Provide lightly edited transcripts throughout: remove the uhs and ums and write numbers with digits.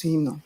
Himno.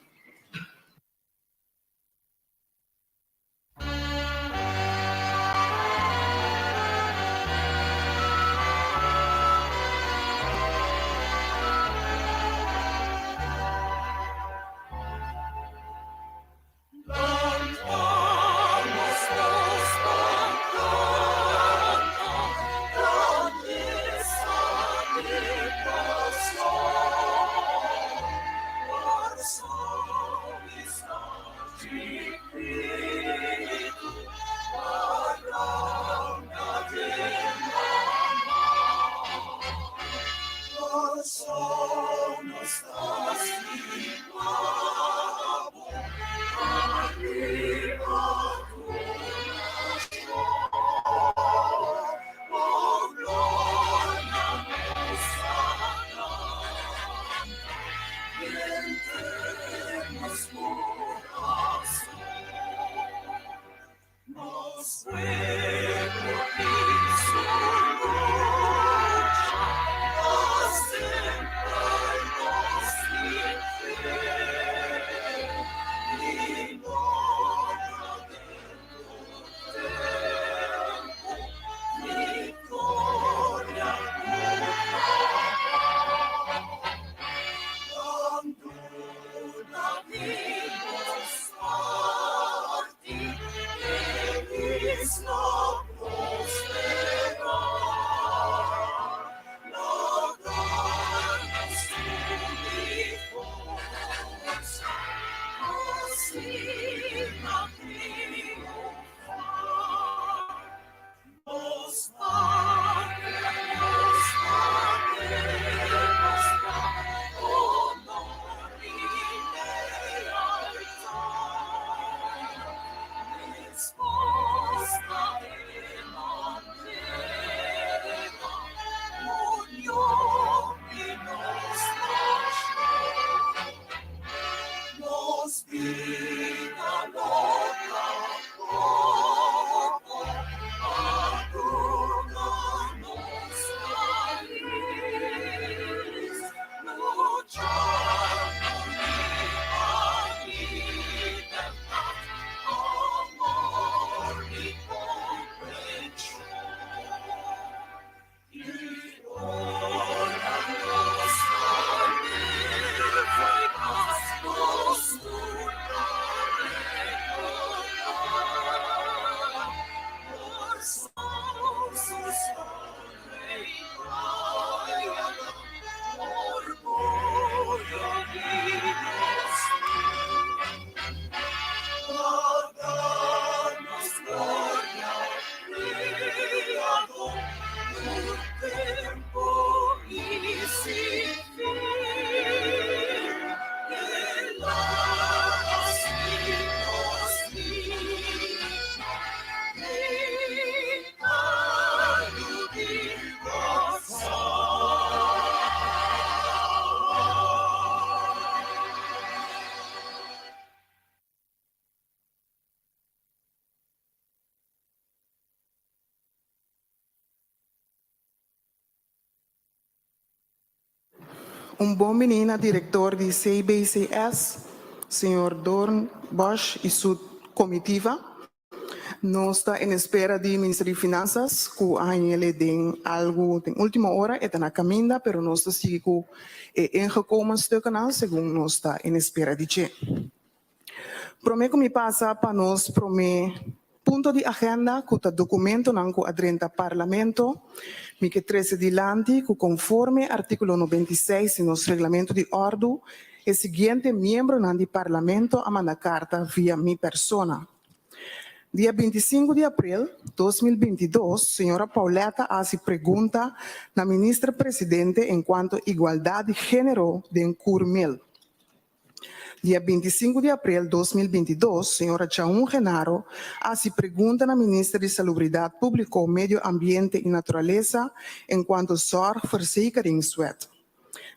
Un bon bini na director di CBCS, señor Doorn Bosch y su comitiva. Nos ta en espera di Minister di Finanzas cu a hañele den algo den ultimo ora, e ta na caminda, pero nos ta sigui cu e ingekomen stukkennan segun nos ta en espera di dje. Prome ku mi pasa pa nos prome punto di agenda ku ta dokumentonan ku a drenta Parlamento, mi ke trese dilanti ku konforme artíkulo 96 di nos Reglamento di Òrdu e siguiente miembronan di Parlamento a manda karta via mi persona. Dia 25 di april 2022 señora Pauletta a hasi pregunta na Minister Presidente enkuanto igualdat di género den Kurmil. Dia 25 di april 2022, señora Chaun Genaro a hasi pregunta na Minister di Salubridat Públiko, Medio Ambiente i Naturalesa enkuanto Zorgverzekeringswet.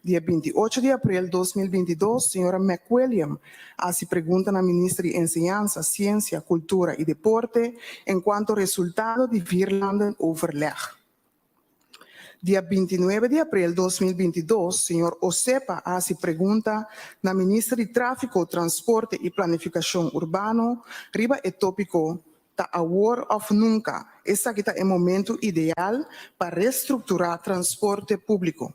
Dia 28 di april 2022, señora McWilliam a hasi pregunta na Minister di Enseñansa, Siensia, Kultura i Deporte enkuanto resultado di Vierlandenoverleg. Dia 29 di april 2022, señor Osepa a hasi pregunta na Minister di Tráfiko, Transporte i Planifikashon Urbano riba e tópiko Ta awor òf nunka, esaki ta e momentu ideal pa restrukturá transporte públiko.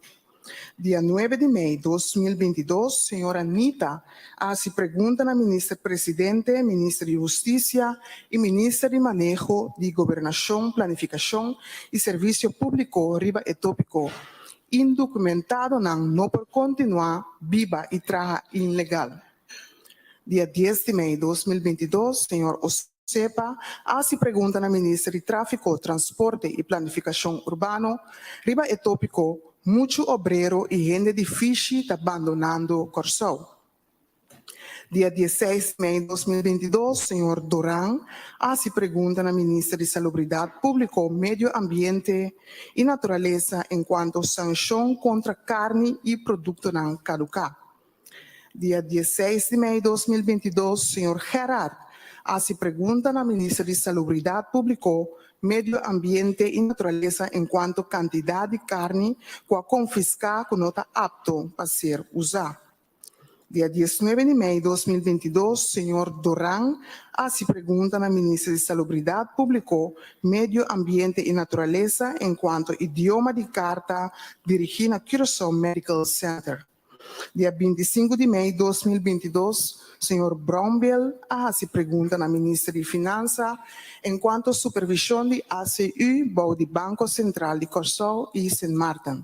Dia nuebe di mei 2022, señora Nita a hasi pregunta na Minister Presidente, Minister di Hustisia i Minister di Maneho di Gobernashon, Planifikashon i Servisio Públiko riba e tópiko Indukumentadonan no por kontinuá biba i traha inlegal. Dia dies di mei 2022, señor Osepa a hasi pregunta na Minister di Tráfiko, Transporte i Planifikashon Urbano riba e tópiko Muchu obrero i hende di fishi ta bandonando Kòrsou. Dia dieseis di mei 2022, señor Doran a hasi pregunta na Minister di Salubridat Públiko, Medio Ambiente i Naturalesa enkuanto sanshon kontra karni i produktonan kaduká. Dia dieseis di mei 2022, señor Gerard a hasi pregunta na Minister di Salubridat Públiko, Medio Ambiente i Naturalesa enkuanto kantidat di karni ku a konfiská ku no ta apto pa ser usá. Dia 19 di mei 2022, señor Doran a hasi pregunta na Minister di Salubridat Públiko, Medio Ambiente i Naturalesa enkuanto idioma di karta dirigí na Curaçao Medical Center. Dia 25 di mei 2022, señor Brownbill a hasi pregunta na Minister di Finansa enkuanto supervishon di ACU bou di Banko Sentral di Kòrsou i Sint Maarten.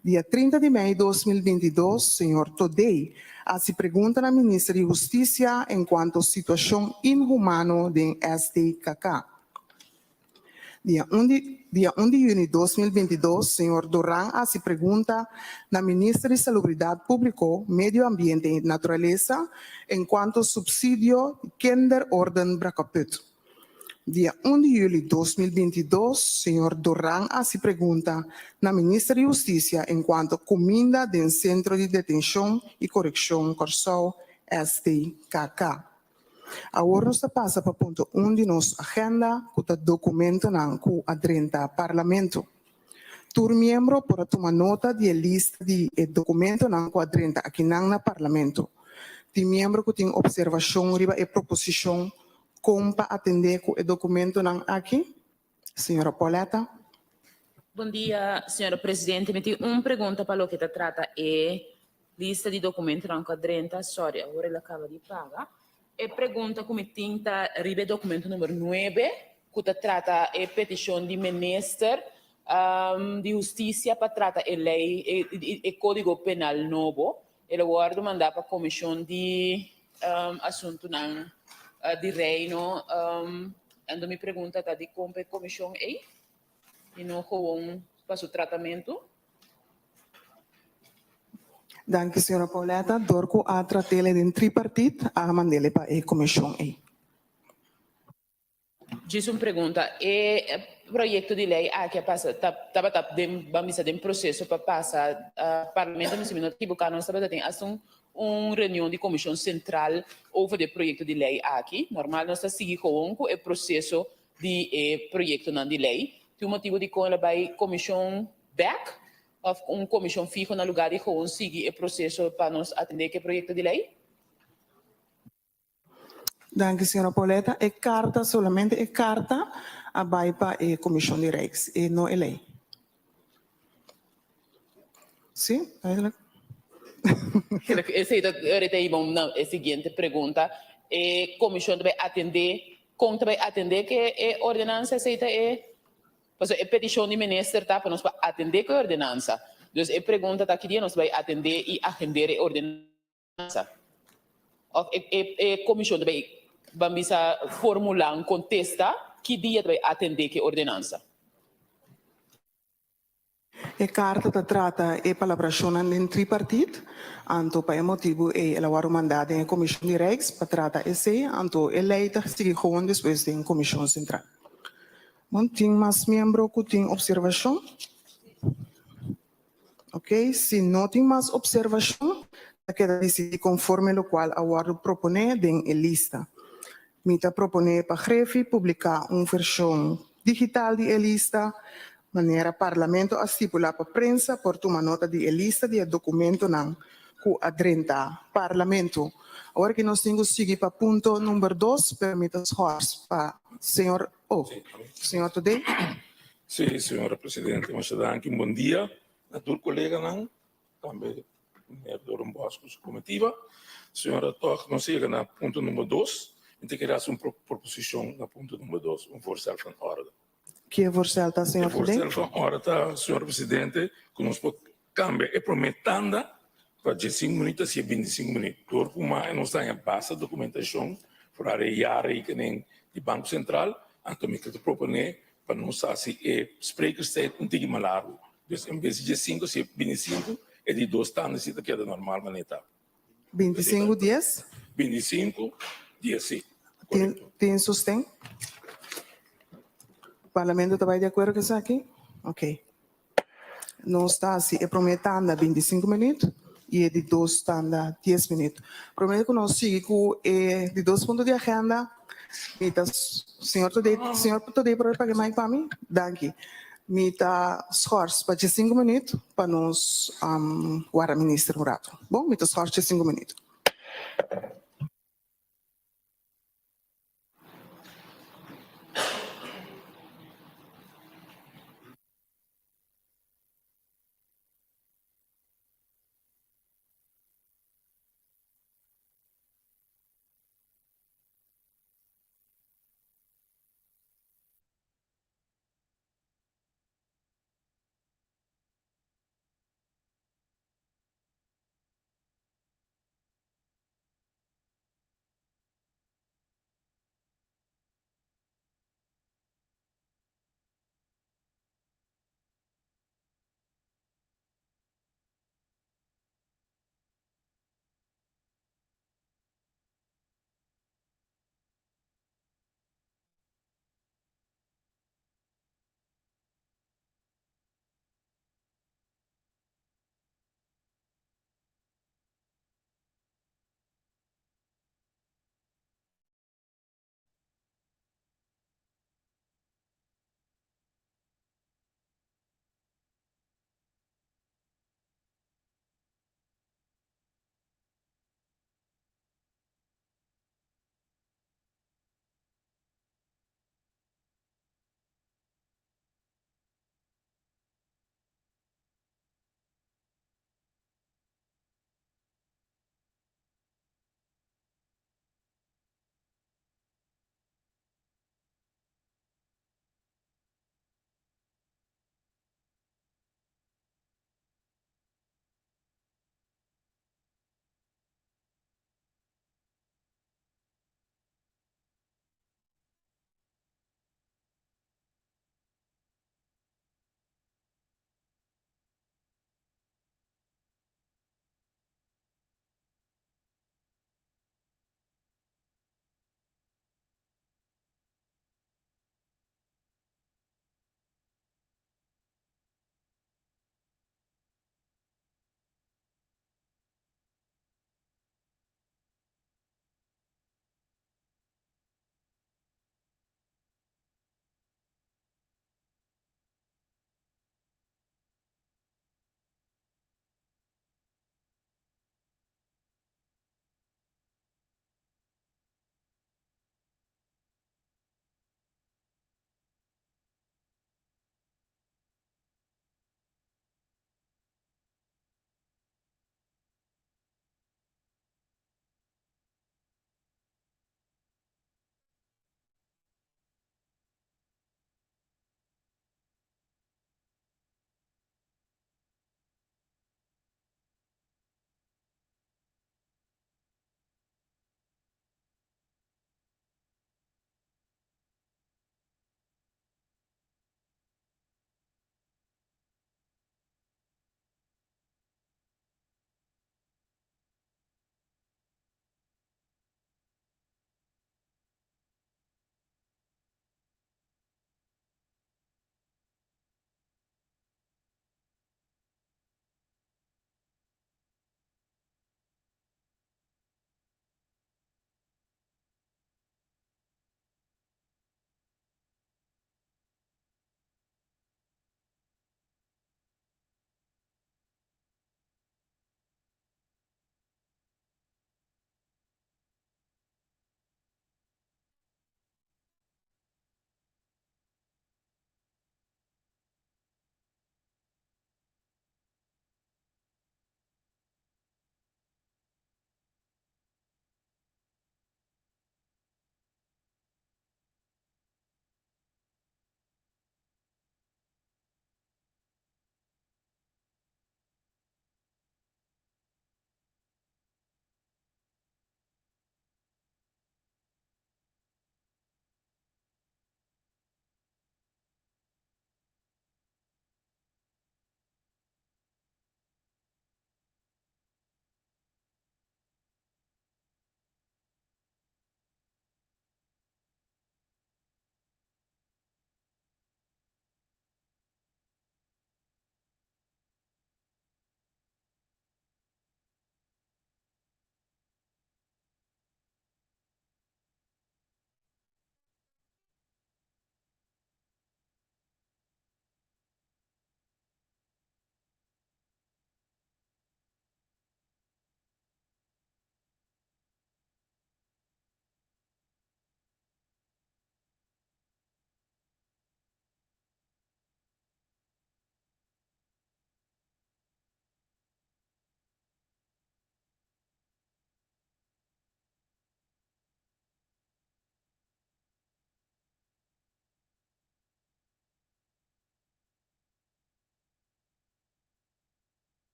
Dia 30 di mei 2022, señor Todey a hasi pregunta na Minister di Hustisia enkuanto situashon inhumano den SDKK. Dia 1 di dia 1 di yüni 2022, señor Doran a hasi pregunta na Minister di Salubridat Públiko, Medio Ambiente i Naturalesa enkuanto supsidio di Kinderorden Brakkeput. Dia 1 di yüli 2022, señor Doran a hasi pregunta na Minister di Hustisia enkuanto kuminda den Sentro di Detenshon i Korekshon Kòrsou, SDKK. Awor nos ta pasa pa punto 1 di nos agenda, ku ta dokumentonan ku a drenta Parlamento. Tur miembro por a tuma nota di e lista di e dokumentonan ku a drenta akinan na Parlamento. Tin miembro ku tin opservashon riba e proposishon kon pa atendé ku e dokumentonan aki? Señora Pauletta. Bon dia, señora presidente. Mi tin un pregunta pa loke ta trata e lista di dokumentonan ku a drenta. Sorry, awor el a kaba di paga. E pregunta ku mi tin ta riba e dokumento number 9, ku ta trata e petishon di minister di hustisia pa trata e lei, e kódigo penal nobo. El a wòrdu mandá pa Komishon di Asuntunan di Reino. Anto mi pregunta ta dikon pa e komishon ei i no gewoon pa su tratamentu? Danki señora Pauletta. Dor ku a trat'el den tripartit a mand'el pa e komishon ei. Djis un pregunta, e proyecto di ley aki a pasa, tabata den, ban bisa den proceso pa pasa Parlamento, mi si mi no ta ekiboca nos tabata tin hasta un un reunion di Comision Central over di e proyecto di ley aki. Normal nos ta sigui gewoon cu e proceso di e proyectonan di ley. Tin un motibo dicon el a bay Comision bek of un comision fiho na lugar di gewoon sigui e proceso pa nos atende cu e proyecto di ley? Danki señora Pauletta. E karta, solamente e karta a bai pa e Komishon di Rijks e no e lei. Si, duidelijk. Esei ta ahorita hiba un na e siguiente pregunta. E komishon ta bai atendé, kon ta bai atendé ke e ordenansa? Esei ta e, pasobra e petishon di minister ta pa nos pa atendé ku e ordenansa. Dus e pregunta ta ki dia nos ta bai atendé i agend'é e ordenansa? Of e e e komishon ta bai ban bisa formulá un kontesta ki dia ta bai atendé ku e ordenansa? E karta ta trata e palabrashonnan den tripartit, anto pa e motibu ei el a wòrdu mandá den e komishon di Rijks pa trata esei, anto e lei ta sigui gewoon despues den komishon sentral. Bon, tin mas miembro ku tin opservashon? Ok, si no tin mas observacion, ta keda dicidi conforme locual a wordo propone den e lista. Mi ta propone pa Grefi publica un version digital di e lista. Manera Parlamento a stipulá pa prensa por tuma nota di e lista di e dokumentonan ku a drenta Parlamento. Awor ki nos tin ku sigui pa punto number dos, pero mi ta schors pa señor, oh, señor Todé. Sí, señora presidente, masha danki. Un bon dia na tur koleganan, tambe meneer Doornbosch ku su komitiva. Señora, tòg nos a yega na punto number dos. Mi ta kere hasi un proposishon na punto number dos, un voorstel van orde. Ki e voorstel ta, señor E voorstel van orde ta, señor presidente, ku nos por kambia e promé tanda pa diesinku minüt hasié bintisinku minüt. Dor ku mas nos ta haña basta dokumentashon for e jaarrekening di Banko Sentral, anto mi ta proponé pa nos hasi e sprekerstijd un tiki mas largu. Dus en bes di diesinku hasié bintisinku, e di dos tanda si ta keda normal manera ta. 25 dies? 25 dies, sí. Tin, tin sosten? Parlamento ta bai di akuerdo ku esaki? Ok. Nos ta hasi e promé tanda 25 minüt i e di dos tanda 10 minüt. Promé ku nos sigui ku e di dos punto di agenda, mi ta, señor Todé, señor Todé por paga e mic pa mi? Danki. Mi ta schors pa diesinku minuut pa nos warda minister un rato. Bon, mi ta schors diesinku minuut.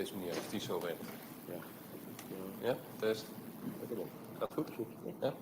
deze manier, als die zo werkt. Ja. Ja, test. Gaat goed? Ja?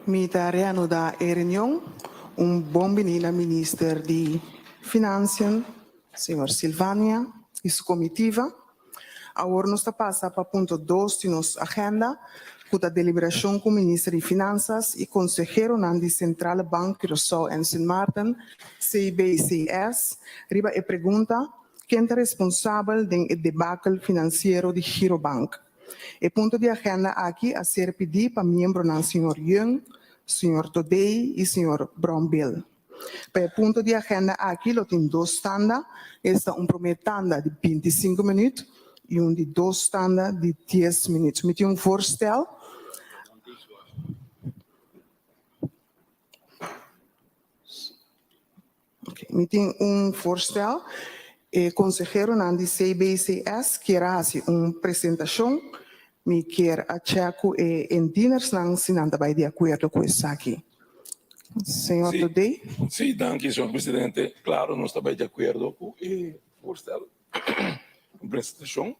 Mi ta reanudá e reunion. Un bon bini na Minister di Financiën, señor Silvania, y su comitiva. Awor nos ta pasa pa punto dos di nos agenda, cu ta deliberacion cu Minister di Finanzas y conseheronan di Centrale Bank Curaçao en Sint Maarten, CBCS, riba e pregunta, Ken ta responsabel den e debakel financiero di Girobank? E punto di agenda aki a ser pidí pa miembronan señor Young, señor Todey y señor Brownbill. Pa e punto di agenda aki lo tin dos tanda, esta un promé tanda di bintisinko minuut y un di dos tanda di dies minuut. Mi tin un voorstel. Mi tin un voorstel. E conseheronan di CBCS kier a haci un presentacion. Mi kier a check cu e indienersnan si nan ta bay di acuerdo cu esaki. Señor Sí, Dodey. sí, danki, señor presidente. Claro, nos ta bay di acuerdo cu e voorstel, un presentacion.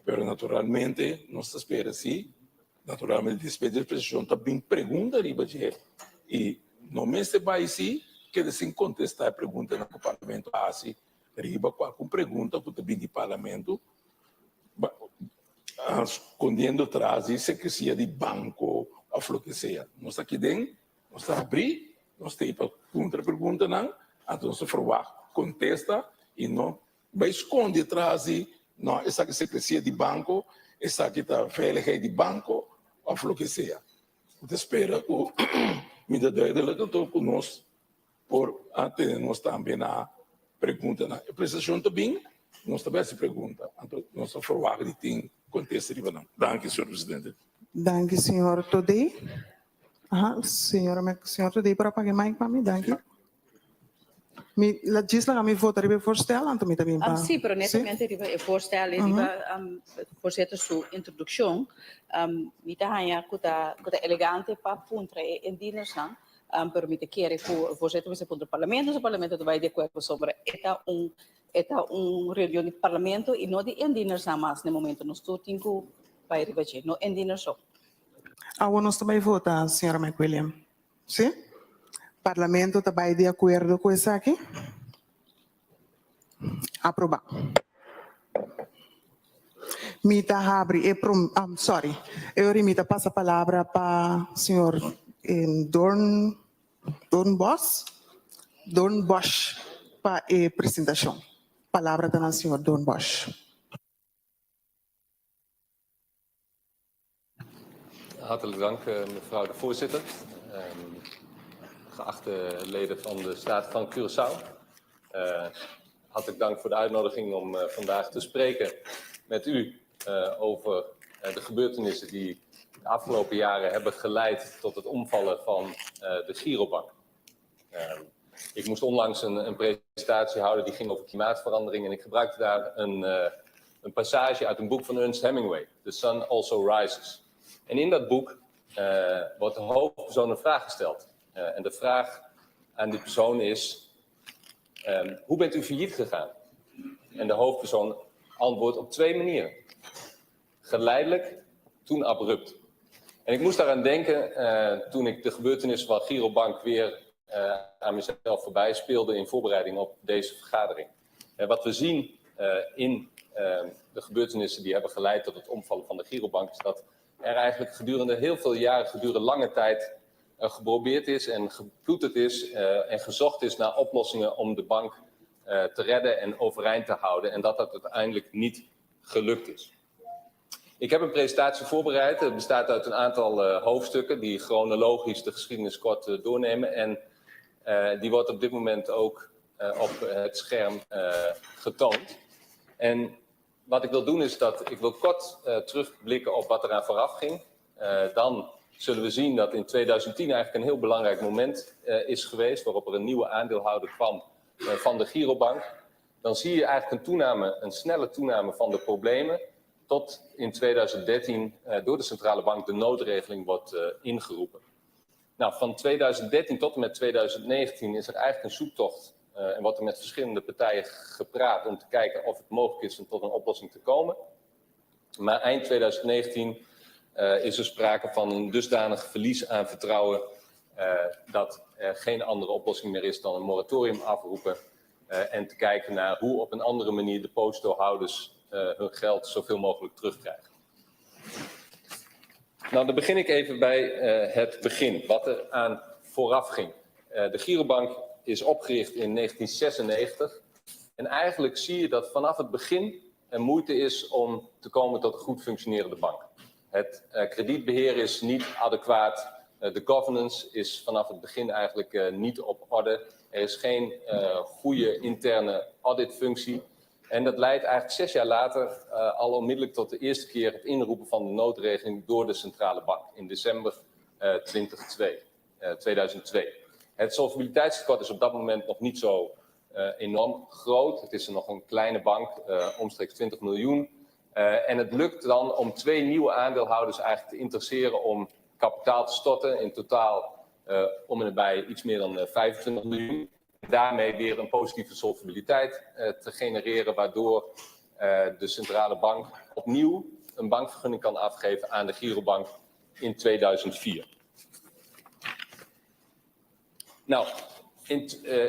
Pero naturalmente nos ta spera si, naturalmente despues di e presentacion ta bin pregunta riba dje y no mester bay si keda sin contesta e preguntanan cu Parlamento a haci riba cualcun pregunta cu ta bin di Parlamento scondiendo tras di secrecia di banco of loke sea. Nos ta aki den, nos ta habri, nos ta ey pa puntra preguntanan, anto nos ta verwacht contesta y no Bai scondi tras di, no, esaki secrecia di banco, esaki ta veiligheid di banco of loke sea. Mi ta spera cu mi ta duidelijk anto cu nos por a tene nos tambe na preguntanan. E presentacion ta bin, nos ta bai haci pregunta, anto nos ta verwacht di tin contesta riba nan. Danki, señor presidente. Danki, señor Todey. Aha, señora, señor Todey por a paga e mic pa mi? Danki. Mi la djis laga mi vota riba e voorstel, anto mi ta bin pa. Sí, pero netamente riba e voorstel i riba voorzitter su introduccion, mi ta haña cu ta cu ta elegante pa puntra e indienersnan, pero mi ta kere cu voorzitter mester puntra parlamento, si parlamento ta bai di acuerdo pasobra e ta un e ta un reunion di parlamento i no di indienersnan mas na e momento, nos tur tin cu bai riba dje, no indieners so. Awor nos ta bai vota, señora McWilliam. Sí? Parlamento ta bai di akuerdo ku esaki? Aprobá. Mi ta habri e prom, am sorry, e ora mi ta pasa palabra pa señor Doorn, Doornbos, Doornbosch pa e presentashon. Palabra ta na señor Doornbosch. Hartelijk dank, eh, mevrouw de voorzitter. Geachte leden van de Staat van Curaçao. Hartelijk dank voor de uitnodiging om vandaag te spreken met u over de gebeurtenissen die de afgelopen jaren hebben geleid tot het omvallen van de Girobank. Ik moest onlangs een presentatie houden die ging over klimaatverandering en ik gebruikte daar een passage uit een boek van Ernest Hemingway, The Sun Also Rises. En in dat boek wordt de hoofdpersoon een vraag gesteld. En de vraag aan die persoon is: Hoe bent u failliet gegaan? En de hoofdpersoon antwoordt op twee manieren. Geleidelijk, toen abrupt. En ik moest daaraan denken toen ik de gebeurtenissen van Girobank weer aan mezelf voorbij speelde in voorbereiding op deze vergadering. En wat we zien in de gebeurtenissen die hebben geleid tot het omvallen van de Girobank, is dat er eigenlijk gedurende heel veel jaren, gedurende lange tijd, geprobeerd is en geploeterd is en gezocht is naar oplossingen om de bank te redden en overeind te houden en dat dat uiteindelijk niet gelukt is. Ik heb een presentatie voorbereid. Het bestaat uit een aantal hoofdstukken die chronologisch de geschiedenis kort doornemen. En die wordt op dit moment ook op het scherm getoond. En wat ik wil doen, is dat ik wil kort terugblikken op wat eraan vooraf ging. Dan zullen we zien dat in 2010 eigenlijk een heel belangrijk moment is geweest, waarop er een nieuwe aandeelhouder kwam van de Girobank. Dan zie je eigenlijk een toename, een snelle toename van de problemen, tot in 2013 door de centrale bank de noodregeling wordt ingeroepen. Nou, van 2013 tot en met 2019 is er eigenlijk een zoektocht en wordt er met verschillende partijen gepraat om te kijken of het mogelijk is om tot een oplossing te komen. Maar eind 2019 is er sprake van een dusdanig verlies aan vertrouwen dat er geen andere oplossing meer is dan een moratorium afroepen en te kijken naar hoe op een andere manier de depositohouders hun geld zoveel mogelijk terugkrijgen. Nou, dan begin ik even bij het begin, wat er aan vooraf ging. De Girobank is opgericht in 1996 en eigenlijk zie je dat vanaf het begin er moeite is om te komen tot een goed functionerende bank. Het kredietbeheer is niet adequaat, de governance is vanaf het begin eigenlijk niet op orde. Er is geen goede interne auditfunctie. En dat leidt eigenlijk 6 jaar later al onmiddellijk tot de eerste keer het inroepen van de noodregeling door de centrale bank in december 2002. Het solvabiliteitstekort is op dat moment nog niet zo enorm groot. Het is nog een kleine bank, omstreeks 20 miljoen. En het lukt dan om twee nieuwe aandeelhouders eigenlijk te interesseren om kapitaal te storten. In totaal om en nabij iets meer dan 25 miljoen. Daarmee weer een positieve solvabiliteit te genereren, waardoor de centrale bank opnieuw een bankvergunning kan afgeven aan de Girobank in 2004. Nou,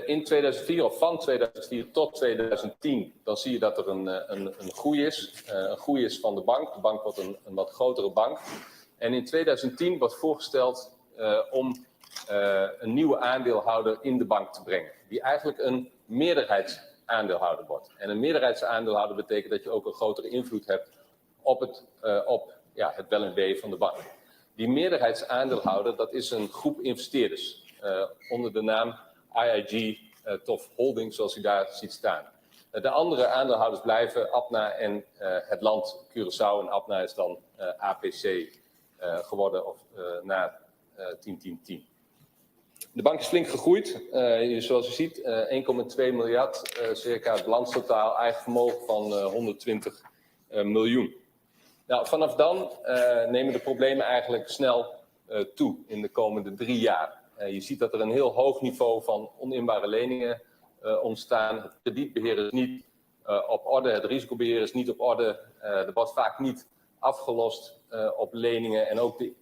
in 2004 of van 2004 tot 2010, dan zie je dat er een groei is. Een groei is van de bank. De bank wordt een wat grotere bank. En in 2010 wordt voorgesteld om een nieuwe aandeelhouder in de bank te brengen, die eigenlijk een meerderheidsaandeelhouder wordt. En een meerderheidsaandeelhouder betekent dat je ook een grotere invloed hebt op, ja, het wel en wee van de bank. Die meerderheidsaandeelhouder, dat is een groep investeerders onder de naam IIG TOF Holding, zoals u daar ziet staan. De andere aandeelhouders blijven ABNA en het land Curaçao. En ABNA is dan APC geworden of na 10-10-10. De bank is flink gegroeid. Zoals u ziet, 1,2 miljard circa het balanstotaal, eigen vermogen van 120 miljoen. Nou, vanaf dan nemen de problemen eigenlijk snel toe in de komende 3 jaar. Je ziet dat er een heel hoog niveau van oninbare leningen ontstaan. Het kredietbeheer is niet op orde, het risicobeheer is niet op orde. Er wordt vaak niet afgelost op leningen en ook de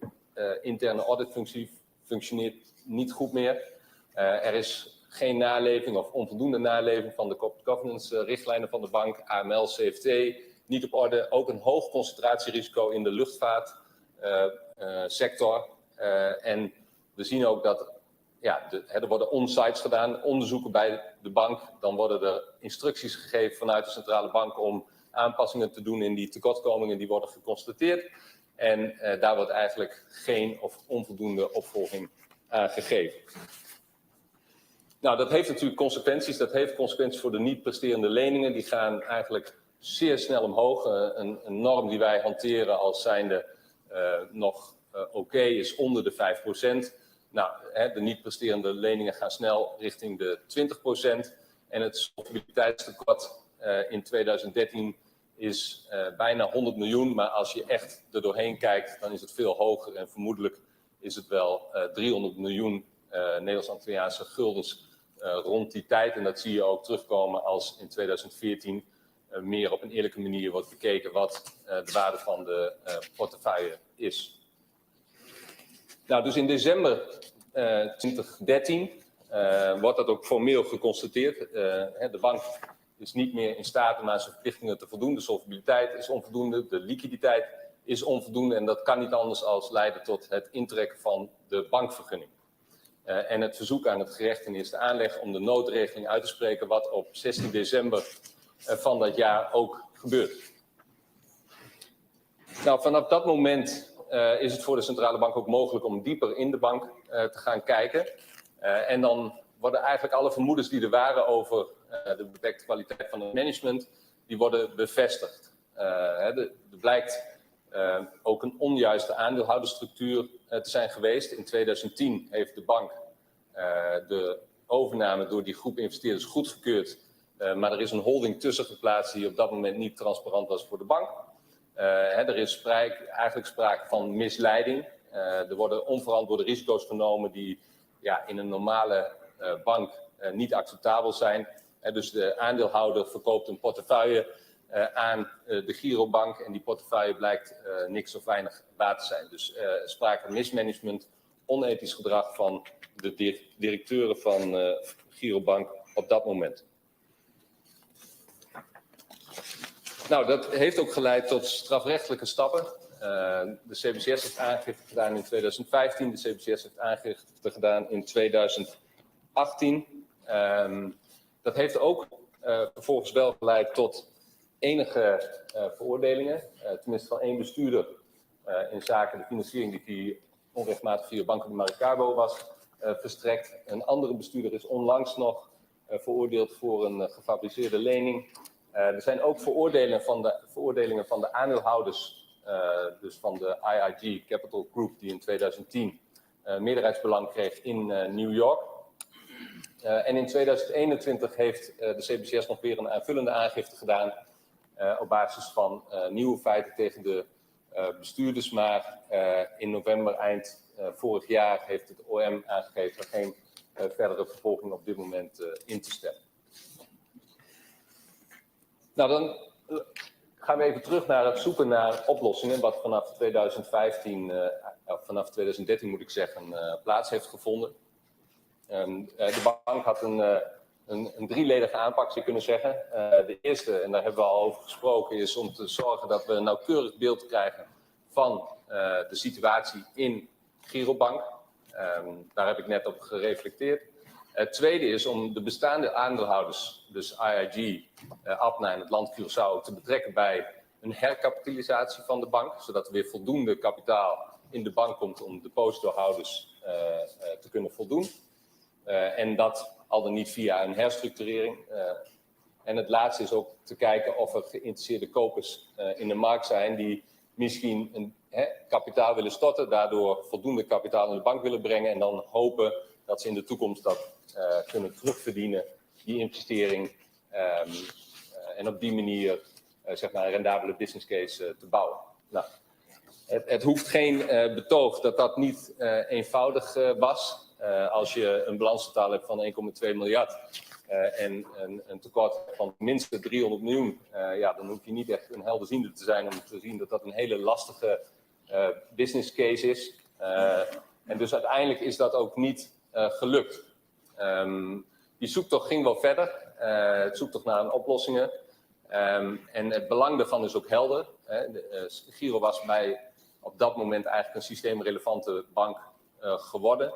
interne auditfunctie functioneert niet goed meer. Er is geen naleving of onvoldoende naleving van de corporate governance richtlijnen van de bank, AML, CFT, niet op orde. Ook een hoog concentratierisico in de luchtvaartsector. En we zien ook dat, ja, er worden on-sites gedaan, onderzoeken bij de bank. Dan worden er instructies gegeven vanuit de centrale bank om aanpassingen te doen in die tekortkomingen die worden geconstateerd. En daar wordt eigenlijk geen of onvoldoende opvolging aan gegeven. Nou, dat heeft natuurlijk consequenties. Dat heeft consequenties voor de niet presterende leningen. Die gaan eigenlijk zeer snel omhoog. Een norm die wij hanteren als zijnde nog oké is onder de 5%. Nou, hè, de niet presterende leningen gaan snel richting de 20%. En het solvabiliteitstekort in 2013 is bijna 100 miljoen. Maar als je echt er doorheen kijkt, dan is het veel hoger. En vermoedelijk is het wel 300 miljoen Nederlands-Antilliaanse guldens. Rond die tijd, en dat zie je ook terugkomen als in 2014 meer op een eerlijke manier wordt bekeken wat de waarde van de portefeuille is. Nou, dus in december 2013 wordt dat ook formeel geconstateerd. De bank is niet meer in staat om aan zijn verplichtingen te voldoen. De solvabiliteit is onvoldoende, de liquiditeit is onvoldoende en dat kan niet anders als leiden tot het intrekken van de bankvergunning. En het verzoek aan het gerecht in eerste aanleg om de noodregeling uit te spreken, wat op 16 december van dat jaar ook gebeurt. Nou, vanaf dat moment is het voor de centrale bank ook mogelijk om dieper in de bank te gaan kijken. En dan worden eigenlijk alle vermoedens die er waren over de beperkte kwaliteit van het management, die worden bevestigd. Er blijkt ook een onjuiste aandeelhoudersstructuur te zijn geweest. In 2010 heeft de bank de overname door die groep investeerders goedgekeurd. Maar er is een holding tussen geplaatst die op dat moment niet transparant was voor de bank. Er is eigenlijk sprake van misleiding. Er worden onverantwoorde risico's genomen die, ja, in een normale bank niet acceptabel zijn. Dus de aandeelhouder verkoopt een portefeuille aan de Girobank en die portefeuille blijkt niks of weinig waard te zijn. Dus sprake van mismanagement, onethisch gedrag van de directeuren van Girobank op dat moment. Nou, dat heeft ook geleid tot strafrechtelijke stappen. De CBCS heeft aangifte gedaan in 2015, de CBCS heeft aangifte gedaan in 2018. Dat heeft ook vervolgens wel geleid tot enige veroordelingen, tenminste van één bestuurder in zaken de financiering die onrechtmatig via Banco de Maracaibo was verstrekt. Een andere bestuurder is onlangs nog veroordeeld voor een gefabriceerde lening. Er zijn ook veroordelingen van de aandeelhouders, dus van de IIG Capital Group, die in 2010 meerderheidsbelang kreeg in New York. En in 2021 heeft de CBCS nog weer een aanvullende aangifte gedaan op basis van nieuwe feiten tegen de bestuurders. Maar in november eind vorig jaar heeft het OM aangegeven geen verdere vervolging op dit moment in te stellen. Nou, dan gaan we even terug naar het zoeken naar oplossingen, wat vanaf 2015, vanaf 2013 moet ik zeggen, plaats heeft gevonden. De bank had een drieledige aanpak, zou je kunnen zeggen. De eerste, en daar hebben we al over gesproken, is om te zorgen dat we een nauwkeurig beeld krijgen van de situatie in Girobank. Daar heb ik net op gereflecteerd. Het tweede is om de bestaande aandeelhouders, dus IIG, Abna en het land Curaçao, te betrekken bij een herkapitalisatie van de bank, zodat er weer voldoende kapitaal in de bank komt om depositohouders te kunnen voldoen. En dat al dan niet via een herstructurering. En het laatste is ook te kijken of er geïnteresseerde kopers in de markt zijn die misschien een kapitaal willen storten, daardoor voldoende kapitaal in de bank willen brengen en dan hopen dat ze in de toekomst dat kunnen terugverdienen, die investering, en op die manier zeg maar een rendabele business case te bouwen. Nou, het hoeft geen betoog dat dat niet eenvoudig was. Als je een balanstotaal hebt van 1,2 miljard en een tekort van minstens 300 miljoen, ja, dan hoef je niet echt een helderziende te zijn om te zien dat dat een hele lastige business case is. En dus uiteindelijk is dat ook niet gelukt. Die zoektocht ging wel verder, het zoektocht naar oplossingen. En het belang daarvan is ook helder. Hè. Giro was bij op dat moment eigenlijk een systeemrelevante bank geworden.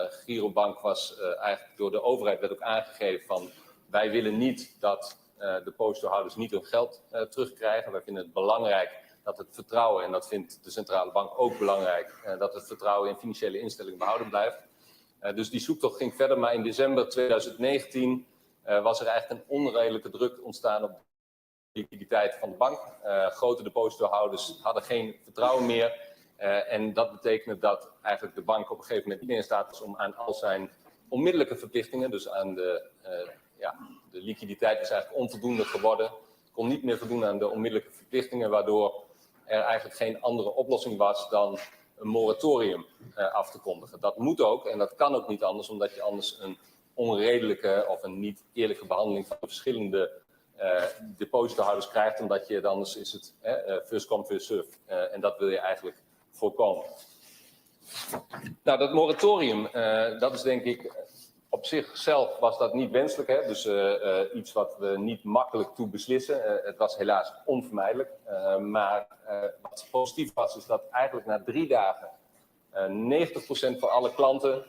Girobank was eigenlijk door de overheid werd ook aangegeven van wij willen niet dat de depositohouders niet hun geld terugkrijgen. Wij vinden het belangrijk dat het vertrouwen, en dat vindt de centrale bank ook belangrijk, dat het vertrouwen in financiële instellingen behouden blijft. Dus die zoektocht ging verder, maar in december 2019 was er eigenlijk een onredelijke druk ontstaan op de liquiditeit van de bank. Grote depositohouders hadden geen vertrouwen meer. En dat betekende dat eigenlijk de bank op een gegeven moment niet meer in staat was om aan al zijn onmiddellijke verplichtingen, dus aan ja, de liquiditeit is eigenlijk onvoldoende geworden, kon niet meer voldoen aan de onmiddellijke verplichtingen, waardoor er eigenlijk geen andere oplossing was dan een moratorium af te kondigen. Dat moet ook en dat kan ook niet anders, omdat je anders een onredelijke of een niet eerlijke behandeling van de verschillende depositohouders krijgt, omdat je anders is het first come, first serve. En dat wil je eigenlijk voorkomen. Nou, dat moratorium, dat is denk ik op zichzelf was dat niet wenselijk. Hè? Dus iets wat we niet makkelijk toe beslissen. Het was helaas onvermijdelijk. Maar wat positief was, is dat eigenlijk na 3 dagen 90% van alle klanten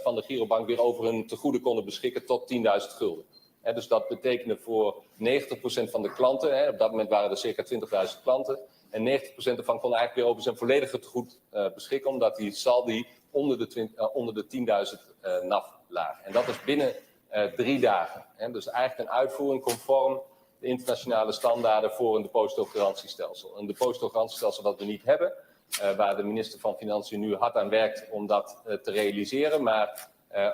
van de Girobank weer over hun tegoeden konden beschikken tot 10.000 gulden. Hè, dus dat betekende voor 90% van de klanten, hè, op dat moment waren er circa 20.000 klanten, en 90% ervan kon eigenlijk weer over zijn volledige tegoed beschikken, omdat die saldi onder de 10.000 NAF lagen. En dat is binnen 3 dagen. Hè? Dus eigenlijk een uitvoering conform de internationale standaarden voor een depositogarantiestelsel. Een depositogarantiestelsel dat we niet hebben, waar de minister van Financiën nu hard aan werkt om dat te realiseren. Maar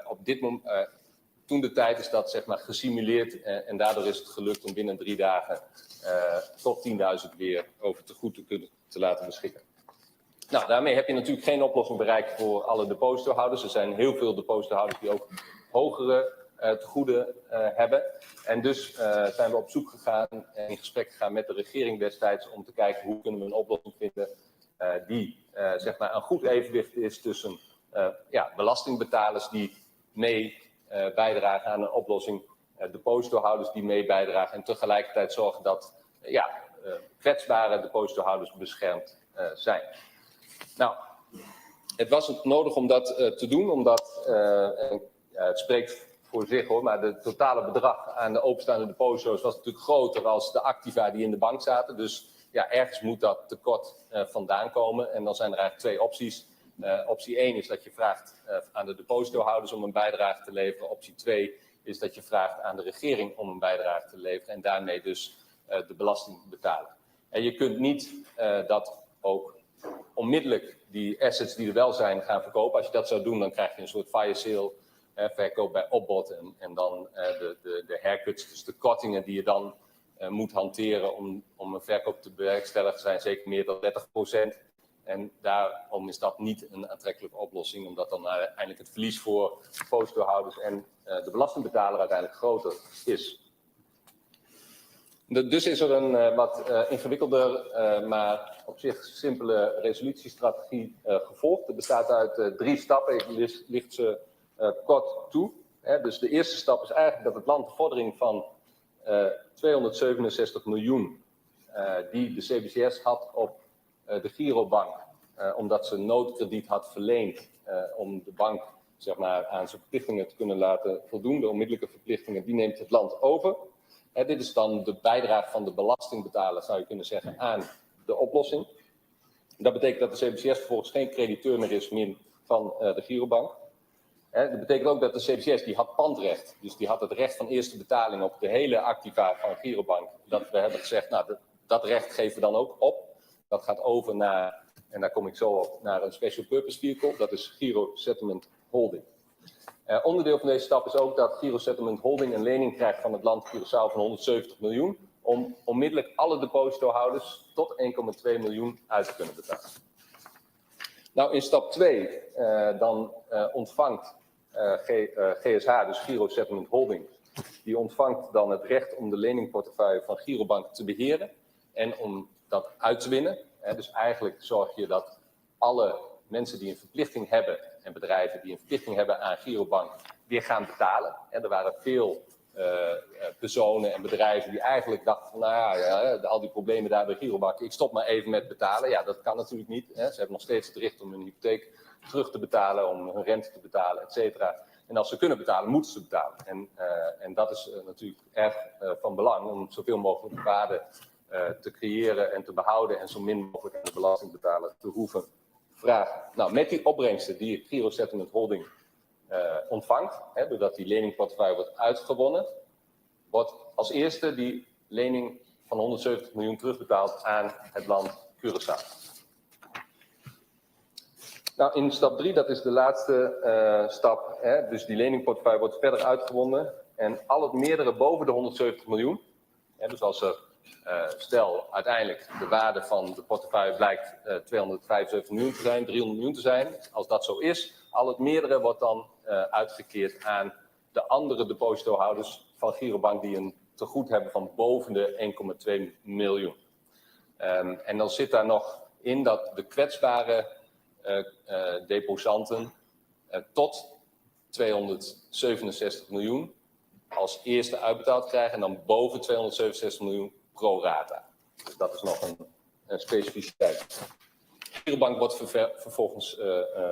op dit moment, toen de tijd is dat zeg maar gesimuleerd en daardoor is het gelukt om binnen 3 dagen tot 10.000 weer over tegoed te kunnen te laten beschikken. Nou, daarmee heb je natuurlijk geen oplossing bereikt voor alle depositohouders. Er zijn heel veel depositohouders die ook hogere tegoeden hebben. En dus zijn we op zoek gegaan en in gesprek gegaan met de regering destijds om te kijken hoe kunnen we een oplossing vinden die zeg maar een goed evenwicht is tussen, ja, belastingbetalers die mee bijdragen aan een oplossing, depositohouders die mee bijdragen en tegelijkertijd zorgen dat, ja, kwetsbare depositohouders beschermd zijn. Nou, het was nodig om dat te doen, omdat het spreekt voor zich hoor, maar de totale bedrag aan de openstaande deposito's was natuurlijk groter als de activa die in de bank zaten. Dus ja, ergens moet dat tekort vandaan komen. En dan zijn er eigenlijk twee opties. Optie 1 is dat je vraagt aan de depositohouders om een bijdrage te leveren. Optie 2 is dat je vraagt aan de regering om een bijdrage te leveren en daarmee dus de belasting betalen. En je kunt niet dat ook onmiddellijk die assets die er wel zijn gaan verkopen. Als je dat zou doen, dan krijg je een soort fire sale, verkoop bij opbod en dan de haircuts, dus de kortingen die je dan moet hanteren om een verkoop te bewerkstelligen, zijn zeker meer dan 30%. En daarom is dat niet een aantrekkelijke oplossing, omdat dan uiteindelijk het verlies voor depositohouders en de belastingbetaler uiteindelijk groter is. Dus is er een wat ingewikkelder, maar op zich simpele resolutiestrategie gevolgd. Het bestaat uit drie stappen. Ik licht ze kort toe. Dus de eerste stap is eigenlijk dat het land de vordering van 267 miljoen die de CBCS had op de Girobank, omdat ze noodkrediet had verleend om de bank zeg maar aan zijn verplichtingen te kunnen laten voldoen, de onmiddellijke verplichtingen, die neemt het land over. Dit is dan de bijdrage van de belastingbetaler, zou je kunnen zeggen, aan de oplossing. Dat betekent dat de CBCS vervolgens geen crediteur meer is min van de Girobank. Dat betekent ook dat de CBCS, die had pandrecht. Dus die had het recht van eerste betaling op de hele activa van Girobank. Dat we hebben gezegd, nou, dat recht geven we dan ook op. Dat gaat over naar, en daar kom ik zo op, naar een special purpose vehicle. Dat is Giro Settlement Holding. Onderdeel van deze stap is ook dat Giro Settlement Holding een lening krijgt van het land Curaçao van 170 miljoen om onmiddellijk alle depositohouders tot 1,2 miljoen uit te kunnen betalen. Nou, in stap 2 dan ontvangt GSH, dus Giro Settlement Holding, die ontvangt dan het recht om de leningportefeuille van Girobank te beheren en om dat uit te winnen. Dus eigenlijk zorg je dat alle mensen die een verplichting hebben en bedrijven die een verplichting hebben aan Girobank weer gaan betalen. Er waren veel personen en bedrijven die eigenlijk dachten van, nou ja, al die problemen daar bij Girobank, ik stop maar even met betalen. Ja, dat kan natuurlijk niet. Hè. Ze hebben nog steeds het recht om hun hypotheek terug te betalen, om hun rente te betalen, et cetera. En als ze kunnen betalen, moeten ze betalen. En dat is natuurlijk erg van belang om zoveel mogelijk waarde te creëren en te behouden en zo min mogelijk aan de belastingbetaler te hoeven vragen. Nou, met die opbrengsten die Giro Settlement Holding ontvangt, hè, doordat die leningportefeuille wordt uitgewonnen, wordt als eerste die lening van 170 miljoen terugbetaald aan het land Curaçao. Nou, in stap 3, dat is de laatste stap, hè, dus die leningportefeuille wordt verder uitgewonnen en al het meerdere boven de 170 miljoen, hè, dus als er, stel uiteindelijk de waarde van de portefeuille blijkt 275 miljoen te zijn, 300 miljoen te zijn, als dat zo is, al het meerdere wordt dan uitgekeerd aan de andere depositohouders van Girobank die een tegoed hebben van boven de 1,2 miljoen. En dan zit daar nog in dat de kwetsbare deposanten tot 267 miljoen als eerste uitbetaald krijgen en dan boven 267 miljoen pro rata. Dus dat is nog een specificiteit. Girobank wordt vervolgens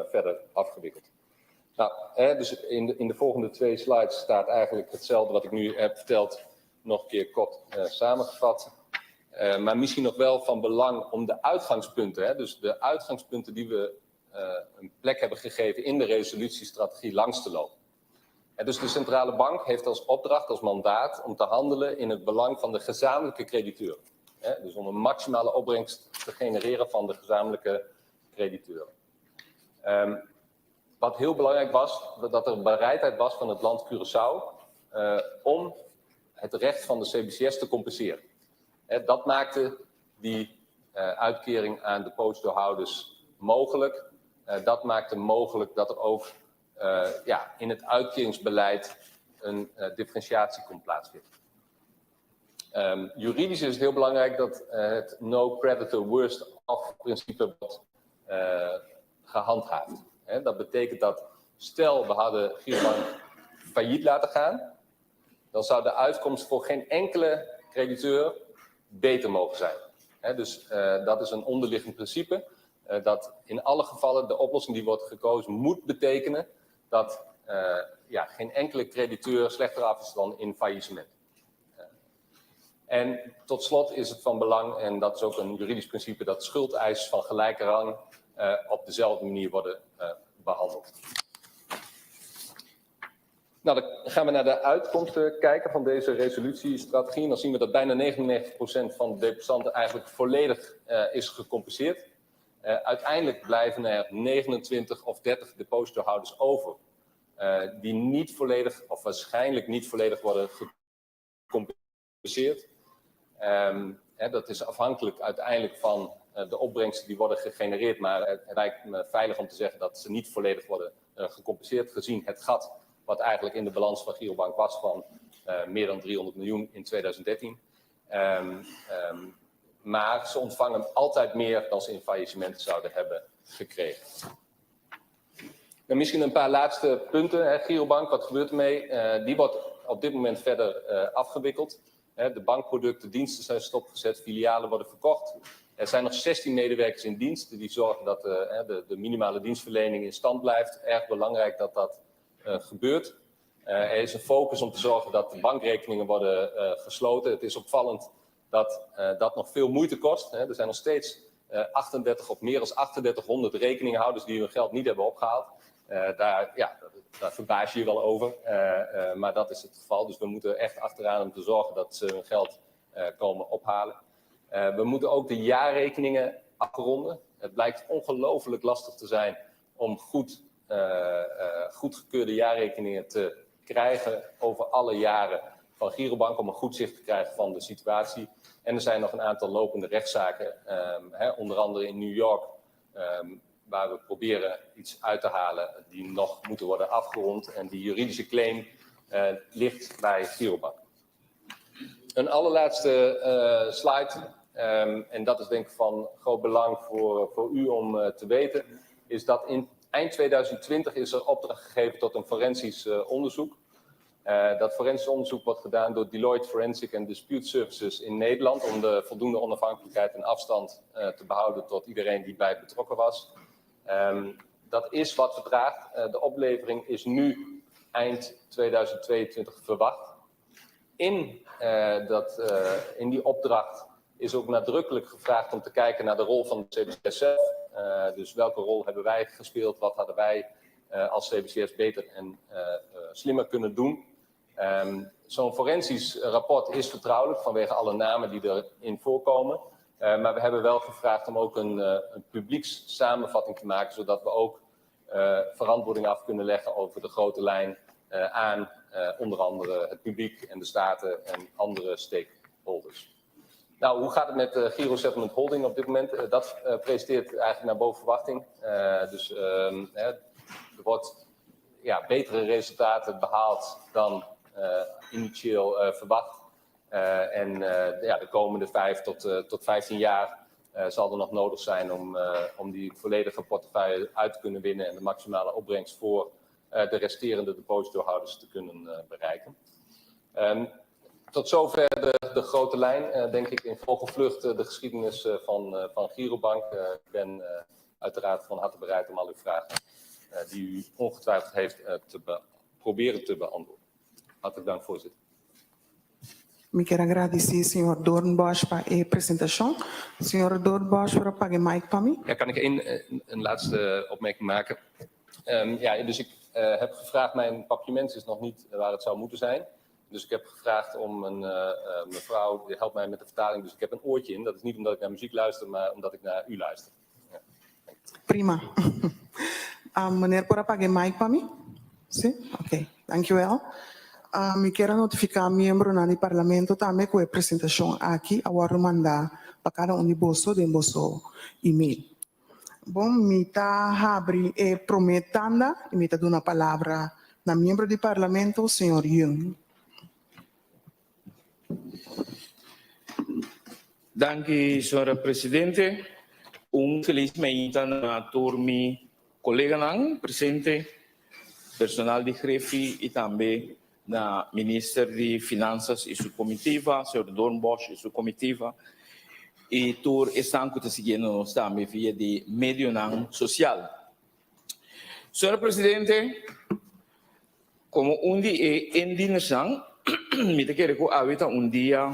verder afgewikkeld. Nou, hè, dus in de volgende twee slides staat eigenlijk hetzelfde wat ik nu heb verteld, nog een keer kort samengevat. Maar misschien nog wel van belang om de uitgangspunten, hè, dus de uitgangspunten die we een plek hebben gegeven in de resolutiestrategie langs te lopen. En dus de centrale bank heeft als opdracht, als mandaat, om te handelen in het belang van de gezamenlijke crediteuren. Hè, dus om een maximale opbrengst te genereren van de gezamenlijke crediteuren. Wat heel belangrijk was, dat er bereidheid was van het land Curaçao om het recht van de CBCS te compenseren. Hè, dat maakte die uitkering aan depositohouders mogelijk. Dat maakte mogelijk dat er ook, ja, in het uitkeringsbeleid een differentiatie kon plaatsvinden. Juridisch is het heel belangrijk dat het no creditor worst off principe wordt gehandhaafd. Hè, dat betekent dat stel we hadden Girobank failliet laten gaan, dan zou de uitkomst voor geen enkele crediteur beter mogen zijn. Hè, dus dat is een onderliggend principe, dat in alle gevallen de oplossing die wordt gekozen moet betekenen dat, ja, geen enkele crediteur slechter af is dan in faillissement. En tot slot is het van belang, en dat is ook een juridisch principe, dat schuldeisers van gelijke rang op dezelfde manier worden behandeld. Nou, dan gaan we naar de uitkomsten kijken van deze resolutiestrategie. En dan zien we dat bijna 99% van de depositanten eigenlijk volledig is gecompenseerd. Uiteindelijk blijven er 29 of 30 depositohouders over die niet volledig of waarschijnlijk niet volledig worden gecompenseerd. Hè, dat is afhankelijk uiteindelijk van de opbrengsten die worden gegenereerd, maar het lijkt me veilig om te zeggen dat ze niet volledig worden gecompenseerd, gezien het gat wat eigenlijk in de balans van Girobank was van meer dan 300 miljoen in 2013. Maar ze ontvangen altijd meer dan ze in faillissement zouden hebben gekregen. Nou, misschien een paar laatste punten. Hè. Girobank, wat gebeurt ermee? Die wordt op dit moment verder afgewikkeld. Hè, de bankproducten, diensten zijn stopgezet, filialen worden verkocht. Er zijn nog 16 medewerkers in dienst die zorgen dat de minimale dienstverlening in stand blijft. Erg belangrijk dat dat gebeurt. Er is een focus om te zorgen dat de bankrekeningen worden gesloten. Het is opvallend dat dat nog veel moeite kost. Hè. Er zijn nog steeds 38 of meer dan 3800 rekeninghouders die hun geld niet hebben opgehaald. Daar, ja, daar verbaas je je wel over, maar dat is het geval. Dus we moeten echt achteraan om te zorgen dat ze hun geld komen ophalen. We moeten ook de jaarrekeningen afronden. Het blijkt ongelooflijk lastig te zijn om goedgekeurde jaarrekeningen te krijgen over alle jaren van Girobank, om een goed zicht te krijgen van de situatie. En er zijn nog een aantal lopende rechtszaken, hè, onder andere in New York, waar we proberen iets uit te halen die nog moeten worden afgerond. En die juridische claim ligt bij Girobank. Een allerlaatste slide, en dat is denk ik van groot belang voor u om te weten, is dat in eind 2020 is er opdracht gegeven tot een forensisch onderzoek. Dat forensisch onderzoek wordt gedaan door Deloitte Forensic and Dispute Services in Nederland om de voldoende onafhankelijkheid en afstand te behouden tot iedereen die bij betrokken was. Dat is wat vertraagd. De oplevering is nu eind 2022 verwacht. In die opdracht is ook nadrukkelijk gevraagd om te kijken naar de rol van de CBCS zelf. Dus welke rol hebben wij gespeeld? Wat hadden wij als CBCS beter en slimmer kunnen doen? Zo'n forensisch rapport is vertrouwelijk vanwege alle namen die erin voorkomen. Maar we hebben wel gevraagd om ook een publiekssamenvatting te maken, zodat we ook verantwoording af kunnen leggen over de grote lijn aan onder andere het publiek en de staten en andere stakeholders. Nou, hoe gaat het met de Giro Settlement Holding op dit moment? Dat presteert eigenlijk naar boven verwachting. Dus hè, er wordt ja, betere resultaten behaald dan initieel verwacht. En ja, de komende 5 tot 15 jaar zal er nog nodig zijn om die volledige portefeuille uit te kunnen winnen en de maximale opbrengst voor de resterende depositohouders te kunnen bereiken. Tot zover de grote lijn, denk ik in vogelvlucht de geschiedenis van Girobank. Ik ben uiteraard van harte bereid om al uw vragen die u ongetwijfeld heeft te proberen te beantwoorden. Hartelijk dank, voorzitter. Mi kier a gradici señor Doornbosch pa e presentacion. Señor Doornbosch, por paga mic pa mi? Ja, kan ik een laatste opmerking maken? Ja, dus ik heb gevraagd, mijn papiaments is nog niet waar het zou moeten zijn. Dus ik heb gevraagd om een mevrouw, die helpt mij met de vertaling, dus ik heb een oortje in. Dat is niet omdat ik naar muziek luister, maar omdat ik naar u luister. Ja. Prima. Meneer, por paga mic pa mi? Si? Ok, dankjewel. Mi kier notifica miembronan di parlamento tambe cu e presentacion aki a wordo manda pa cada un di boso den boso e-mail. Bon, mi ta habri e prome tanda y mi ta duna palabra na miembro di parlamento, señor Jung. Danki, señora presidente. Un feliz mainta na tur mi coleganan presente, personal di Griffie y tambe na minister di Finanzas y su comitiva, señor Doornbosch y su comitiva, y tur esnan cu ta siguiendo nos tambe via di medionan social. Señora presidente, como un di e indienersnan, mi ta kere cu awe ta un dia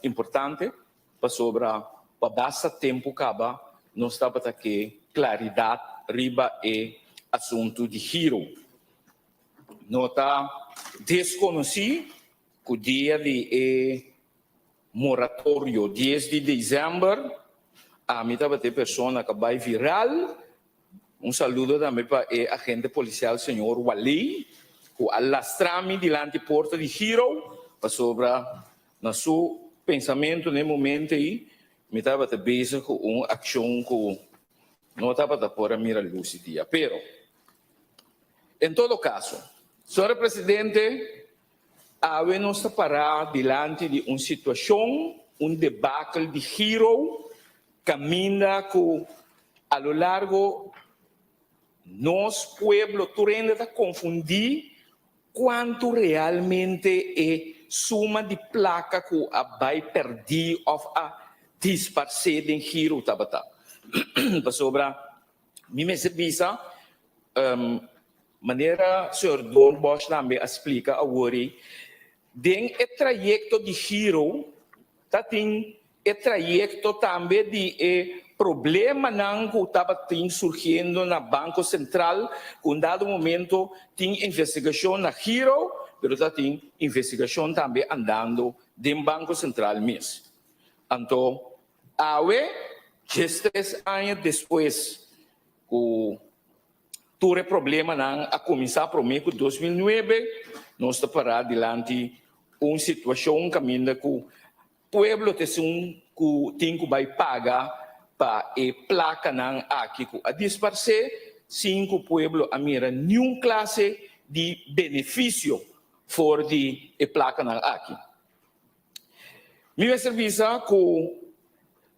importante pasobra pa basta tempo caba nos tabata ke claridad riba e asunto di Giro. No ta desconoci cu dia di e moratorio 10 di december ami tabata e persona cu a bay viral. Un saludo tambe pa e agente policial señor Wally cu a lastra mi dilanti porta di Giro pasobra na su pensamento na e momento ey mi tabata bezig cu un accion cu no tabata por a mira luz di dia. Pero en todo caso, señora Presidente, awe nos ta para dilanti di un situacion, un debacle di Giro caminda cu a lo largo nos pueblo tur hende ta confundi cuanto realmente e suma di placa cu a bay perdi of a disparce den Giro tabata. Pasobra mi mester bisa, manera señor Doornbosch tambe a splica awor, den e trayecto di Giro ta tin e trayecto tambe di e problemanan cu tabatin surgiendo na Banco Central, cu un dado momento tin investigacion na Giro, pero ta tin investigacion tambe andando den Banco Central mes. Anto, awe, 13 aña despues cu tur e problemanan a cuminsa prome cu 2009, nos ta para dilanti un situacion caminda cu pueblo ta esun cu tin cu bay paga pa e placanan aki cu a disparce sin cu pueblo a mira niun clase di beneficio for di e placanan aki. Mi mester bisa cu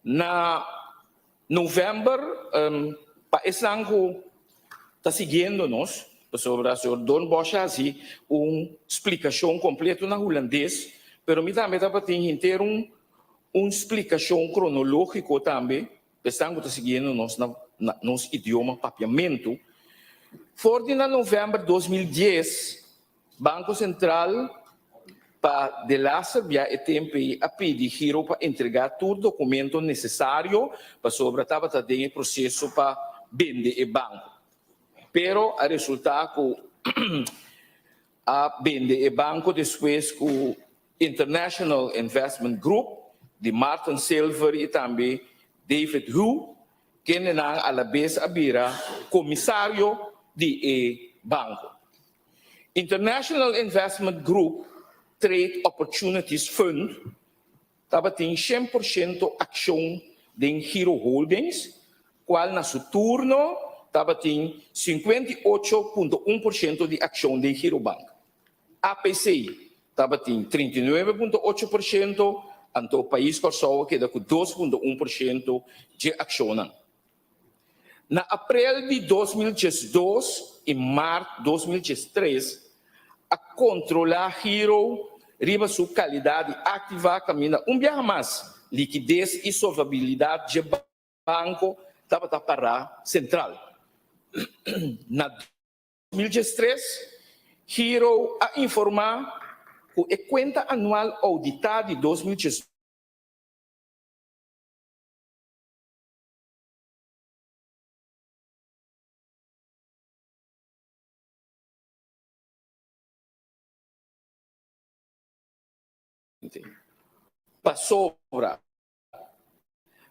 na november, pa esnan cu ta siguiendo nos, pasobra señor Doornbosch a haci un splicacion completo na Hulandes, pero mi tambe tabatin henter un splicacion cronologico tambe pa esnan cu ta siguiendo nos na nos idioma Papiamento. For di na november 2010, Banco Central pa delaster bia e tempo ei a pidi Giro pa entrega tur documento necesario pasobra tabata den e proceso pa bende e banco. Pero a resulta cu a bende e banco despues cu International Investment Group di Martin Silver y tambe David Hu, kendenan alabes a bira comisario di e banco. International Investment Group Trade Opportunities Fund tabatin 100% accion den Giro Holdings, cual na su turno tabatin 58.1% di akshon den Girobank. APC tabatin 39.8%, anto Pais Kòrsou a keda ku 2.1% dje akshonnan. Na aprel di 2012 i mart 2013 a kontrolá Giro riba su kalidat di aktiva kaminda un biaha mas likides i solvabilidat dje banko tabata pará sentral. Na 2013 Giro a informá ku e kuenta anual ouditá di 2012 Pasobra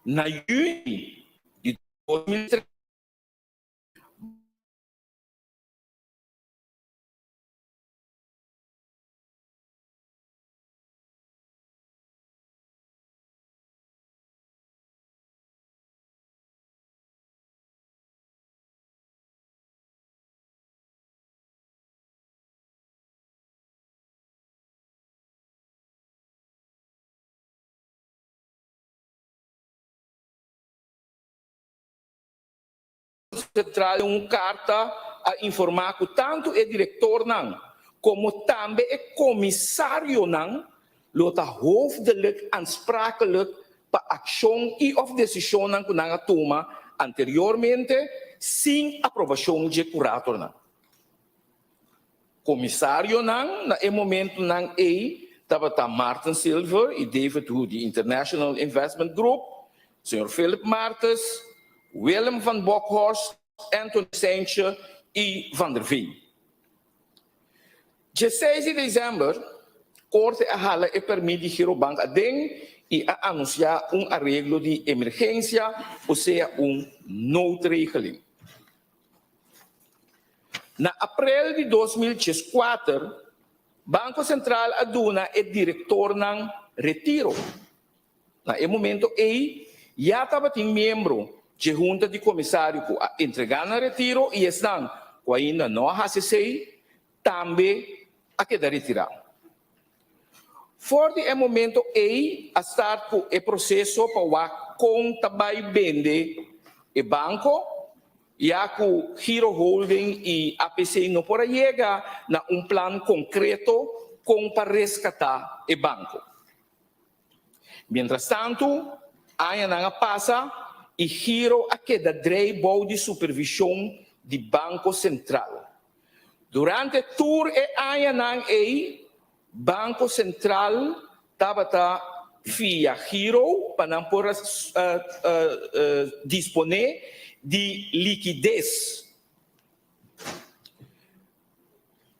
na yüni di 2003, Sentral den un karta a informá ku tantu e direktornan komo tambe e komisarionan lo ta hoofdelijk aansprakelijk pa akshon i òf desishonnan ku nan a tuma anteriormente sin aprobashon dje kuratornan. Komisarionan na e momentunan ei tabata Martin Silver i David Hu di International Investment Group, señor Philip Martes, Willem van Bokhorst, Anthony Seintje i Van der Veen. Dje seis di desèmber, korte a hala e pèrmit di Girobank aden i a anunsiá un areglo di emergensia, osea un noodregeling. Na aprel di 2014, Banko Sentral a duna e direktornan retiro. Na e momento ei, ya tabatin miembro dje hunta di komisario ku a entregá nan retiro i esnan ku ainda no a hasi esei tambe a keda retirá. For di e momento ei a start ku e proseso pa wak kon ta bai bende e banko, ya ku Giro Holding i APC no por a yega na un plan konkreto kon pa reskatá e banko. Mientrastantu, añanan a pasa i Giro a keda drei bou di supervishon di Banko Sentral. Durante tur e añanan ei, Banko Sentral tabata fia Giro pa nan por a disponé di likides.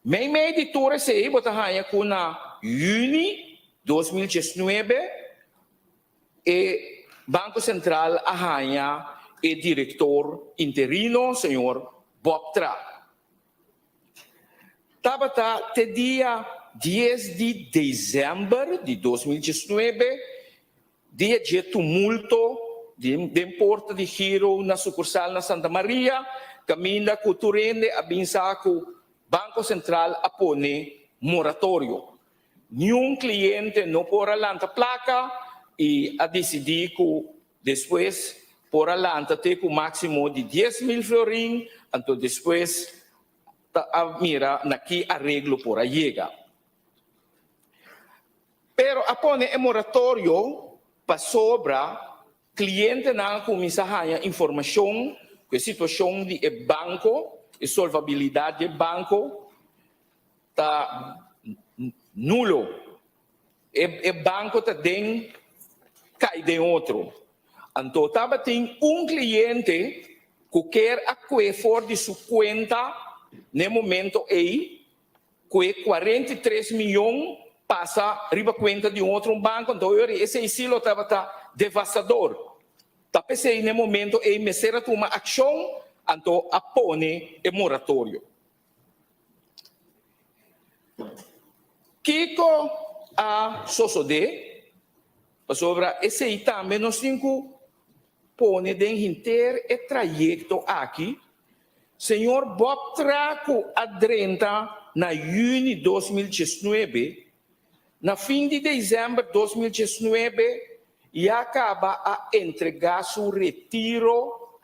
Meimei di tur esei bo ta haña ku na yüni 2019 e Banko Sentral a haña e direktor interino señor Bob Traap. Tabata te dia 10 di desèmber di 2019 Dia dje tumulto den porta di Giro na sukursal na Santa Maria, kaminda ku tur hende a bin sa ku Banko Sentral a pone moratorio. Niun kliente no por a lanta plaka i a disidí ku despues por a lanta te ku máksimo di 10,000 florin, anto despues ta a mira na ki areglo por a yega. Pero a pone e moratorio pasobra klientenan a kuminsá haña informashon ku e situashon di e banko, e solvabilidat di e banko ta nulo. E banko ta den kai den otro. Anto tabatin un kliente ku ker a kue for di su kuenta n'e momento ei Ku e 43 miyon pasa riba kuenta di un otro un banko, anto ora esei sí lo tabata devastador. Ta p'esei n'e momento ei mester a tuma akshon, anto a pone e moratorio. Kiko a sosodé? Pasobra esei tambe nos tin ku pone den henter e trayekto aki. Señor Bob Tra ku a drenta na yüni 2019, na fin di desèmber 2019 ya kaba a entregá su retiro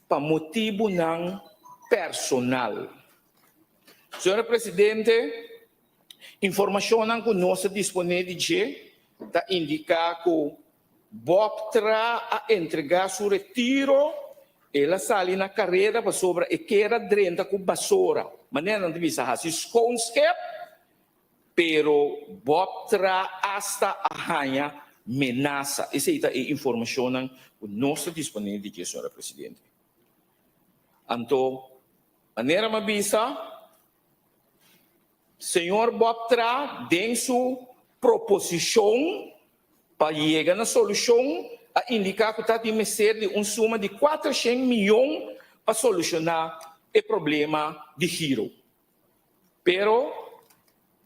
pa motibunan personal. Señora Presidente, informashonnan ku nos ta disponé di dje ta indiká ku Bob Tra a entregá su retiro, el a sali na kareda pasobra e kier a drenta ku basora, manera nan ta bisa hasi schoonschep, pero Bob Tra asta a haña menasa. Esei ta e informashonnan ku nos ta disponé di dje, señora Presidente. Anto, manera mi a bisa, Señor Bob Tra den su proposicion pa yega na solucion a indica cu ta tin mester di un suma di 400 miyon pa soluciona e problema di Giro. Pero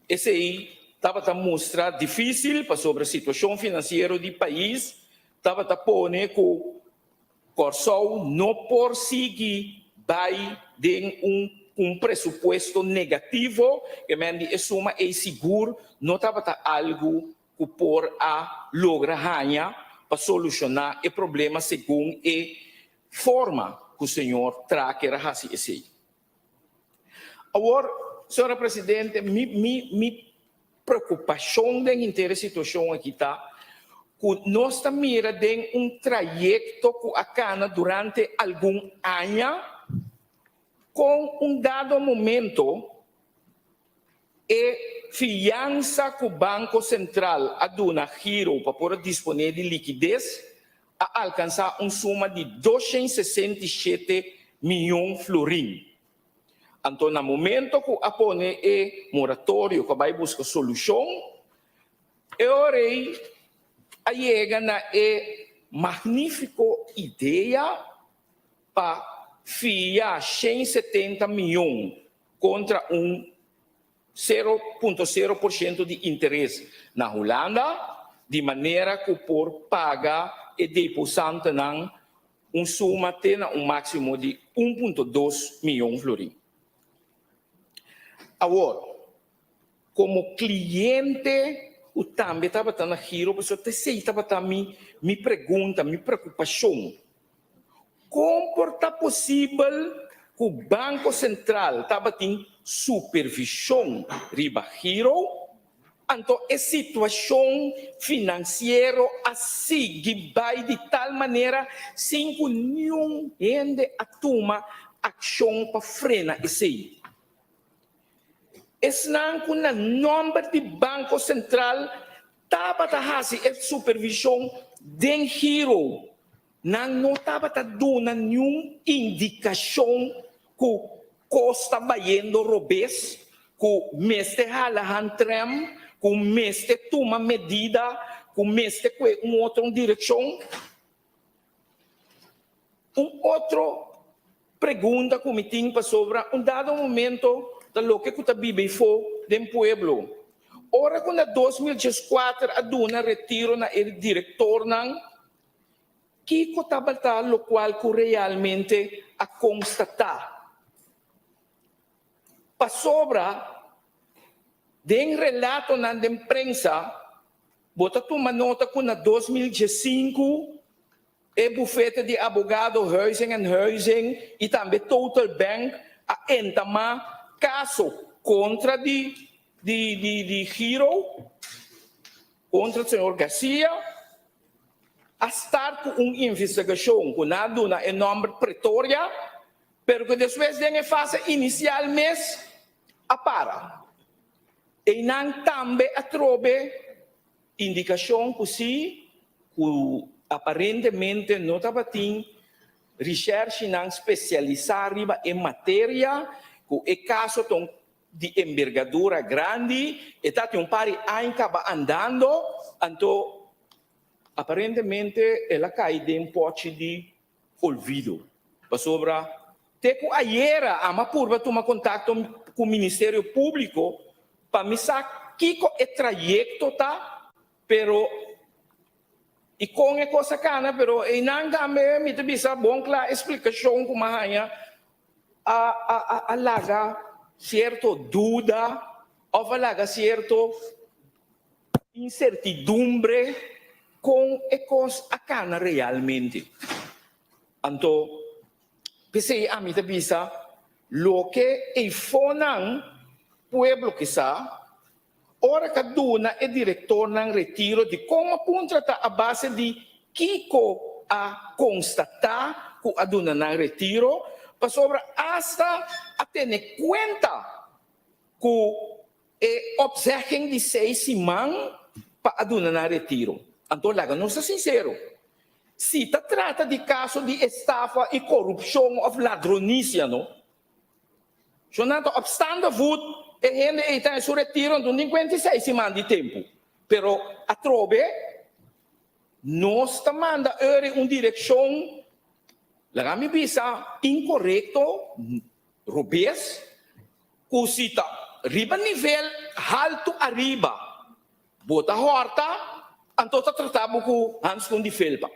esey tabata mustra dificil pasobra situacion financiero di pais tabata pone cu Kòrsou no por sigui bai den un un presupuesto negativo, ke men di e suma ei sigur no tabata algu ku por a logra haña pa solushoná e problema segun e forma ku señor Tracker a hasi esei. Awor, señora Presidente, mi mi mi preokupashon den henter e situashon aki ta ku nos ta mira den un trayekto ku a kana durante algun aña kon un dado momento e fiansa ku Banko Sentral a duna Giro pa por a disponé di likides a alkansá un suma di 267 mion florin. Anto na momento ku a pone e moratorio ku a bai buska solushon, e ora ei a yega na e magnífiko idea pa fia 170 mion kontra un 0.0% di interes na Hulanda, di manera ku por paga e deposantenan un suma te na un máksimo di 1.2 mion florin. Awor, komo kliente ku tambe tabata na Giro, pasobra ta esei tabata mi mi pregunta, mi preokupashon. Kon por ta posibel ku Banko Sentral tabatin supervishon riba Giro, anto e situashon finansiero a sigui bai di tal manera sin ku niun hende a tuma akshon pa frena esei? Esnan ku na nòmber di Banko Sentral tabata hasi e supervishon den Giro, Nan no tabata duna niun indikashon ku kos ta bayendo robes, ku mester hala handrem, ku mester tuma medida, ku mester kue un otro direkshon. Un otro pregunta ku mi tin pasobra un dado momento ta loke ku ta biba ifó den pueblo. Ora ku na 2014 a duna retiro na e direktornan, Kiko tabata lokual ku realmente a konstatá? Pasobra den relatonan den prensa bo ta tuma nota ku na 2015 e bufete di abogado Huizing en Huizing i tambe Total Bank a entamá kaso kontra di di Giro, kontra señor Garcia. A start ku un investigashon ku nan a duna e nòmber Pretoria, pero ku despues den e fase inisial mes a para. Einan tambe a trobe indikashon ku si ku aparentemente no tabatin rishershinan spesialisá riba e materia, ku e kaso ta un di embergadura grandi, e ta tin un par di aña kaba andando, anto aparentemente el a kai den pochi di olvido. Pasobra te ku ayera ami a purba tuma kontakto ku Ministerio Públiko pa mi sa kiko e trayekto ta, pero i kon e kos a kana, pero einan tambe mi ta bisa bon kla e splikashon ku mi a haña. a laga sierto duda òf a laga sierto insertidumbre kon e kos a kana realmente. Anto p'esei ami ta bisa loke eifonan pueblo ke sa Ora ka duna e direktornan retiro di kon a puntra ta a base di kiko a konstatá ku a duna nan retiro, pasobra asta a tene kuenta ku e opzegging di seis siman pa a duna nan retiro. Anto laga nos ta sinsero, si ta trata di kaso di estafa i korupshon òf ladronisia no, Shonnan ta op staande voet, e hende ei ta en su retiro anto tin 46 siman di tempu. Pero atrobe nos ta manda eur un direkshon, laga mi bisa, inkorekto, robes, ku si ta riba nivel haltu ariba bo ta hòrta, anto ta trata bo ku hanskun di felpa.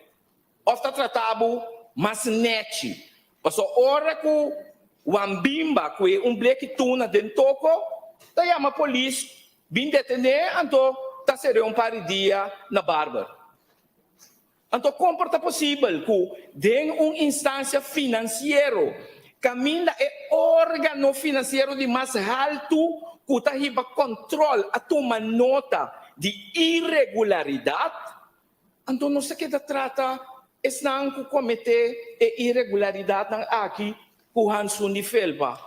Of ta trata bo mas nechi. Pasobra ora ku wan bimba kue un bleki tuna den toko, ta yama polis bin detené anto ta ser'é un par di dia na barber. Anto kon por ta posibel ku den un instansia finansiero kaminda e órgano finansiero di mas haltu ku ta hiba kòntròl a tuma nota di iregularidat, Anto nos ta keda trata esnan ku kometé e iregularidatnan aki ku hansun di felpa?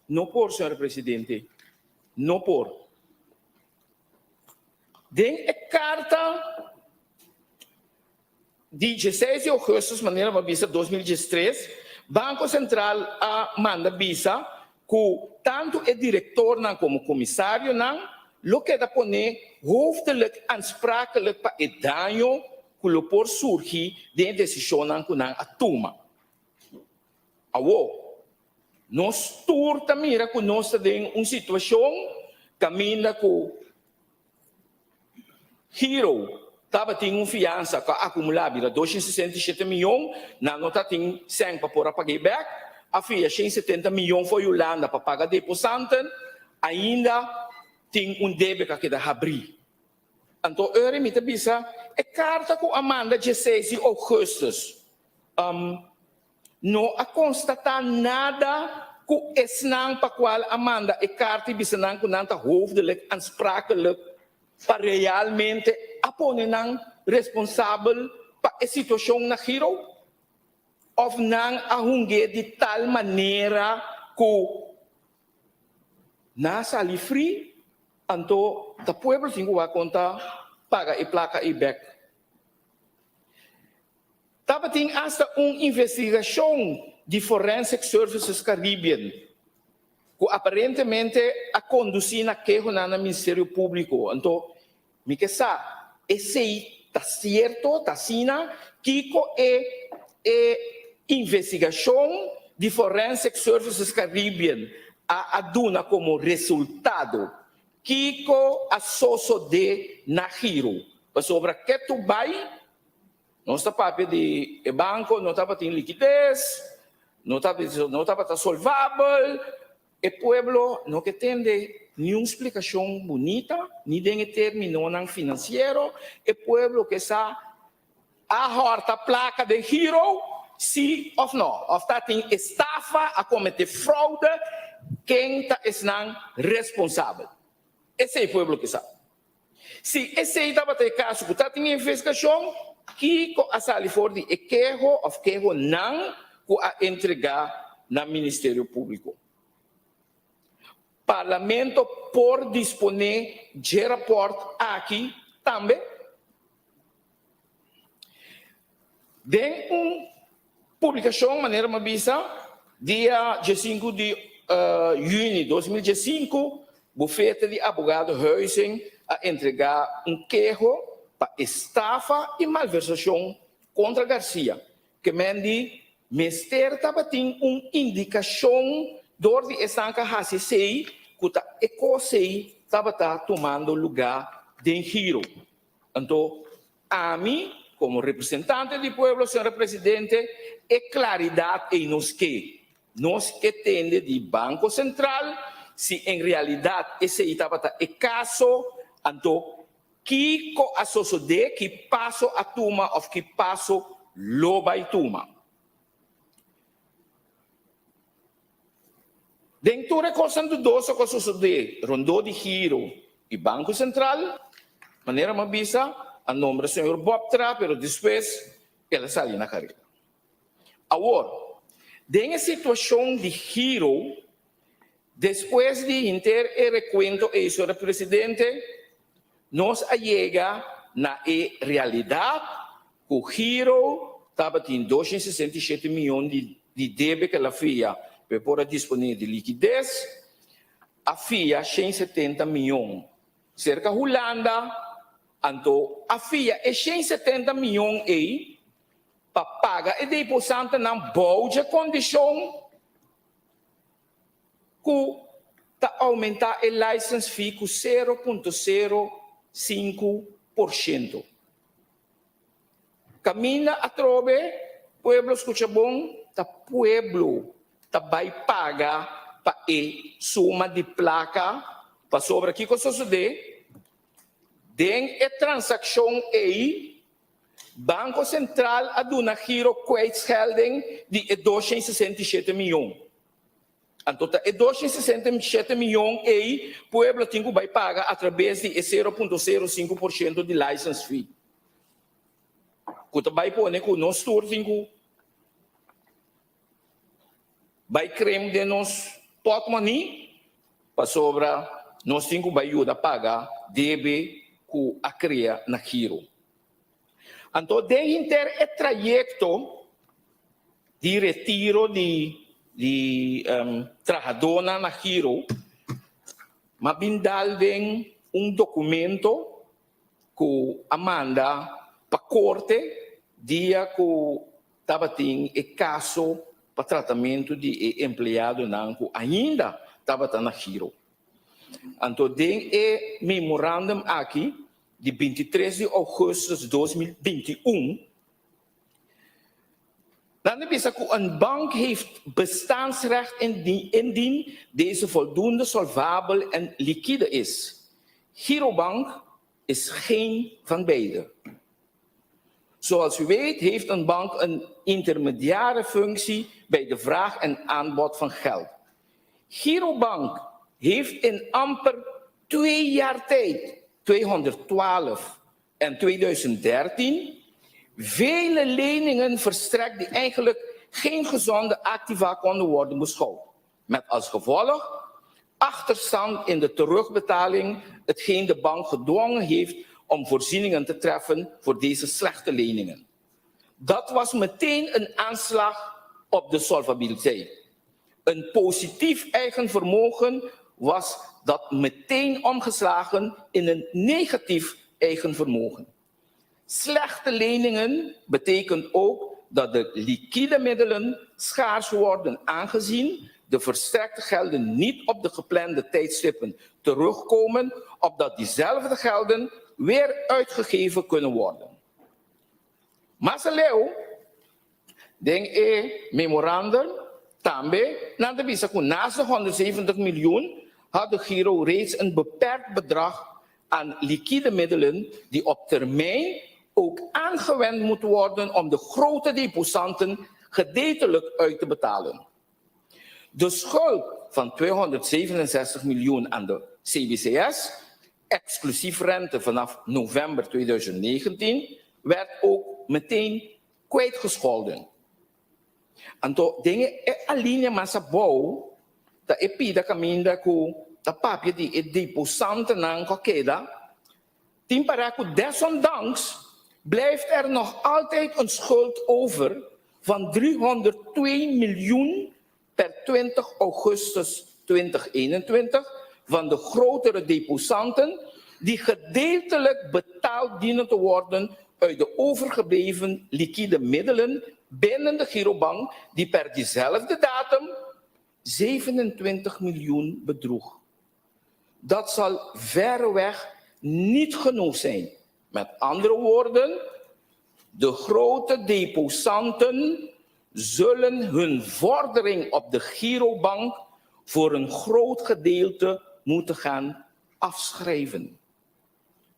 No por, señor presidente. No por. Den e karta di dieseis di ougùstùs, manera bo a bisa, 2013, Banko Sentral a manda bisa ku tantu e direktornan komo komisarionan lo keda pone hoofdelijk aansprakelijk pa e daño ku lo por surgi den e desishonnan ku nan a tuma. Awor, nos tur ta mira ku nos ta den un situashon kaminda ku Hero tabatin un fiansa ku a akumulá bira 267 mion, nan no tatin sèn pa por a pag'é bèk, a fia 170 mion for Hulanda pa paga deposanten, ainda tin un debe ku a keda habrí. Anto ora mi ta bisa e karta ku a manda 16 di ougùstùs, No a konstatá nada ku esnan pa kual a manda e karta i bisa nan ku nan ta hoofdelijk aansprakelijk pa realmente a pone nan responsabel pa e situashon na Giro? Òf nan a hung'é di tal manera ku nan a sali fri, anto ta pueblo tin ku wak konta paga e plaka ei bèk? Tabatin asta un investigashon di Forensic Services Caribbean ku aparentemente a kondusí na kehonan na Ministerio Públiko. Anto mi ke sa esei ta sierto, ta asina? Kiko e e investigashon di Forensic Services Caribbean a a duna komo resultado? Kiko a sosodé na Giro? Pasobra ketu bai Nos ta papia di e banco no tabatin likides, no tabata solvabel, e pueblo no ke tende niun splicacion bunita, ni den e terminonan financiero, e pueblo ke sa a horta placa den giro, si of no, of ta tin estafa, a comete fraude, ken ta esnan responsabel? Esey pueblo ke sa. Si esei tabata e kaso ku ta tin investigashon, kiko a sali for di e keho òf kehonan ku a entregá na Ministerio Públiko? Parlamento por disponé dje rapòrt aki tambe? Den un publikashon, manera mi a bisa, dia diesinku di yüni 2015, bufete di abogado Huizing a entregá un keho pa estafa i malversashon kontra Garcia, ke men di mester tabatin un indikashon dor di esnan ku a hasi esei ku ta e kos ei tabata tumando lugá den Giro. Anto ami komo representante di pueblo, señora presidente, e klaridat ei nos ke. Nos ke tende di Banko Sentral si en realidat esei tabata e kaso, anto kiko a sosodé, ki paso a tuma òf ki paso lo bai tuma. Den tur e kosnan dudoso ku a sosodé rondó di Giro i Banko Sentral, manera mi a bisa, a nombra señor Bob Tra, pero despues el a sali na karera. Awor, den e situashon di Giro, despues di henter e rekuento ei, señor presidente, nos a yega na e realidat ku Giro tabatin 267 mion di debe ku el a fia pa e por a disponé di likides, a fia 170 mion serka Hulanda, anto a fia e 170 mion ei pa paga e deposantenan bou dje kondishon ku ta oumentá e license fee ku 0.05%. Kaminda atrobe, pueblo skucha bon, ta pueblo ta bai paga pa e suma di plaka pasobra kiko sosodé? Den e transakshon ei Banko Sentral a duna Giro kwijtschelding di e 267 mion. Anto ta e 267 mion ei pueblo tin ku bai paga atrabes di e 0.05% di license fee. Ku ta bai pone ku nos tur tin ku bai krem den nos pòtmòni pasobra nos tin ku bai yuda paga debe ku a krea na Giro. Anto den henter e trayekto di retiro di di trahadónan na Giro, m'a bin dal den un dokumento ku a manda pa korte dia ku tabatin e kaso pa tratamentu di e empleadonan ku ainda tabata na Giro. Anto den e memorandum aki di 23 di ougùstùs 2021, nan ta bisa ku een bank heeft bestaansrecht indien deze voldoende solvabel en liquide is. Girobank is geen van beide. Zoals u weet heeft een bank een intermediaire functie bij de vraag en aanbod van geld. Girobank heeft in amper 2 jaar tijd, 212 en 2013, vele leningen verstrekt die eigenlijk geen gezonde activa konden worden beschouwd. Met als gevolg achterstand in de terugbetaling, hetgeen de bank gedwongen heeft om voorzieningen te treffen voor deze slechte leningen. Dat was meteen een aanslag op de solvabiliteit. Een positief eigen vermogen was dat meteen omgeslagen in een negatief eigen vermogen. Slechte leningen betekent ook dat de liquide middelen schaars worden aangezien de verstrekte gelden niet op de geplande tijdstippen terugkomen, opdat diezelfde gelden weer uitgegeven kunnen worden. Mas aleu, den e memorandum tambe nan ta bisa ku naast de 170 miljoen had de Giro reeds een beperkt bedrag aan liquide middelen die op termijn ook aangewend moet worden om de grote deposanten gedeeltelijk uit te betalen. De schuld van 267 miljoen aan de CBCS, exclusief rente vanaf november 2019, werd ook meteen kwijtgescholden. Anto den e alinea mas abou ta e pida kaminda ku ta papia di e deposantenan ku a keda, tin pará ku desondanks blijft er nog altijd een schuld over van 302 miljoen per 20 augustus 2021 van de grotere deposanten die gedeeltelijk betaald dienen te worden uit de overgebleven liquide middelen binnen de Girobank die per diezelfde datum 27 miljoen bedroeg. Dat zal verreweg niet genoeg zijn. Met andere woorden, de grote deposanten zullen hun vordering op de Girobank voor een groot gedeelte moeten gaan afschrijven.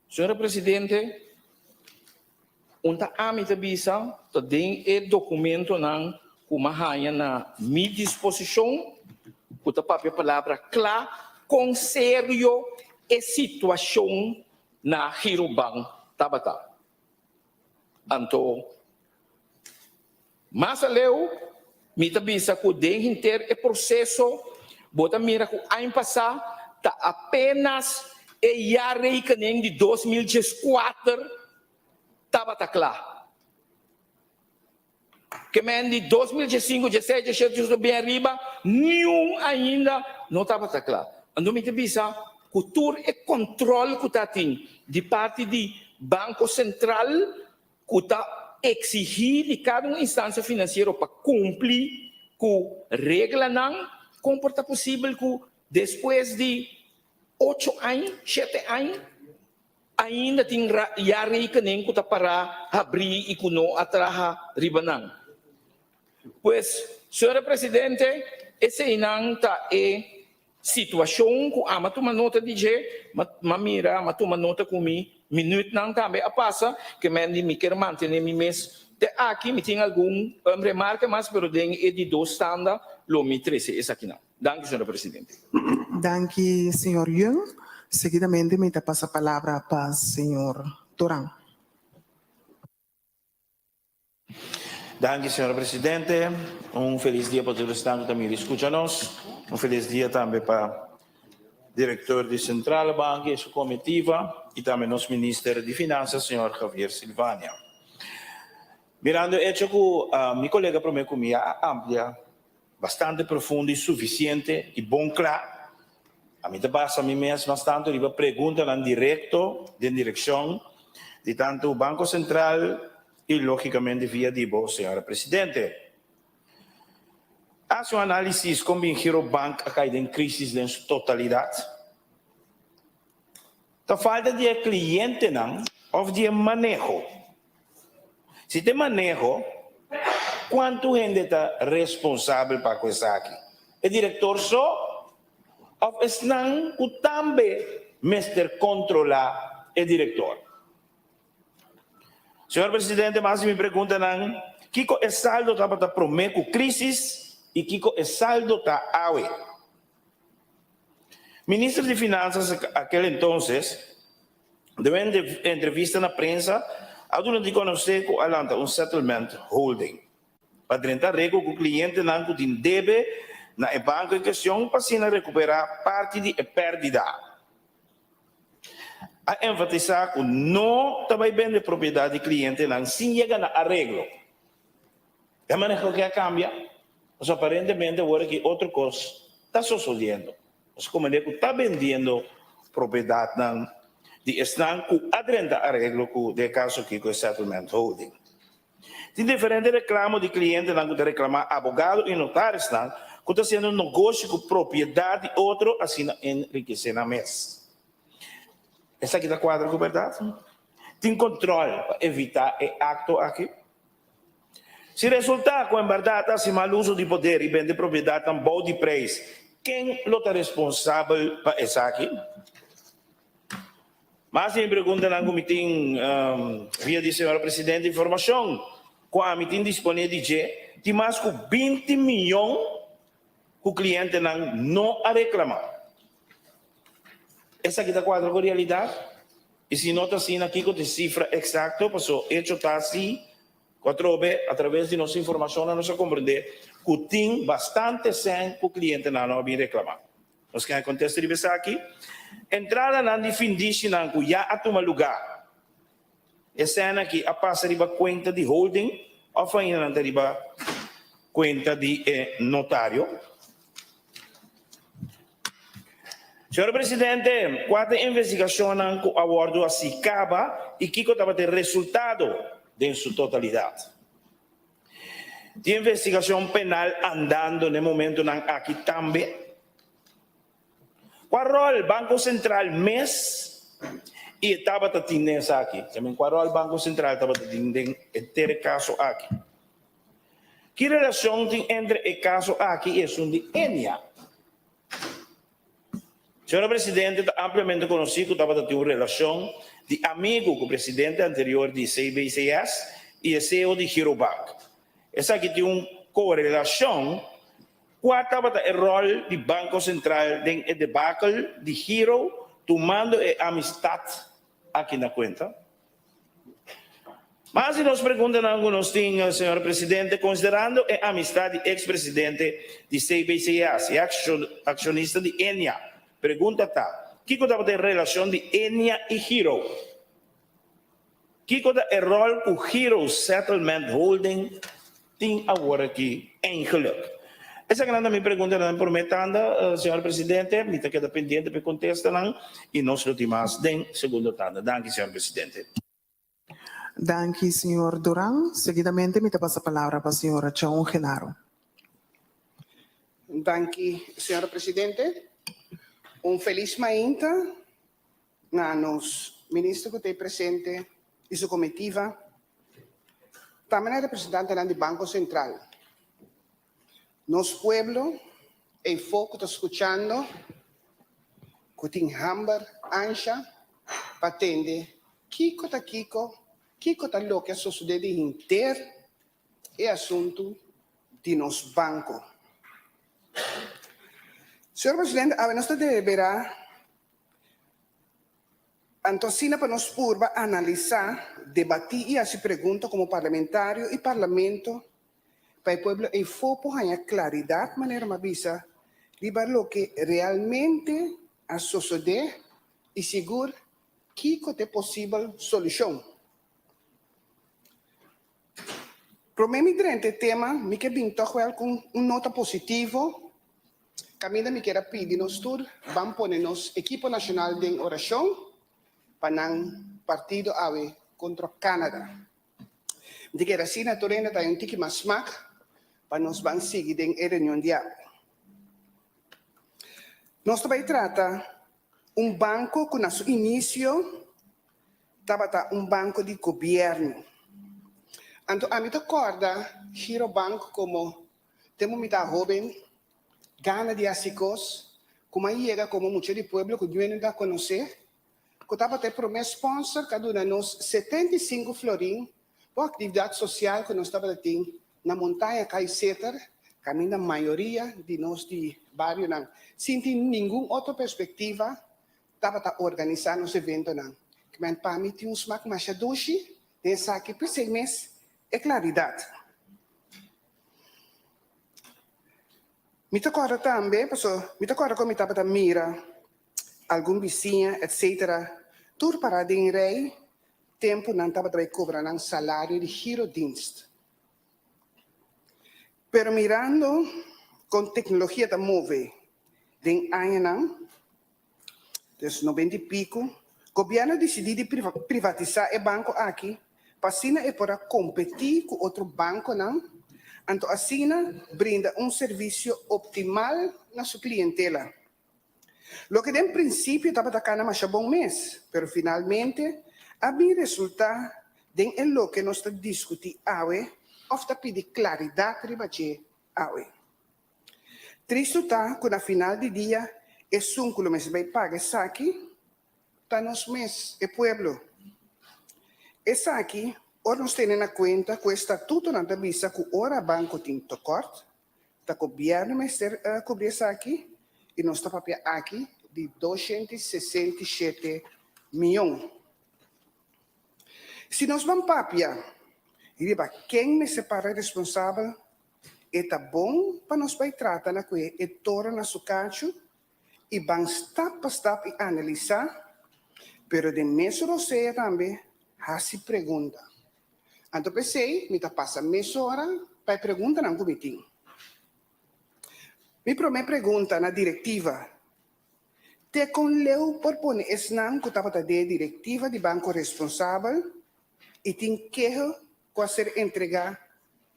Señora Presidente, un ta ami ta bisa ta den e documentonan cu m'a haya na mi disposicion cu ta papia palabra cla con serio e situacion na Girobank tabata. Anto mas aleu mi ta bisa ku den henter e proseso bo ta mira ku aña pasá ta apenas e jaarrekening di 2014 tabata kla. Ke men di 2015, 16, 17, 18 bin ariba niun ainda no tabata kla. Anto mi ta bisa ku tur e kòntròl ku ta tin di parti di Banko Sentral ku ta eksigí di kada un instansia finansiero pa kumpli ku reglanan, kon por ta posibel ku despues di ocho aña, shete aña, ainda tin jaarrekening ku ta pará habrí i ku no a traha riba nan? Pues, señora Presidente, eseinan ta e Situashon ku ama tuma nota di dje, ma mira, ma tuma nota ku mi minütnan tambe a pasa, ke men di mi ker mantené mi mes te aki. Mi tin algun remarke mas, pero den e di dos tanda lo mi trese esakinan. Danki, señora Presidente. Danki, señor Young. Seguidamente mi ta pasa palabra pa señor Toran. Danki señora Presidente. Un felis dia pa tur esnan ku ta mira i skucha nos. Un felis dia tambe pa Direktor di Centrale Bank i su komitiva i tambe nos Minister di Finansa señor Javier Silvania. Mirando e echo ku mi kolega prome ku mi a amplia bastante profundo i sufisiente i bon kla, ami ta basa mi mes mas tantu riba preguntanan direkto den direkshon di tantu Banko Sentral i lógikamente via di bo, señora Presidente. Hasi un análisis kon bin Girobank a kai den krísis den su totalidat. Ta falta di e klientenan òf di e maneho? Si ta e maneho, kuantu hende ta responsabel pa ku esaki? E direktor so òf esnan ku tambe mester kontrolá e direktor? Señor Presidente, mas di mi preguntanan, kiko e saldo tabata promé ku krísis i kiko e saldo ta awe? Minister di Finanzas aquel entonces, den un entrevista na prensa, a duna di conoce cu a lanta un settlement holding pa drenta arreglo cu clientenan cu tin debe na e banco en cuestion pa asina recupera parti di e perdida. A enfatisa cu no ta bay bende propiedad di clientenan sin yega na arreglo. E maneho ke a kambia, pasobra aparentemente awor aki otro kos ta sosodiendo. Nos komende ku ta bendiendo propiedatnan di esnan ku a drenta areglo ku den e kaso aki ku e Settlement Holding. Tin diferente reklamo di klientenan ku ta reklamá abogado i notarisnan ku ta hasiendo nogoshi ku propiedat di otro asina enrikesé nan mes. Esaki ta kuadra ku bèrdat? Tin kontròl pa evitá e akto aki? Si resultá ku en bèrdat a hasi mal uso di poder i bende propiedatnan bou di preis, ken lo ta responsabel pa esaki? Mas di mi preguntanan ku mi tin via di señora Presidente informashon ku ami tin disponé di dje, tin mas ku 20 miyon ku klientenan no a reklamá. Esaki ta kuadra ku realidat? I si no ta asina, kiko ta e sifra eksakto? Paso echo ta si ku atrobe atraves di nos informashonnan nos a komprendé ku tin bastante sèn ku klientenan no a bin reklamá. Nos ke haña kontesta riba esaki. Entradanan di findishinan ku ya a tuma lugá, e sèn aki a pasa riba kuenta di holding òf ainda nan ta riba kuenta di e notario? Señor Presidente, cua ta e investigacionnan cu a wordo haci caba y kico tabata e resultado den su totalidad? Tin investigacion penal andando n'e momentonan aki tambe? Cua rol Banco Central mes y e tabata tin den esaki? Cua rol Banco Central tabata tin den henter e caso aki? Ki relashon tin entre e kaso aki i esun di Ennia? Señora Presidente, ta ampliamente konosí ku tabata tin un relashon di amigu ku presidente anterior di cbcs i e ceo di Girobank. Esaki tin un korelashon kua tabata e ròl di Banko Sentral den e debakel di Giro tumando e amistat aki na kuenta? Mas di nos preguntanan ku nos tin, señor presidente, konsiderando e amistad di eks presidente di cbcs i akshonista di Ennia, pregunta ta, kiko tabata e relashon di Ennia i Giro? Kiko ta e ròl ku Giro Settlement Holding tin awor aki eigenlijk? Esakinan ta mi preguntanan den promé tanda, señor presidente. Mi ta keda pendiente pa e kontestanan i nos lo tin mas den segundo tanda. Danki, señor presidente. Danki, señor Duran. Seguidamente mi ta pasa palabra pa señora Chaun Genaro. Danki, señora presidente. Un felis mainta na nos minister ku ta ei presente i su komitiva, tambe na e representantenan di Banko Sentral. Nos pueblo eifó ku ta skuchando ku tin hamber, ansha pa tende kiko ta kiko, kiko ta loke a sosodé di henter e asuntu di nos banko. Señor Presidente, awe nos ta deliberá Anto asina pa nos purba analisá, debatí i hasi pregunta komo parlamentario i parlamento pa e pueblo eifó por haña klaridat, manera mi a bisa, riba loke realmente a sosodé i sigur kiko ta e posibel solushon. Promé mi drenta e tema, mi ke bin tòg wèl ku un nota positivo. Kaminda mi kier a pidi nos tur ban pone nos ekipo nashonal den orashon pa nan partido awe kontra Canada. Mi ta kere asina tur hende ta hay un tiki mas smak pa nos ban sigui den e reunion di awe. Nos ta bai trata un banko ku na su inisio tabata un banko di gobièrnu. Anto ami ta kòrda Girobank komo Tempu mi ta hóben, gana di hasi kos, ku mi a yega komo mucha di pueblo ku dueño ta konosé, ku tabata e promé sponsor ku a duna nos 75 florin pa un aktividat sosial ku nos tabata tin na Montaña Kaiseter, kaminda mayoria di nos di barionan, sin tin ningun otro perspektiva, tabata organisá nos eventonan. Kimen pa mi tin un smak masha dushi den esaki, p'esei mes e klaridat. Mi ta kòrda tambe, paso mi ta kòrda kon mi tabata mira algun bisiña etcetera tur pará den rei tempu nan tabata bai kobra nan salario di girodienst. Pero mirando kon teknologia ta move den añanan, Dus 90 i piku, gobièrnu a disidí di privatisá e banko aki pa asina e por a kompetí ku otro bankonan, anto asina brinda un servisio optimal na su klientela. Loke den prinsipio tabata kana masha bon mes, pero finalmente a bin resultá den e loke nos ta diskutí awe òf ta pidi klaridat riba dje awe. Tristu ta ku na final di dia esun ku lo mester bai paga esaki ta nos mes, e pueblo. Esaki ora nos tene na kuenta ku e statutonan ta bisa ku ora banko tin tekort ta gobièrnu mester kubri esaki i nos ta papia aki di 267 mion. Si nos ban papia riba ken mester para responsabel E ta bon pa nos bai trata na kue e toro na su kachu i ban stap pa stap i analisá, pero den mesun rosea tambe hasi pregunta. Anto p'esei mi ta pasa mesora pa e preguntanan ku mi tin. Mi promé pregunta na direktiva, Te kon leu por pone esnan ku tabata den e direktiva di banko responsabel i tin keho ku a ser entregá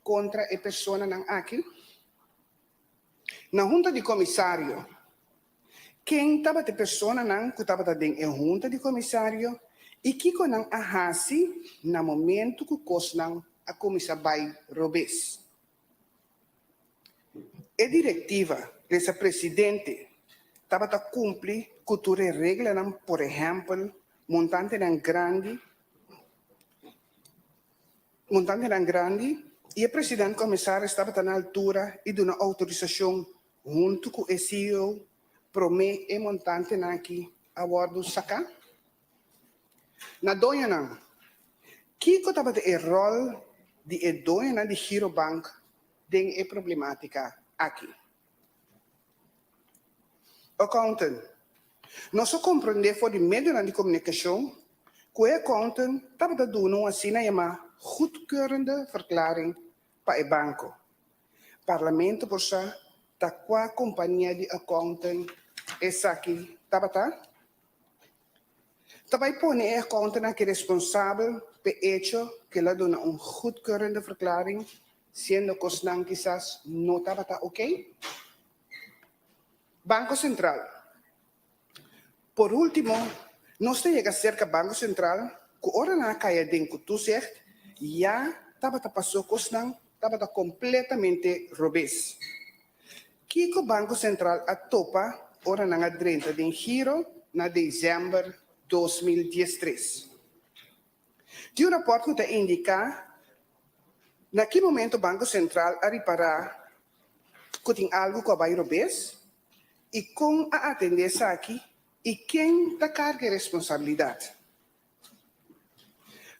kontra e personanan aki? Na hunta di komisario, ken tabata e personanan ku tabata den e hunta di komisario i kiko nan a hasi na momentu ku kosnan a kuminsá bai robes? E direktiva, lesa presidente, tabata kumpli ku tur e reglanan, por ehèmpel, montantenan grandi, montantenan grandi, i e president komisaris tabata na altura i duna outorisashon huntu ku e ceo promé e montantenan aki a wòrdu saká? Na doñonan, kiko tabata e ròl di e doñonan di Girobank den e problemátika aki? Accountant, Nos a komprendé for di medionan di komunikashon ku e accountant tabata duna un asina yamá goedkeurende verklaring pa e banko. Parlamento por sa ta kua kompania di accountant esaki tabata? Ta bai pone e accountant aki responsabel p'e echo ku el a duna un goedkeurende verklaring siendo kosnan kisas no tabata okey? Banko Sentral. Por último, nos ta yega serka Banko Sentral ku ora nan a kai aden ku toezicht ya tabata pasó kosnan tabata kompletamente robes. Kiko Banko Sentral a topa ora nan a drenta den giro na desèmber 2013? Tin un rapòrt ku ta indiká na ki momento Banko Sentral a ripará ku tin algu ku a bai robes i kon a atendé esaki i ken ta karga e responsabilidat.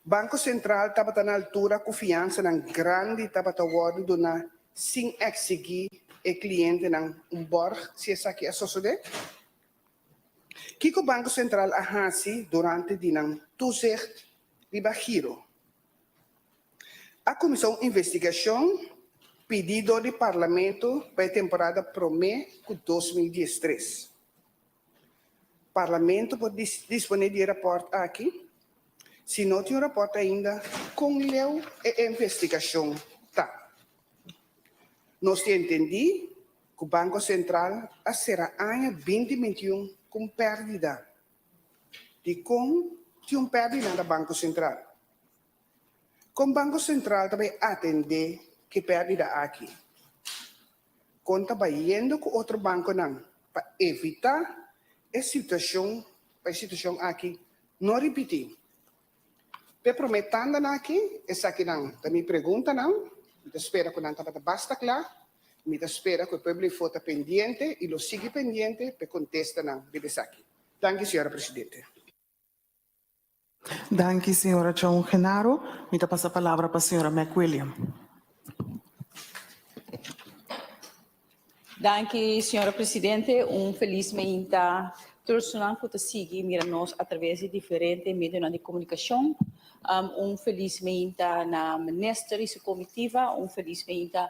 Banko Sentral tabata na altura ku fiansanan grandi tabata wòrdu duná sin eksigí e klientenan un bòrg si esaki a sosodé? Kiko Banko Sentral a hasi durante di nan toezicht riba Giro? A kuminsá un investigashon pidí dor di Parlamento pa e temporada promé ku 2013. Parlamento por disponé di e rapòrt aki? Si no tin un rapòrt ainda, kon leu e investigashon ta? Nos tin entendí ku Banko Sentral a sera aña 2021 ku un pèrdida. Dikon tin un pèrdida na Banko Sentral? Kon Banko Sentral ta bai atendé ku e pèrdida aki? Kon ta bayendo ku otro bankonan pa evitá e situashon pa e situashon aki no ripití? P'e promé tandanan aki, esakinan ta mi preguntanan. Mi ta spera ku nan tabata basta kla. Mi ta spera ku e pueblo ifó ta pendiente i lo sigui pendiente p'e kontestanan riba esaki. Danki, señora Presidente. Danki, señora Tjong Genaro. Mi ta pasa palabra pa señora McWilliam. Danki, señora Presidente. Un felis meinta tur esnan ku ta sigui mira nos a traves di diferente medionan di komunikashon. Un felis meinta na Minister i su komitiva. Un felis meinta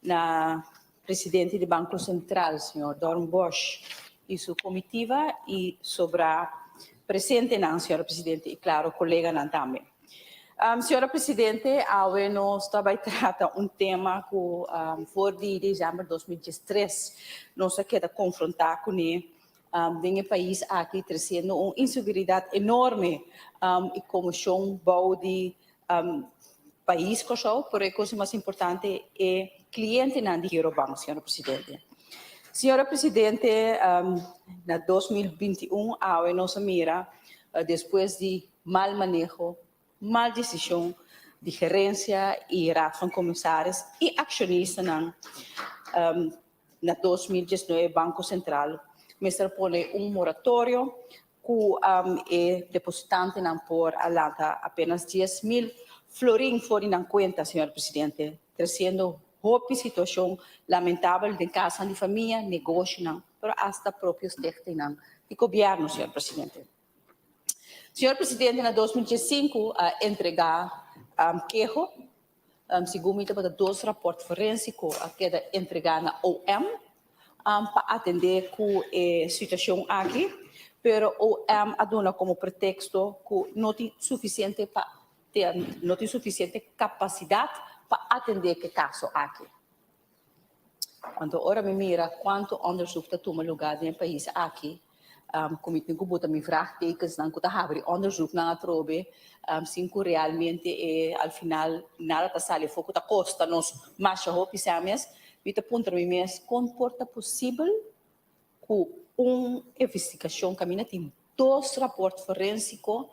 na Presidente di Banko Sentral, señor Doornbosch i su komitiva i sobrá presentenan, señora Presidente, i klaro koleganan tambe. Señora Presidente, awe nos ta bai trata un tema ku for di december 2013 nos a keda konfrontá kuné den e pais aki, tresiendo un inseguridat enorme i konmoshon bou di pais Kòrsou, pero e kos mas importante e klientenan di Girobank, señora Presidente. Señora Presidente, na 2021 awe nos a mira despues di mal maneho, mal desishon di gerensia i Raad van Commissaris i akshonistanan na 2019 Banko Sentral mester a pone un moratorio ku e depositantenan por a lanta apenas 10,000 florin for di nan kuenta, señor Presidente, tresiendo hopi situashon lamentabel den kasnan di famia, negoshonan, pero asta propio stichtingnan di gobièrnu, señor Presidente. Señor Presidente, na 2015 a entregá keho, segun mi tabata dos rapòrt forénsiko a keda entregá na OM pa atendé ku e situashon aki, pero OM a duna komo preteksto ku no tin sufisiente pa no tin sufisiente kapasidat pa atendé ku e kaso aki. Anto ora mi mira kuantu onderzoek ta tuma lugá den e pais aki, ku mi tin ku buta mi vraagtekensnan ku ta habri onderzoeknan atrobe, sin ku realmente e al final nada ta sali afó ku ta kosta nos masha hopi sèn mes. Mi ta puntra mi mes kon por ta posibel ku un investigashon kaminda tin dos rapòrt forensiko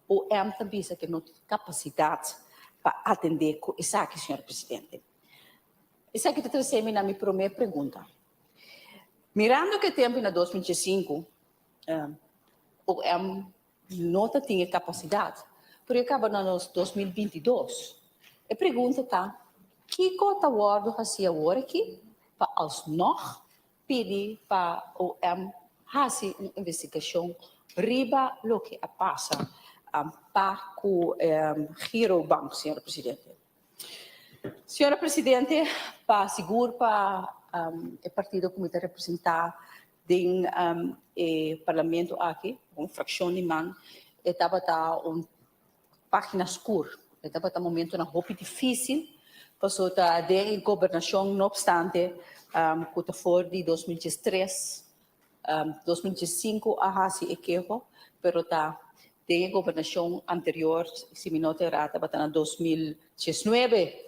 OM ta bisa ku no tin kapasidat pa atendé ku esaki, señor presidente. Esaki ta trese mi na mi promé pregunta. Mirando ku e tempu na 2005 OM no ta tin e kapasidat, pero e kaba na nos 2022. E pregunta ta, kiko ta wòrdu hasi awor aki pa alsnog pidi pa OM hasi un investigashon riba loke a pasa pa ku Girobank, señor presidente? Señora presidente, pa sigur pa e partido ku mi ta representá den e parlamento aki, un frakshon di man, e tabata un página skur. E tabata momentonan hopi difísil, pasobra ta den e gobernashon, no opstante ku ta for di 2003, 2005 a hasi e keho, pero ta den e gobernashon anterior, si mi no ta erá, tabata na 2019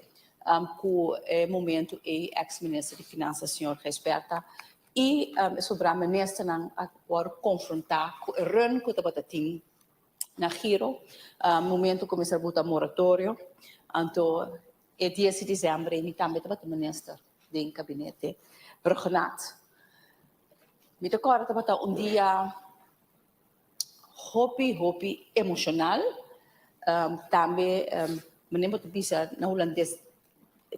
ku e momento ei eks minister di Finansa señor Gijsbertha i e sobrá ministernan a wòrdu konfrontá ku e run ku tabata tin na Giro, momento ku mester buta moratorio, anto e dies di december ei mi tambe tabata minister den kabinete Rhuggenaath. Mi ta kòrda tabata un dia hopi hopi emoshonal, tambe manera bo ta bisa na hulandes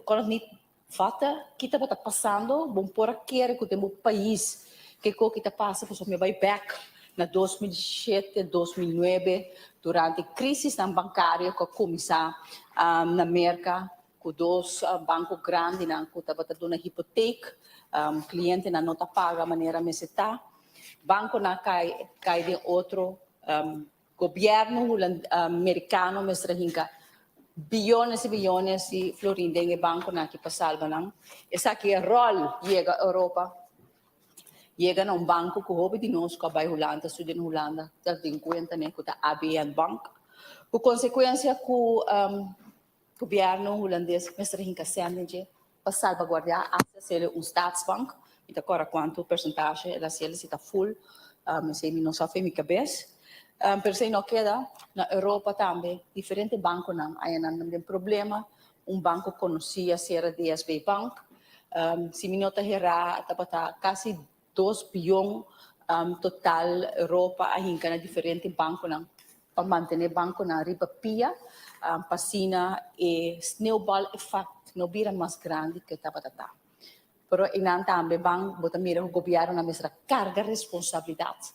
kon het niet vatten ki tabata pasando, bo por a kere ku den bo pais kiko ki ta pasa pasobra mi a bai bek na 2007, 2009 durante krisisnan bankario ku a kuminsá na Merka ku dos banko grandinan ku tabata duna hipotek, klientenan no ta paga manera mester ta, bankonan kai kai den otro. Gobièrnu Merikano mester a hinka biyones i biyones di florin den e bankonan aki pa salba nan. Esaki e ròl yega Europa, yega na un banko ku hopi di nos ku a bai Hulanda, studia na Hulanda, ta tin kuenta n'e ku ta ABN Bank. Ku konsekuensia ku Gobièrnu hulandes mester hinka sèn den dje pa salbaguardiá asta sele un staatsbank. Mi ta kòrda kuantu persentashe el a sele, si ta ful, esei mi no sa fen mi kabes. Pero esei no keda, na Europa tambe diferente bankonan a yena nan den problema. Un banko konosí a sera DSB Bank. Si mi no ta herá tabata kasi 2 bion total Europa a hinka na diferente bankonan pa mantené bankonan riba pia pa asina e sneeuwbal effect no bira mas grandi ku e tabata ta. Pero einan tambe ban bo ta mira ku gobièrnunan mester a karga responsabilidat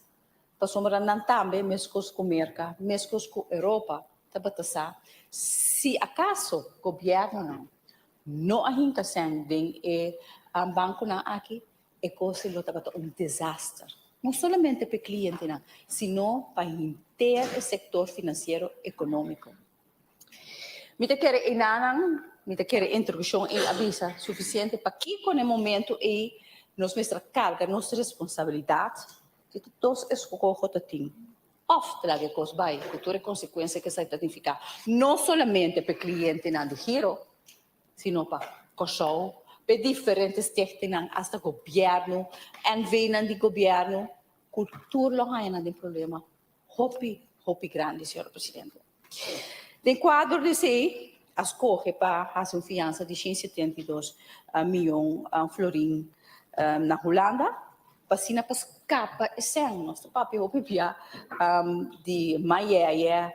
pasobra nan tambe meskos ku Merka, meskos ku Europa tabata sa si akaso gobièrnunan no a hinka sèn den e bankonan aki E kos lo tabata un desaster, no solamente pa e klientenan, sino pa henter e sektor finansiero ekonómiko. Mi ta kere enanan, mi ta kere e introdukshon ei a bisa sufisiente pakiko na e momento ei nos mester a karga nos responsabilidat di tur dos eskoho ta tin, òf ta laga e kos bai ku tur e konsekuensia ku esaki ta nifiká, no solamente pa e klientenan di Giro, sino pa Kòrsou, p'e diferente stichtingnan, asta gobièrnu, NV-nan di gobièrnu, ku tur lo haña nan den problema hopi, hopi grandi, señor presidente. Den kuadro di esei, a skohe pa hasi un fiansa di 172 mion florin na Hulanda, pa asina pa skapa e sèn. Nos ta papia hopi bia di Mayeye,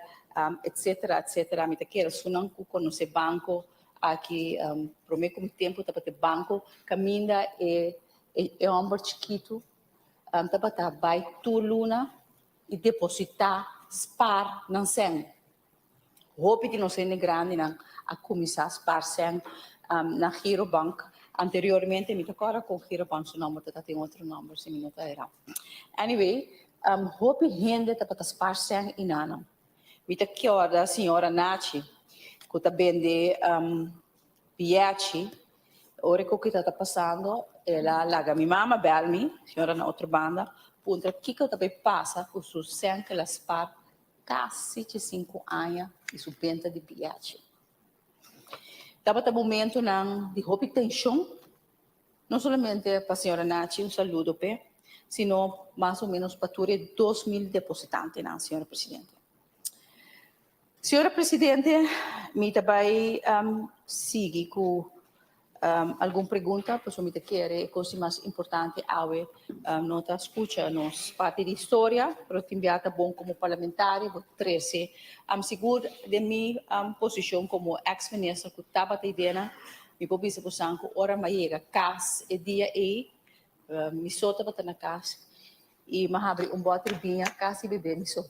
etcetera, etcetera. Mi ta kere esunnan ku konosé banko aki promé ku mi tempu tabata e banko kaminda e e hòmber chikitu tabata bai tur luna i depositá spar nan sèn. Hopi di nos hende grandinan a kuminsá spar sèn na Girobank. Anteriormente mi ta kòrda kon Girobank su nòmber ta tin otro nòmber si mi no ta erá. Anyway, hopi hende tabata spar sèn i nanan. Mi ta kòrda señora Nachi ku ta bende bièchi. Ora ku kita ta pasando el a laga mi mama bèl mi, señora na otro banda, puntra kiko ta bai pasa ku su sèn ku el a spar Kasi 15 aña di su benta di biachi. Tabata momentonan di hopi tenshon. No solamente pa señora Nachi, un saludo p'e, sino mas o menos pa tur e 2000 depositantenan, señora Presidente. Señora Presidente, mi ta bai sigui cu algun pregunta, pasobra mi ta kere e cos di mas importante awe no ta scucha nos parti di historia, pero tin bia ta bon como parlamentario bo trece. Sigur den mi posicion como ex minister cu tabata idena, mi por bisa bosan cu ora mi a yega cas e dia ey, mi so tabata na cas y mi a habri un boter biña casi bebe mi so.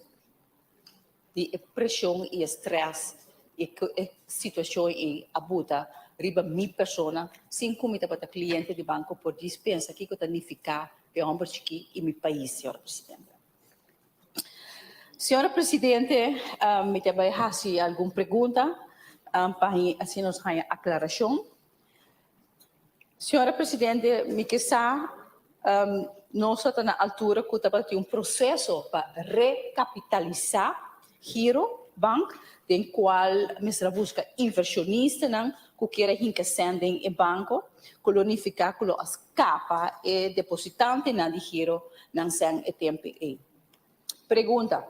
Di e preshon i e strès i ku e situashon ei a buta riba mi persona sin ku mi tabata kliente di banko por djis pensa kiko ta nifiká pa e hòmber chikí i mi pais, señora presidente. Señora presidente, mi ta bai hasi algun pregunta pa asina nos haña aklarashon. Señora Presidente, mi ke sa, nos a ta na altura ku tabatin un proseso pa rekapitalisá Giro Bank, den kual mester a buska invershonistanan ku kier a hinka sèn den e banko, ku lo nifiká ku lo a skapa e depositantenan di Giro nan sèn e tempu ei. Pregunta,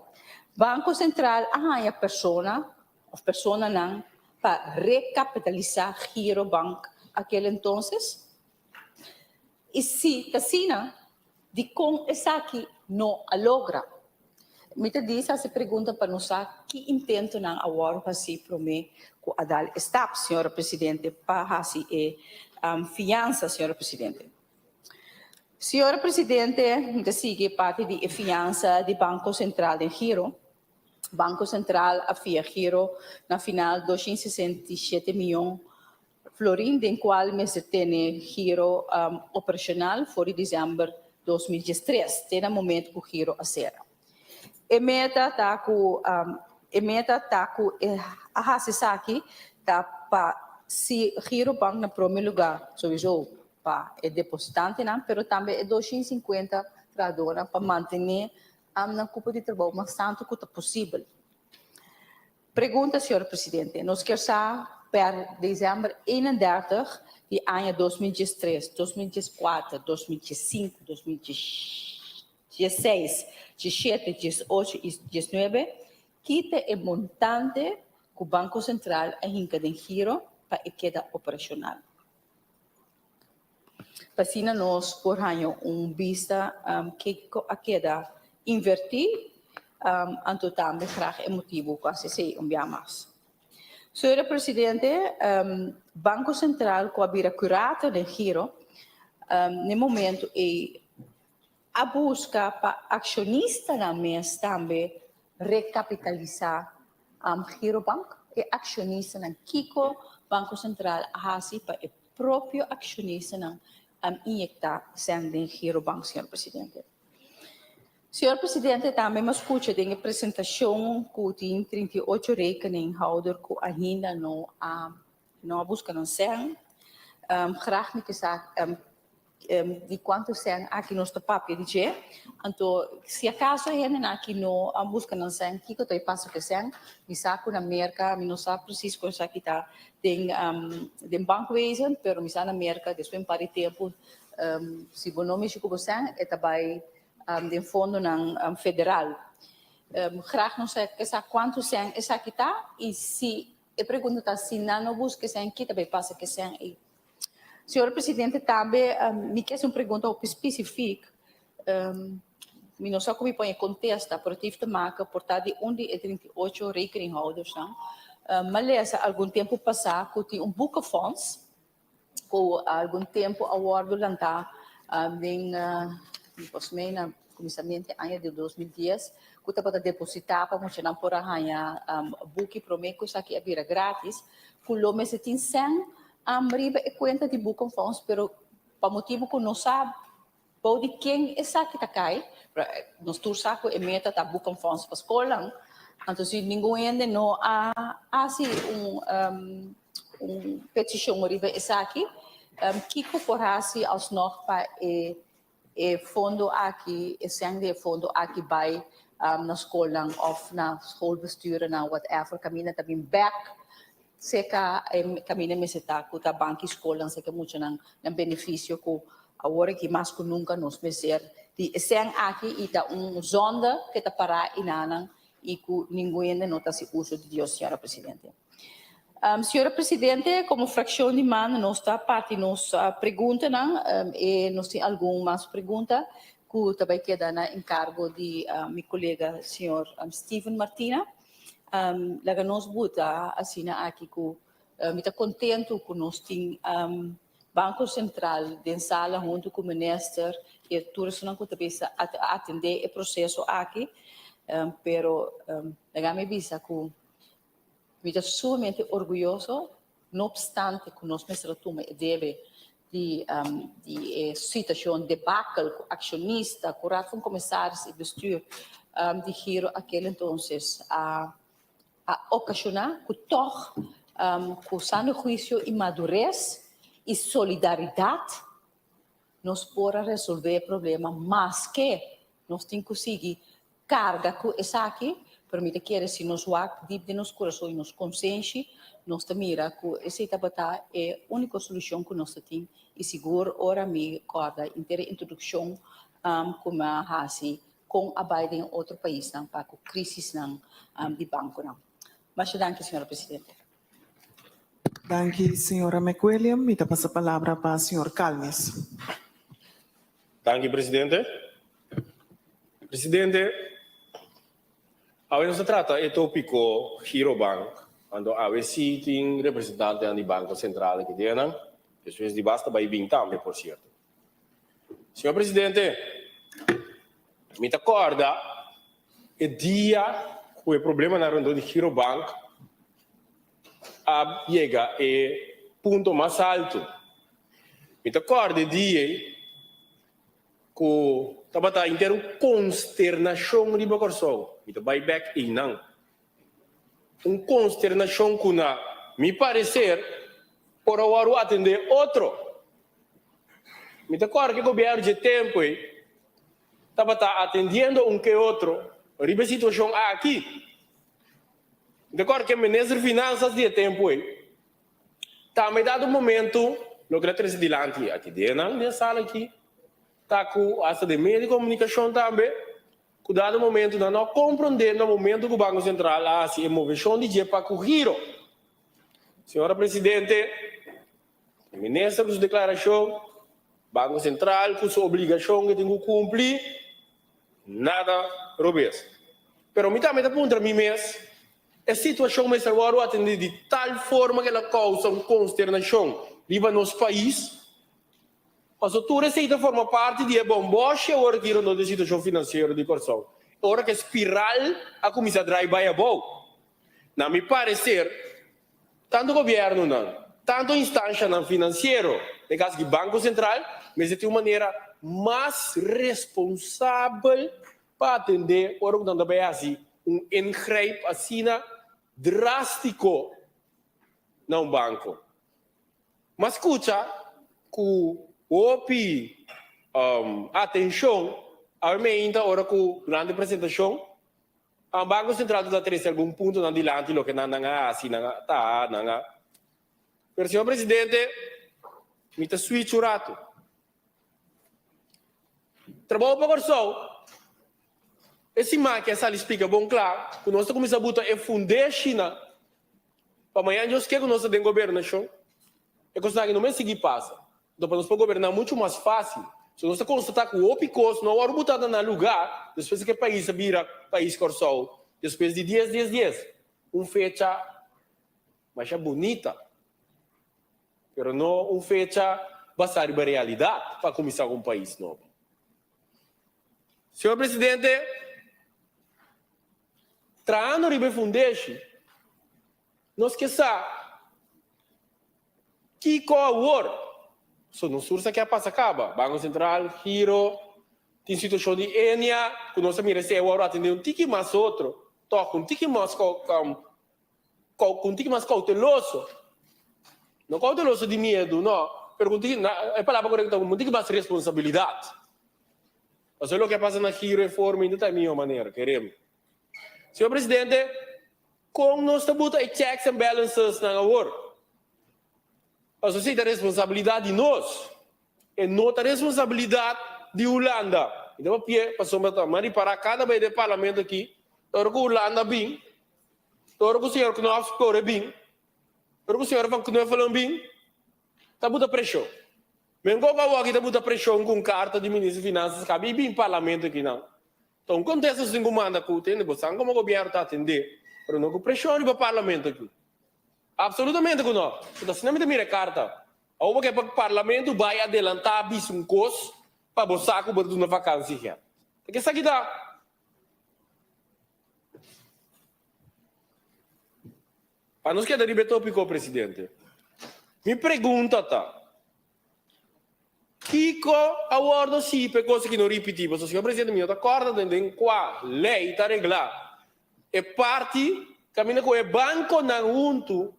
Banko Sentral a haña persona of personanan pa recapitalisá Girobank aquel entonces? Y si ta asina, dicon esaki no a logra? Mi ta dici haci pregunta pa nos sa ki intentonan a wòrdu haci prome cu a dal e stap, señora Presidente, pa haci e fiansa, señora Presidente. Señora Presidente, mi ta sigui e parti di e fiansa di Banco Central den Giro. Banco Central a fia giro na final 267 miyon florin den cual mester tene giro operacional for di december 2013 te na momento cu giro a cera. E meta ta cu e meta ta cu e a haci esaki ta pa si giro bank na prome lugar sowieso pa e depositantenan pero tambe e 250 trahadornan pa mantene Am nan cupo di trabou mas tanto cu ta posibel. Pregunta, Señor Presidente, nos kier sa per december 31 di aña 2013, 2014, 2015, 2016, 17, 18 y 19, ki ta e montante cu Banco Central a hinca den giro pa e keda operacional? Pa asina nos por haña un bista kiko a keda invertí, anto tambe graag e motibu ku hasi esei un bia mas. Señora Presidente, Banko Sentral ku a bira kurator den giro, na e momento ei a buska pa akshonistanan mes tambe rekapitalisá Girobank. E akshonistanan, kiko Banko Sentral a hasi pa e propio akshonistanan inyektá sèn den Girobank, señor Presidente? Señor Presidente, tambe mi a skucha den e presentashon ku tin 38 rekeninghouder ku ainda no a no a buska nan sèn. Graag mi ke sa di kuantu sèn aki nos ta papia di dje. Anto si akaso e hendenan aki no a buska nan sèn, kiko ta e pasa ku e sèn? Mi sa ku na Merka, mi no sa presis kon esaki ta den den bankwezen, pero mi sa na Merka despues un par di tempu si bo no mishi ku bo sèn e ta bai den fondonan federal. Graag nos ke sa kuantu sèn esaki ta i si E pregunta ta si nan no buska esei ki ta bay pasa ku esei ei. Señor Presidente tambe mi ke hasi un pregunta hopi spesifik. Mi no sa ku mi pon e kontesta pero tin te maka por ta di un di e 38 rekeninghoudersnan. Mi a lesa algun tempu pasá ku tin un boekenfonds ku algun tempu a wòrdu lantá den volgens na kuminsamentu di aña di 2010 ku tabata depositá pa muchanan por a haña buki promé ku esaki a bira grátis, ku lo mester tin sèn riba e kuenta di Boekenfonds, pero pa motibu ku no sa bou di ken esaki ta kai, nos tur sa ku e meta ta Boekenfonds pa skolnan, anto si ningun hende no a hasi un un petishon riba esaki, kiko por hasi alsnog pa e e fondo aki, e sèn di e fondo aki bai na skolnan òf na schoolbesturennan, whatever, kaminda ta bin bèk. Seka e kaminda mester ta ku ta banki skolnan seka muchanan nan benefisio ku awor aki mas ku nunka nos mester di e sèn aki i ta un zonde ke ta pará inanan i ku ningun hende no ta hasi uso di Dios señora presidente. Señora presidente komo frakshon di man nos ta parti nos preguntanan e nos tin algun mas pregunta ku ta bai keda na enkargo di mi kolega señor Steven Martina. Laga nos buta asina aki ku mi ta kontentu ku nos tin Banko Sentral den sala huntu ku minister i tur esunnan ku ta bisa atendé e proseso aki. Pero laga mi bisa ku mi ta sumamente orguyoso no opstante ku nos mester a tuma e debe di di e situacion debakel cu accionista, cu Raad van Commissaris y bestuur di Giro aquel entonces a a ocasiona cu toch cu sano huicio y madurez y solidaridad nos por a resolve e problema maske nos tin cu sigui carga cu esaki, pero mi ta kere si nos wak dip den nos curason y nos consenshi, nos ta mira cu esey tabata e unico solucion cu nos ta tin y sigur ora mi corda inter e introduccion cu mi a haci con a bay den otro paisnan pa cu crisisnan di banconan. Masha danki, señora Presidente. Danki, señora McWilliam. Mi ta pasa palabra pa señor Calmes. Danki, presidente. Presidente, awe nos ta trata e tópiko Girobank, anto awe sí tin representantenan di Banko Sentral aki den nan, despues di basta bai bin tambe, por sierto. Señor presidente, mi ta kòrda e dia ku e problemanan rondó di Girobank a yega e punto mas altu. Mi ta kòrda e dia ei ku tabata henter un konsternashon riba Kòrsou. Mi ta bai bèk einan. Un konsternashon ku na mi pareser por a wòrdu atendé otro. Mi ta kòrda ku e gobièrnu dje tempu ei tabata atendiendo un ke otro riba e situashon aki. Mi ta kòrda ku e minister finansas di e tempu ei tambe dado momentu loke el a trese dilanti aki den nan den sala aki ta ku asta den medio di komunikashon tambe ku dado momentu nan no a komprondé na momentu ku Banko Sentral a hasi e moveshon di dje pa ku giro. Señora Presidente, e minister ku su deklarashon, Banko Sentral ku su obligashon ke tin ku kumpli, nada robes. Pero mi tambe ta puntra mi mes, e situashon mester wòrdu atendí di tal forma ke el a kousa un konsternashon riba nos pais? Paso tur esei ta forma parti di e bombòshi awor aki rondó di e situashon finansiero di Kòrsou. Ora ku e spiral a kuminsá drai bai abou. Na mi pareser, tantu gobièrnunan, tantu instanshanan finansiero, den kaso aki Banko Sentral, mester tin un manera mas responsabel pa atendé ora ku nan ta bai hasi un ingrijp asina drástiko na un banko. M'a skucha ku hopi atenshon awe meinta ora ku durante presentashon Banko Sentral ta trese algun puntonan dilanti loke nan nan a hasi, nan a taha, nan a. Pero señor Presidente, mi ta switch un ratu. Trabou pa Kòrsou, e siman aki a sali splika bon kla ku nos ta kuminsá buta e fundeshinan Pa mañan Dios ke ku nos ta den gobernashon, e kosnan aki no mester sigui pasa. Anto pa nos por goberná muchu mas fásil. So nos ta konstatá ku hopi kos no a wòrdu butá na nan lugá despues ku e pais a bira pais Kòrsou despues di dies dies dies. Un fecha masha bunita, pero no un fecha basá riba realidat pa kuminsá ku un pais nobo. Señor Presidente, trahando riba e fundeshi, nos ke sa kiko awor. So nos tur sa ke a pasa kaba. Banko Sentral, Giro, tin situashon di Enia ku nos a mira si e wòrdu atendé un tiki mas otro, tòg un tiki mas ku un tiki mas kouteloso. No kouteloso di miedu, no, pero ku un tiki, e palabra korekto ta un tiki mas responsabilidat. Pasobra loke a pasa na Giro e forma ainda ta e mihó manera, kerem. Señor Presidente. Kon nos ta buta e checks and balances nan awor? Pasobra esei ta responsabilidat di nos. E no ta responsabilidat di Hulanda. Mi ta papia pasobra ta m'a ripará kada bes den parlamento aki, ora ku Hulanda bin, ora ku señor Knops kore bin, ora ku señor Van Knuffelen bin, ta buta preshon. Men koko awor aki ta buta preshon ku un karta di minister di Finansas kabi i bin parlamento aki nan. Ta un kontesto sin ku manda ku tende bo san komo gobièrnu ta atendé, pero no ku preshon riba parlamento aki. Absolutamente ku no. Ku ta asina mi ta mira e karta. Awor bo ke pa parlamento bai adelantá bisa un kos pa bo sa ku bo ta duna vakansi hèn. Ta ke esaki ta? Pa nos keda riba e topiko, presidente. Mi pregunta ta, Kiko a wordo si pa e kos aki no ripiti? Pasobra, señor presidente, mi no ta korda den den kua lei ta reglá e parti kaminda ku e bankonan huntu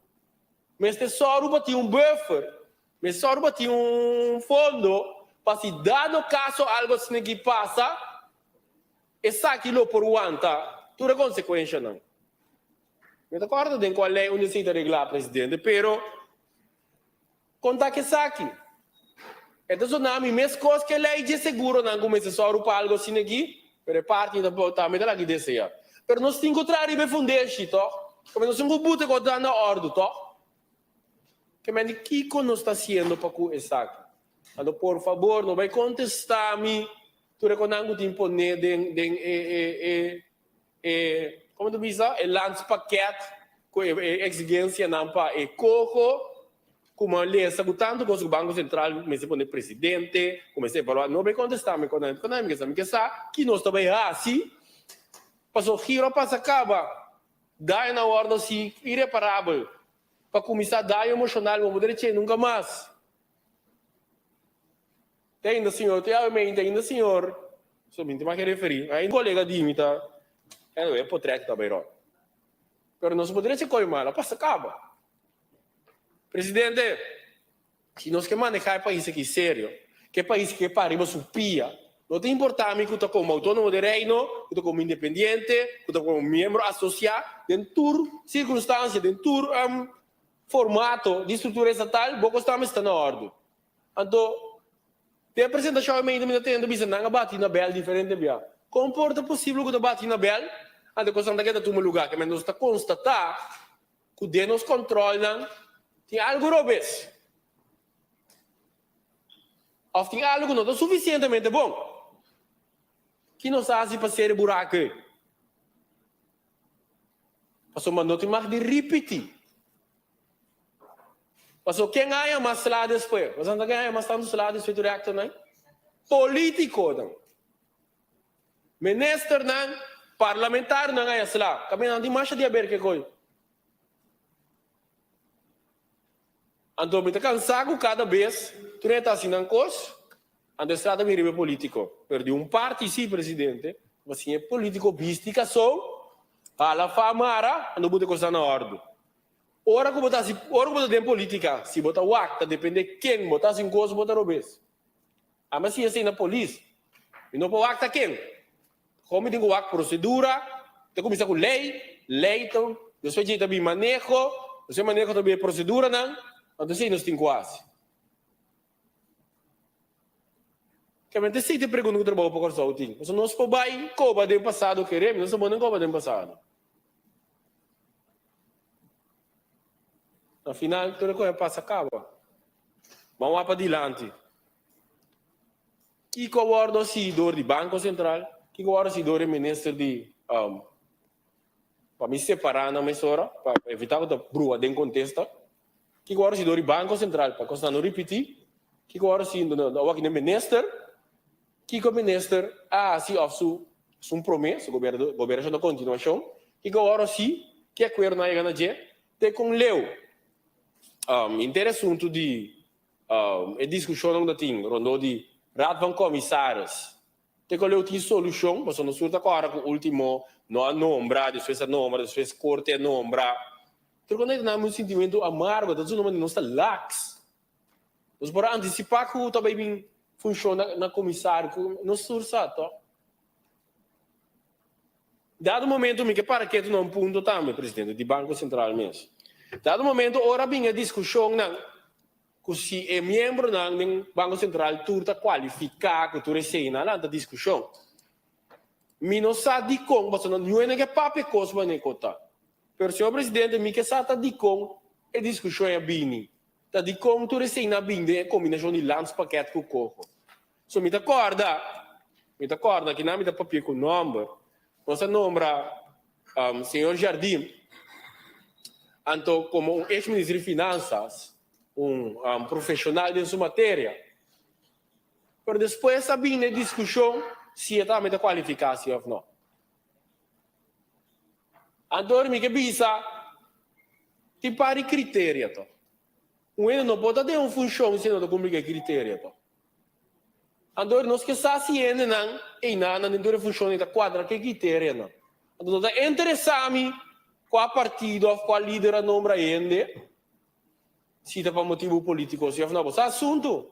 mester sòru pa tin un buffer, mester sòru pa tin un fondo pa si dado kaso algo asina aki pasa, esaki lo por wanta tur e konsekuenshanan. Mi no ta korda den kua lei unda esei ta reglá, presidente, pero. Kon ta k'esaki? E ta sona mi meskos k'e lei dje seguronan ku mester sòru pa algu asina aki, pero e parti ta tambe ta laki desea. Pero nos tin ku traha riba e fundeshi, tòg? Pasobra nos tin ku buta e kos na òrdu, tòg? Ke men di kiko nos ta hasiendo pa ku esaki? Anto por fabor no bai kontestá mi tur e konan ku tin poné den den e e e e komo ta bisa e landspakket ku e e eksigensianan pa e koho ku mi a lesa ku tantu kos ku Banko Sentral mester pone presidente ku mester evaluá no bai kontestá mi konan konan mi ke sa mi ke sa ki nos ta bai hasi pasobra giro a pasa kaba daño na wòrdu hasi ireparabel pa kuminsá daño emoshonal bo no por derech'é nunka mas. Te ainda señor, te awe mente ainda señor, so mi ta mas ke referí, ainda colega di mi ta, anyway e potret ta bay rond. Pero nos por drecha coy mal, a pasa caba. Presidente, si nos ke maneha e pais aki serio, ke e pais ke para riba su pia, no ta importa mi cu ta como autonomo den Reino, cu ta como independiente, cu ta como miembro asocia, den tur circunstancia, den tur formato di structura estatal, bo cos tambe sta na ordo. Anto, den e presentashon e mente mi ta tende bisa nan a bati na bèl diferente bia. Kon por ta posibel ku ta bati na bèl anto kosnan ta keda tuma lugá? Ke nos ta konstatá ku den nos kòntròlnan tin algu robes òf tin algu ku no ta sufisientemente bon. Ki nos a hasi pa sera e buraku ei? Pasobra no tin mag di ripití. Pasobra ken haña mas sla despues? Bo sa ken haña mas tantu sla despues tur e aktonan? Politikonan, ministernan, parlamentarionan haña sla. Kaminda nan tin masha di aber ke koi. Anto mi ta kansa ku kada bes tur e ta hasi nan kos, anto e trata bin riba e politiko. Pero di un parti si, presidente, bo sin e politiko bisti kasou, hala fa mara, anto bo ta kosnan na ordu. Ora ku bo ta hasi, ora ku bo ta den politika, si bo ta wak, ta depende ken bo ta hasi un kos, bo ta robes. Ami a siña esei na polis. Mi no por wak ta ken. Kon mi tin ku wak prosedura, ta kuminsá ku lei, lei ta, despues djei ta bin maneho, despues maneho ta bin e proseduranan, anto esei nos tin ku hasi. Kamente esei ta e pregunta ku Trabou pa Kòrsou tin. Pasobra nos por bai koba den pasado kere, mi no sa bo den koba den pasado. Na final tur e kohe pasa kaba. Ban wak padilanti. Kiko a wòrdu hasi dor di Banko Sentral? Kiko a wòrdu hasi dor di minister di pa mi separá nan mesora pa evitá ku ta brua den kontesta? Kiko a wòrdu hasi dor di Banko Sentral pa kosnan no ripití? Kiko a wòrdu hasi awor aki den minister? Kiko minister a hasi òf su su promé, su gobernashon ta kontinuashon? Kiko a wòrdu hasi? Ki akuerdo nan a yega na dje? Te kon leu henter asuntu di E diskushonnan ku ta tin rondó di Raad van Commissaris te ku leu tin solushon, pasobra nos tur ta kòrda ku último no a nombra, despues a nombra, despues korte a nombra. Tur ku ta duna un sintimentu amargo, ta duna nos ta laks. Nos por a antisipá ku ta bai bin funshon na komisario, ku nos tur sa tòg. Dado momento mi ke para ketu na un punto tambe, Presidente, di Banco Central mes. Dado momento ora bin e discusionnan cu si e miembronan den Banco Central tur ta cualifica cu tur eseinan lanta discusion. Mi no sa dicon, pasobra no niun hende ke papia cos manera cu ta. Pero señor Presidente mi ke sa ta dicon e discusion a bini. Ta dicon tur eseinan a bin den e combinacion di landspakket cu coho. So mi ta corda, mi ta corda kinan mi ta papia cu nomber. Nos a nombra señor Jardim anto como un ex minister di finanzas, un profesional den su materia. Pero despues a bini e discusion si e tambe ta cualifica si of no. Anto mi ke bisa tin par di criteria to. Un hende no por ta den un funcion si e no ta cumpli cu e criteria to. Anto nos ke sa si hendenan einanan den tur e funshon ei ta kuadra ku e kriterianan. Anto no ta interesá mi kua partido òf kua lider a nombra hende, si ta pa motibu polítiko si òf no. Bo sa asuntu.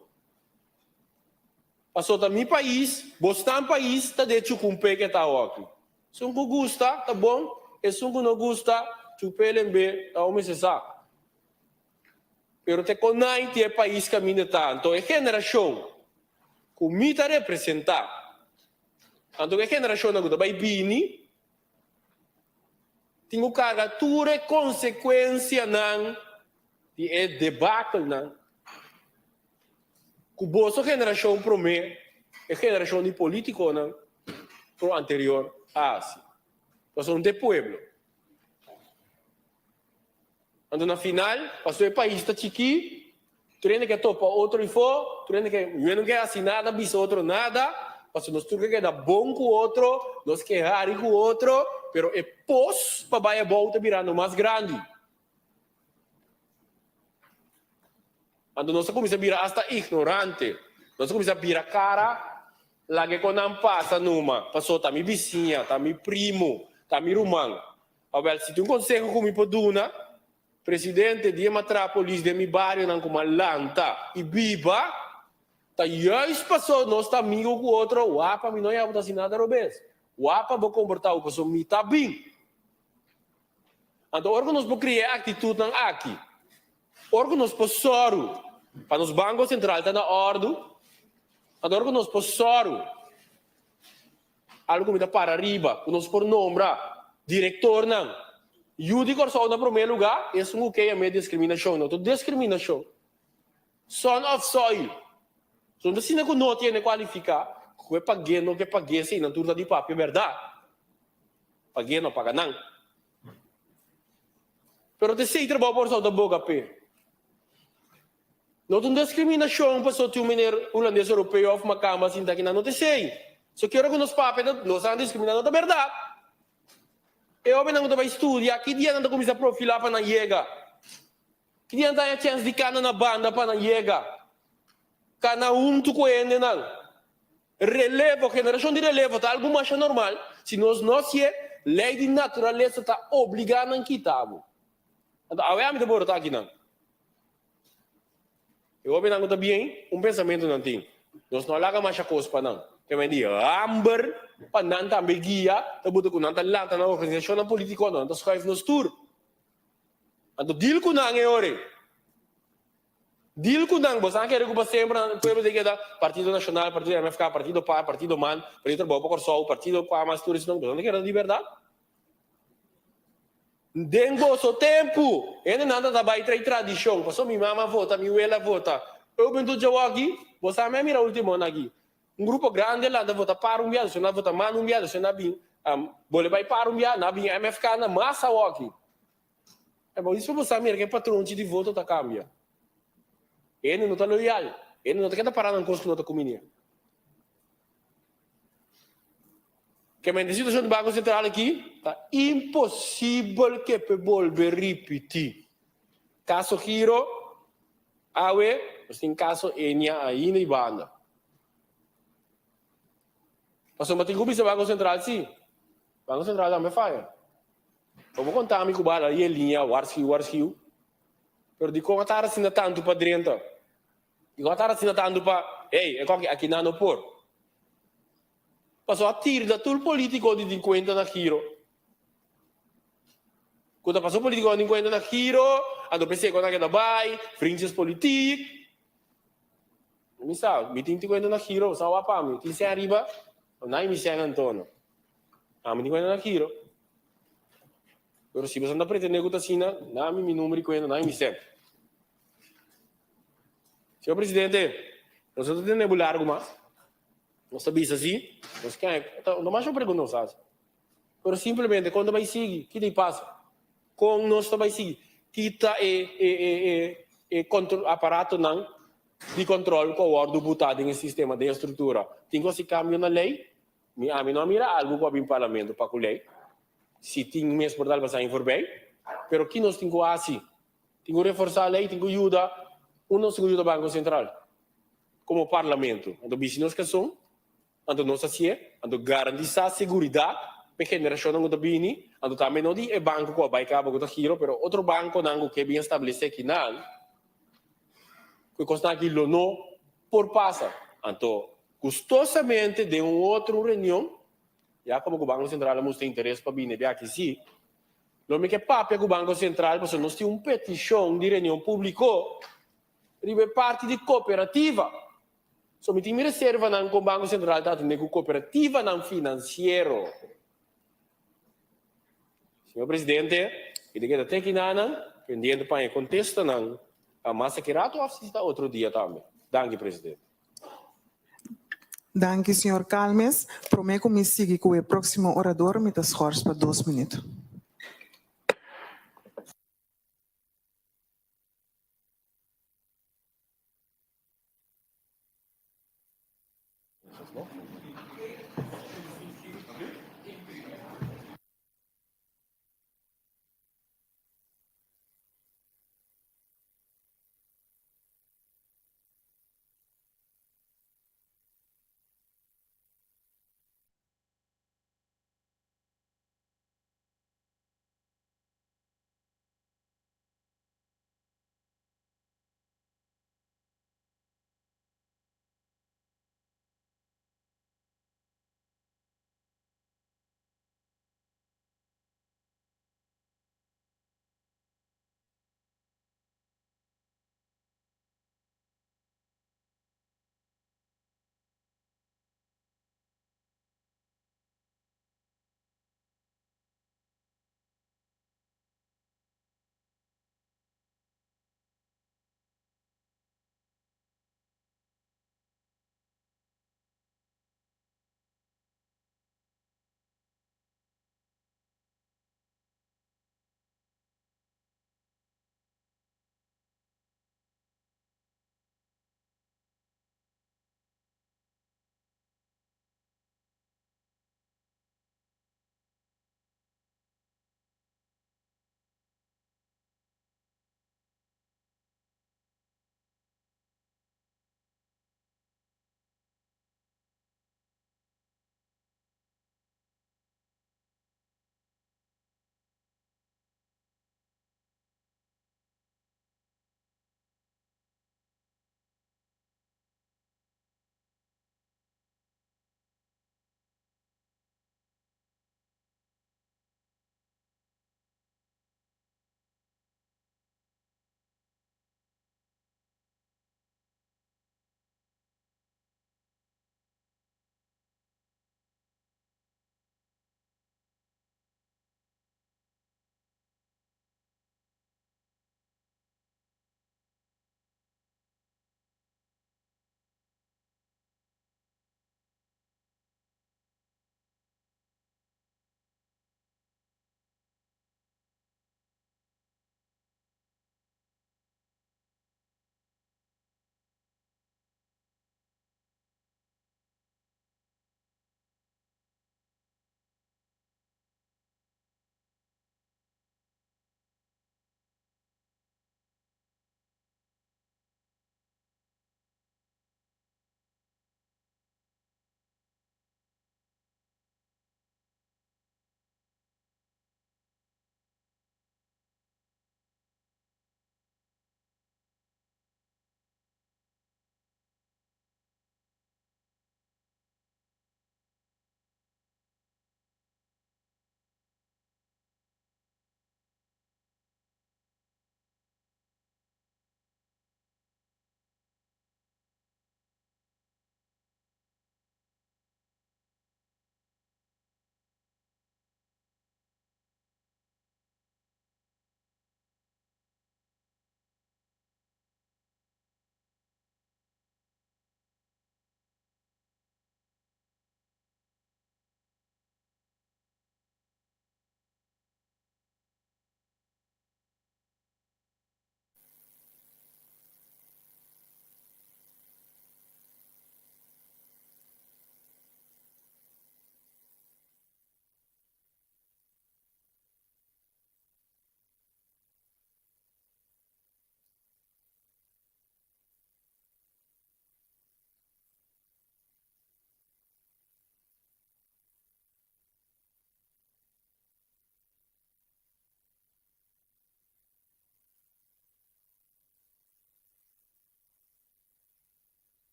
Pasobra ta mi pais, bosnan pais ta de chukumpé ke ta awòki. Esun ku gusta ta bon, esun ku no gusta chup'é lemb'é ta ome sesá. Pero te con nai tin e pais caminda ta. Anto e generacion cu mi ta representa, anto e generacionnan cu ta bay bini, tin cu carga tur e consecuencianan di e debakelnan cu boso generacion prome, e generacion di politiconan pro anterior a haci. Pasobra un ta e pueblo. Anto na final, pasobra e pais ta chikí, tur hende ke topa otro ifó, tur hende ke, yu no ke hasi nada, bisa otro nada, pasobra nos tur ke keda bon ku otro, nos ke hari ku otro, pero e pos pa bai abou ta birando mas grandi. Anto nos a kuminsá bira asta ignorante, nos a kuminsá bira kara, laga e kon nan pasa numa, pasobra ta mi bisiña, ta mi primo, ta mi ruman. Awel, si tin un konseho ku mi por duna, Presidente, dia m'a traha polis den mi barionan ku m'a lanta i biba, ta juist paso nos ta amigo ku otro, wapa mi no ya bo ta hasi nada robes. Wapa bo komportá bo paso mi ta bin. Anto ora ku nos por kria e aktitutnan aki, ora ku nos por sòru pa nos Banko Sentral ta na òrdu, anto ora ku nos por sòru Algu ku mi ta para riba, ku nos por nombra direktornan yu di Kòrsou na promé lugá, esun ku ke yam'é diskriminashon. No ta diskriminashon. Son of soil. So no ta asina ku no tiene kualifiká, ku e pag'é no ke pag'é si nan tur ta di papia bèrdat. Pag'é no paga nan. Pero ta esei trabou por Kòrsou ta boga p'e. No ta un discriminacion paso tin un meneer Hulandes Europeo of Macamba sinta aki nan no ta esey. So ki ora cu nos papia ta nos a discrimina no ta berdad. E hobennan cu ta bay studia ki dia nan ta cuminsa profila pa nan yega? Ki dia nan ta haya chance di cana na banda pa nan yega? Cana hunto cu hendenan. Relevo, generacion di relevo ta algo masha normal. Si nos no hacié, ley di naturalesa ta obliga nan kita bo. Anto awe ami ta borota akinan. E hobennan ku ta bien, un pensamentu nan tin, Nos no a laga masha kos pa nan. Ke men di hamber pa nan tambe guia, ta buta ku nan ta lanta nan organisashonnan politiko, nan ta schuif nos tur. Anto deal ku nan e ora ei. Deal ku nan. Bo sa kere ku pa semper nan pueblo ta keda Partido Nashonal, Partido MFK, Partido par, Partido man, Partido Trabou pa Kòrsou, Partido kua mas tur esnan. Bo sa kere di bèrdat? Den boso tempu, hendenan ta ta bai trae tradishon, pasobra mi mama vota, mi wela vota. Eu bin tur djawoki, bo sa mi a mira ultimo na aki. Un grupo grandi a lanta vota par un bia, despues nan a vota man un bia, despues nan a bin bole bai par un bia, nan a bin MFK na mas awoki. E bo ispo bo sa mira ke patronchi di voto ta kambia. Hende no ta loyal, hende no ta keda para nan kos ku no ta kuminia. Kementi e situacion di Banco Central aki ta imposibel ke pe bolbe ripiti. Caso Giro, awe nos tin caso Enia ainda y banda. Pasobra tin cu bisa Banco Central si. Banco Central tambe faya. Bo por conta mi cu bala y e liña warschiu warschiu. Pero dicon a tarda asina tanto pa drenta? I no a tarda asina tantu pa, hey, e koki aki nan no por. Pasobra a tirda tur politico di tin cuenta na giro. Ku ta paso politiko nan tin kuenta na giro, anto p'esei ku nan a keda bai, vriendjespolitiek. Mi sa, mi tin kuenta na giro, sa wak pa mi, tin sèn riba, no mi sèn anto no. Ami tin kuenta na giro. Pero si boso ta pretende ku ta asina, na mi mi number di kuenta, na mi sèn. Señor Presidente, nos no ta tene bo largu mas. Nos ta bisa si, nos ke, no mas yo pregunta nos hasi. Pero simplemente kon ta bai sigui? Ki ta pasa? Kon nos ta bai sigui? Ki ta e e e e e kontrol aparatonan di kontrol ku a wòrdu butá den e sistema, den e struktura? Tin ku hasi kambio na lei? Mi ami no a mira algu ku a bin parlamento pa ku lei. Si tin mes por tal pasá voorbij. Pero ki nos tin ku hasi? Tin ku reforsá lei, tin ku yuda, un nos tin ku yuda Banko Sentral komo parlamento. Anto bisi nos kason. Anto nos hasié, anto garantisá seguridat p'e generashonnan ku ta bini, anto tambe no di e banko ku a bai kaba ku ta giro, pero otro bankonan ku ke bin establesé kinan, ku e kosnan aki lo no por pasa. Anto gustosamente den un otro reunion, ya komo ku Banko Sentral a mustra interes pa bini e biaha aki sí, lo mi ke papia ku Banko Sentral pasobra nos tin un petishon di reunion públiko riba e parti di kooperativa. So mi tin mi reservanan kon Banko Sentral ta atende ku kooperativanan finansiero. Señor Presidente, mi ta keda te kinanan pendiente pa e kontestanan mas aki rato òf si ta otro dia tambe. Danki, Presidente. Danki, señor Calmes. Prome ku mi sigui ku e próksimo orador, mi ta schors pa dos minuut.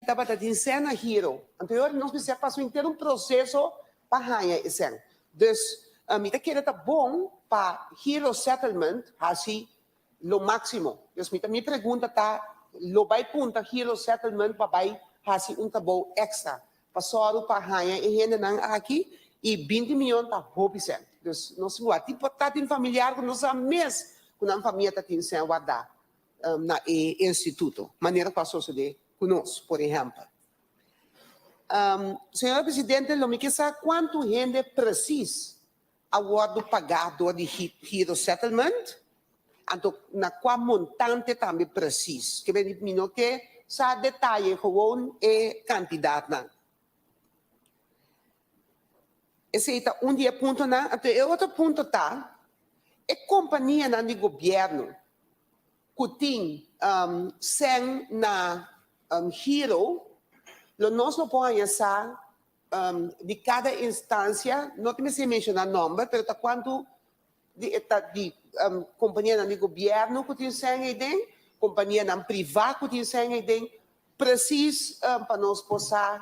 tabata tin sèn na Giro. Anto e ora nos mester a pasa henter un proseso pa haña e sèn. Dus mi ta kere ta bon pa Giro Settlement hasi lo máksimo. Dus mi ta mi pregunta ta lo bai punta Giro Settlement pa bai hasi un trabou èkstra pa sòru pa haña e hendenan aki i 20 mion ta hopi sèn. Dus nos tin wak tin por ta tin familiar ku no sa mes ku nan famia ta tin sèn wardá na e instituto, manera ku a sosodé ku nos, por ehèmpel. Señora Presidente, lo mi ke sa kuantu hende presis a wòrdu pagá dor di Giro Settlement, anto na kua montante tambe presis. Ke mi no ke sa detaye, gewoon e kantidatnan. Esei ta un di e puntonan. Anto e otro punto ta e kompanianan di gobièrnu ku tin sèn na giro, lo nos lo por haña sa di kada instansia, no ta mester menshoná nòmber, pero ta kuantu di e ta di kompanianan di gobièrnu ku tin sèn eiden, kompanianan privá ku tin sèn eiden, presis pa nos por sa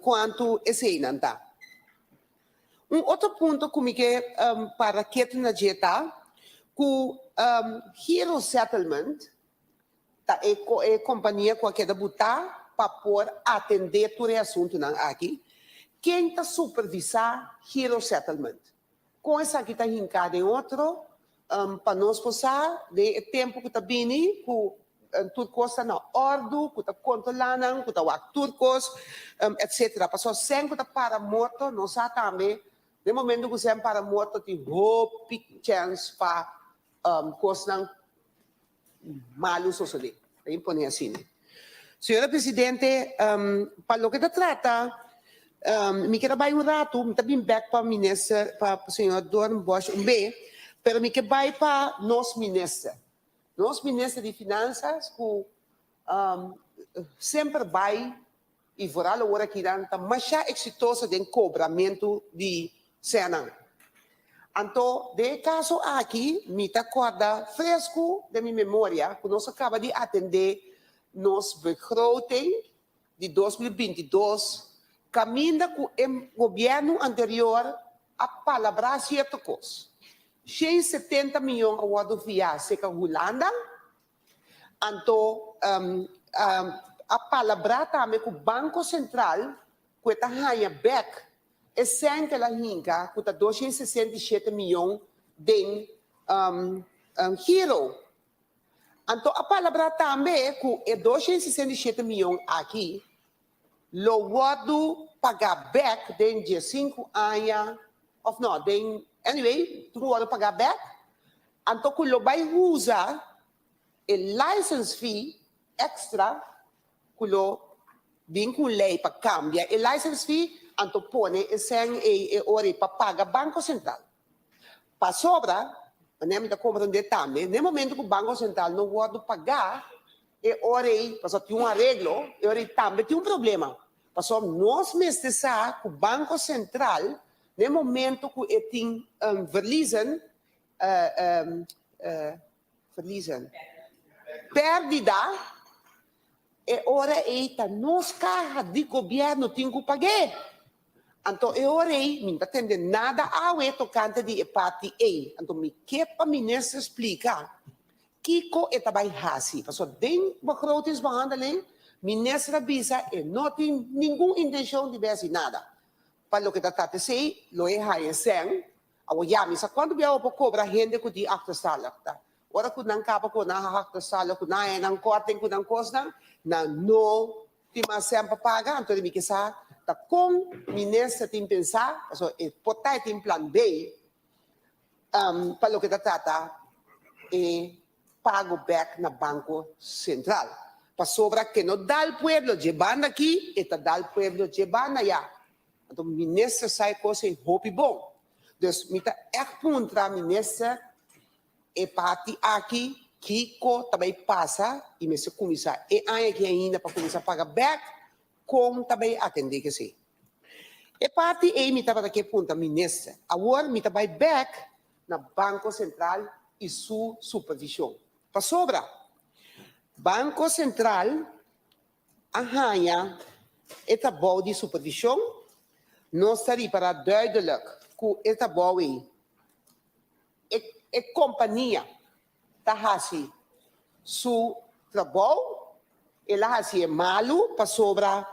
kuantu eseinan ta. Un otro punto ku mi ke para ketu na dje ta ku Giro Settlement ta e e kompania ku a keda butá pa por atendé tur e asuntunan aki. Ken ta supervisá Giro Settlement? Kon esaki ta hinká den otro? Pa nos por sa den e tempu ku ta bini ku tur kos ta na òrdu, ku ta kontrolá nan, ku ta wak tur kos, etcetera. Pasobra sèn ku ta para morto, nos sa tambe den momento ku sèn para morto tin hopi chèns pa kosnan malu sosodé. Ta impone asina. Señora Presidente, pa loke ta trata, mi kier a bai un ratu, mi ta bin bek pa Minister, pa señor Doornbosch un be, pero mi ke bai pa nos Minister. Nos Minister di Finanzas ku semper bai i vooral awor aki nan ta masha eksitoso den kobramentu di sènan. Anto den e kaso aki mi ta kòrda fresku den mi memoria ku nos a kaba di atendé nos begroting di 2022 kaminda ku e gobièrnu anterior a palabrá sierto kos. 170 mion a wòrdu fiá serka Hulanda. Anto a palabrá tambe ku Banko Sentral ku e ta haña bèk e sèn ku el a hinka ku ta 267 mion den giro. Anto a palabrá tambe ku e 267 mion aki lo wòrdu pagá bèk den 15 aña òf no den anyway tin ku wòrdu pagá bèk anto ku lo bai usa e license fee extra ku lo bin ku un lei pa kambia e license fee anto pone e sèn ei e ora ei pa paga Banko Sentral. Pasobra, manera mi ta komprendé tambe, n'e momento ku Banko Sentral no wòrdu pagá, e ora ei, pasobra tin un areglo, e ora ei tambe tin un problema. Pasobra nos mester sa ku Banko Sentral, n'e momento ku e tin verliezen, verliezen, pèrdida, e ora ei ta nos kaha di gobièrnu tin ku pag'é. Anto e ora ei mi no ta tende nada awe tokante di e parti ei. Anto mi ke pa minister splika kiko e ta bai hasi. Pasobra den begrotingsbehandeling minister a bisa e no tin ningun intenshon di bai hasi nada. Pa loke ta trata esei lo e haya sèn. Awor ya mi sa kuantu biaha bo por kobra hende ku tin achterstallig ta. Ora ku nan kaba ku nan achterstallig ku nan haya nan korting ku nan kosnan nan no Tin mas sèn pa paga, anto di mi ke sa ta kon minister tin pensá, pasobra e por ta e tin plan B pa loke ta trata e pago bèk na Banko Sentral. Pasobra ke no dal pueblo dje banda aki, e ta dal pueblo dje banda ayá. Anto minister sa e kos ei hopi bon. Dus mi ta ègt puntra minister E parti aki kiko ta bay pasa y mester cuminsa e aña aki ainda pa cuminsa paga bek, con ta bay atende kesey? E parti ey mi tabata ke punta minister. Awor mi ta bay bek na Banco Central y su supervision. Pasobra Banco Central. a haña e trabou di supervishon, nos ta ripará duidelik ku e trabou ei e e kompania ta hasi su trabou, el a hasi e malu pasobra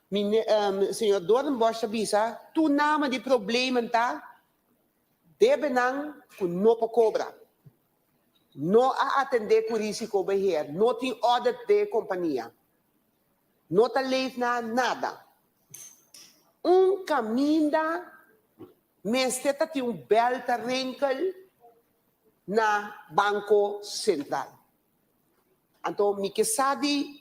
señor Doornbosch ta bisa tur nama di problemen ta debenan ku no por kobra. No a atendé ku risicobeheer, no tin audit den e kompania, no ta leef na nada. Un kaminda mester ta tin un bèl ta rinkel na Banko Sentral. Anto mi ke sa di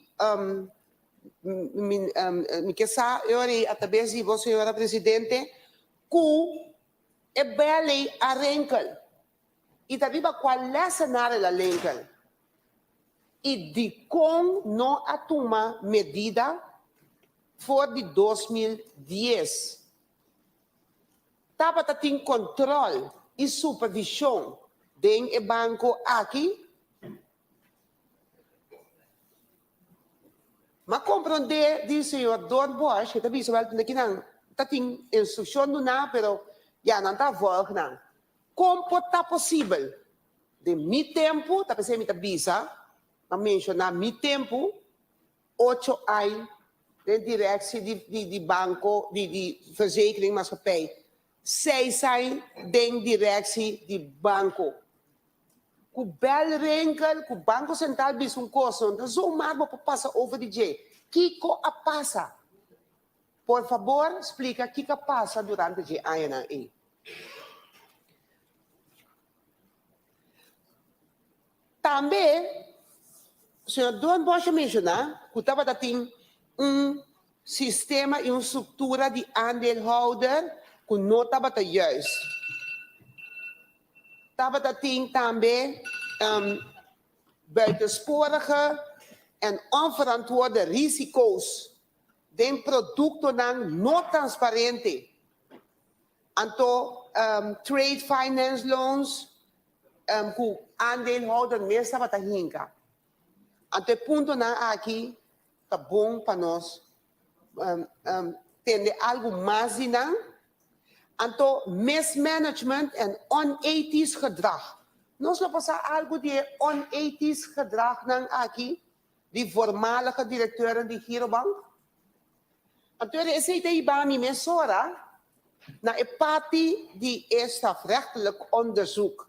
mi ke sa e ora ei atrabes di bo señora presidente ku e bèl ei a rinkel. I ta riba kua lèsenar el a lenkel? I dikon no a tuma medida for di 2010? Tabata tin kòntròl i supervishon den e banko aki? M'a komprondé di señor Doornbosch, e ta bisa wèl tunda kinan ta tin instrukshon duná, pero ya nan ta vòlg nan. Kon por ta posibel? Den mi tempu, ta p'esei mi ta bisa, m'a menshoná mi tempu, ocho ai den direksie di di di banko di di verzekering maatschappij, seis ai den direksie di banko. Ku bèl rinkel, ku Banko Sentral bisa un kos, no ta zomaar bo por pasa over di dje. Kiko a pasa? Por fabor splika kiko a pasa durante dje añanan ei. Tambe, señor Doornbosch a menshoná ku tabata tin un sistema i un struktura di aandeelhouder ku no tabata juist. Tabata tin tambe buitensporige en onverantwoorde risico's den produktonan no transparente. Anto trade finance loans ku aandeelhouder mes tabata hinka. Anto e puntonan aki ta bon pa nos tende algu mas di nan. Anto mismanagement en onethisch gedrag. Nos lo por sa algu di e onethisch gedragnan aki di voormalige directeuren di Girobank? Anto esei ta hiba mi mesora na e parti di e strafrechtelijk onderzoek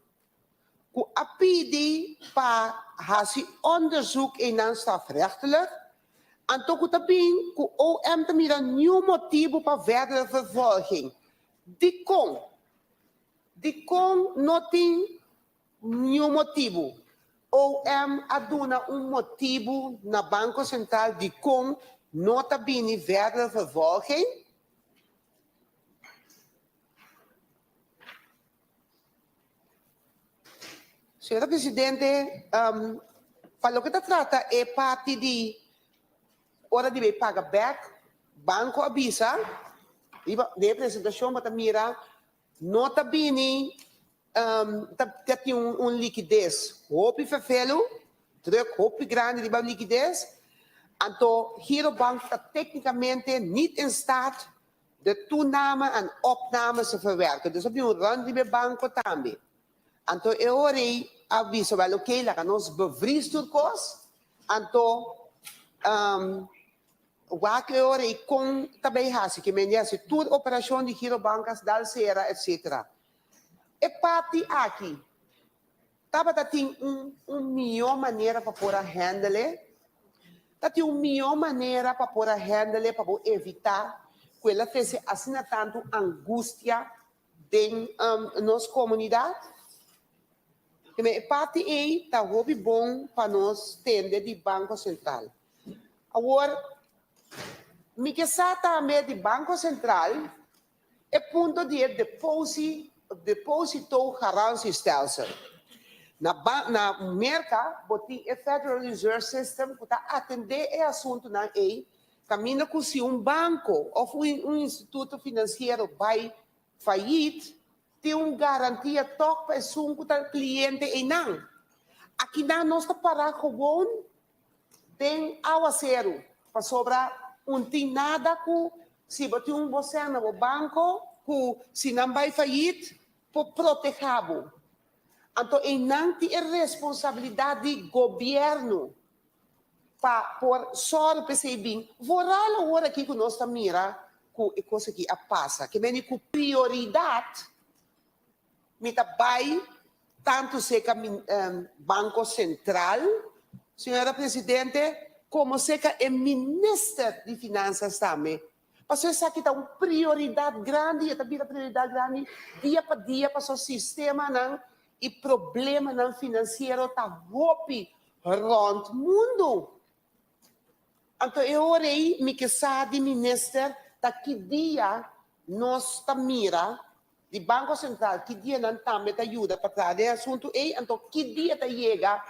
ku a pidi pa hasi onderzoek einan strafrechtelijk, anto ku ta bin ku OM ta mira niun motibu pa verdere vervolging. Dikon? Dikon no tin Niun motibu. OM a duna un motibu na Banko Sentral dikon no ta bini verdere vervolging? Señora Presidente, pa loke ta trata e parti di ora di bay paga bek, Banko a bisa, riba den e presentacion bo ta mira No ta bini ta tin un likides hopi ferfelu, druk hopi grandi riba likides, anto Girobank ta teknikamente niet in staat de toename en opname te verwerken. Dus a bin un run riba e banko tambe. Anto e ora ei a bisa wel oké laga nos bevries tur kos, anto Wak e ora i kon ta bay haci ki mende haci tur operacion di giro bancas dal cera etc. E parti aki tabata tin un un miyo manera pa por a handle ta tin un miyo manera pa por a handle pa bo evita cu el a trece asina tanto angustia den nos comunidad. E parti ey ta hopi bon pa nos tende di Banco Central. Awor, mi ke sa tambe di Banko Sentral e punto di e deposi depositogarantiestelsel. Na ba na Merka bo tin e Federal Reserve System ku ta atendé e asuntunan ei kaminda ku si un banko òf un un instituto finansiero bai fayit tin un garantia tòg pa esun ku ta kliente einan. Akinan nos ta pará gewoon. Den awaseru. Pasobra un tin nada ku si bo tin un bo sèn na bo banko ku si nan bai fayit por protehá bo. Anto einan tin e responsabilidat di gobièrnu pa por sòru p'esei bin. Vooral awor aki ku nos ta mira ku e kos aki a pasa. Ke meni ku prioridat mi ta bai tantu serka Banko Sentral, señora Presidente, komo serka e Minister di Finansas tambe. Pasobra esaki ta un prioridat grandi, e ta bira prioridat grandi dia pa dia pasobra sistemanan i problemanan finansiero ta hopi rònt mundu. Anto e ora ei mi ke sa di minister ta ki dia nos ta mira di Banko Sentral ki dia nan tambe ta yuda pa traha den e asuntu ei anto ki dia ta yega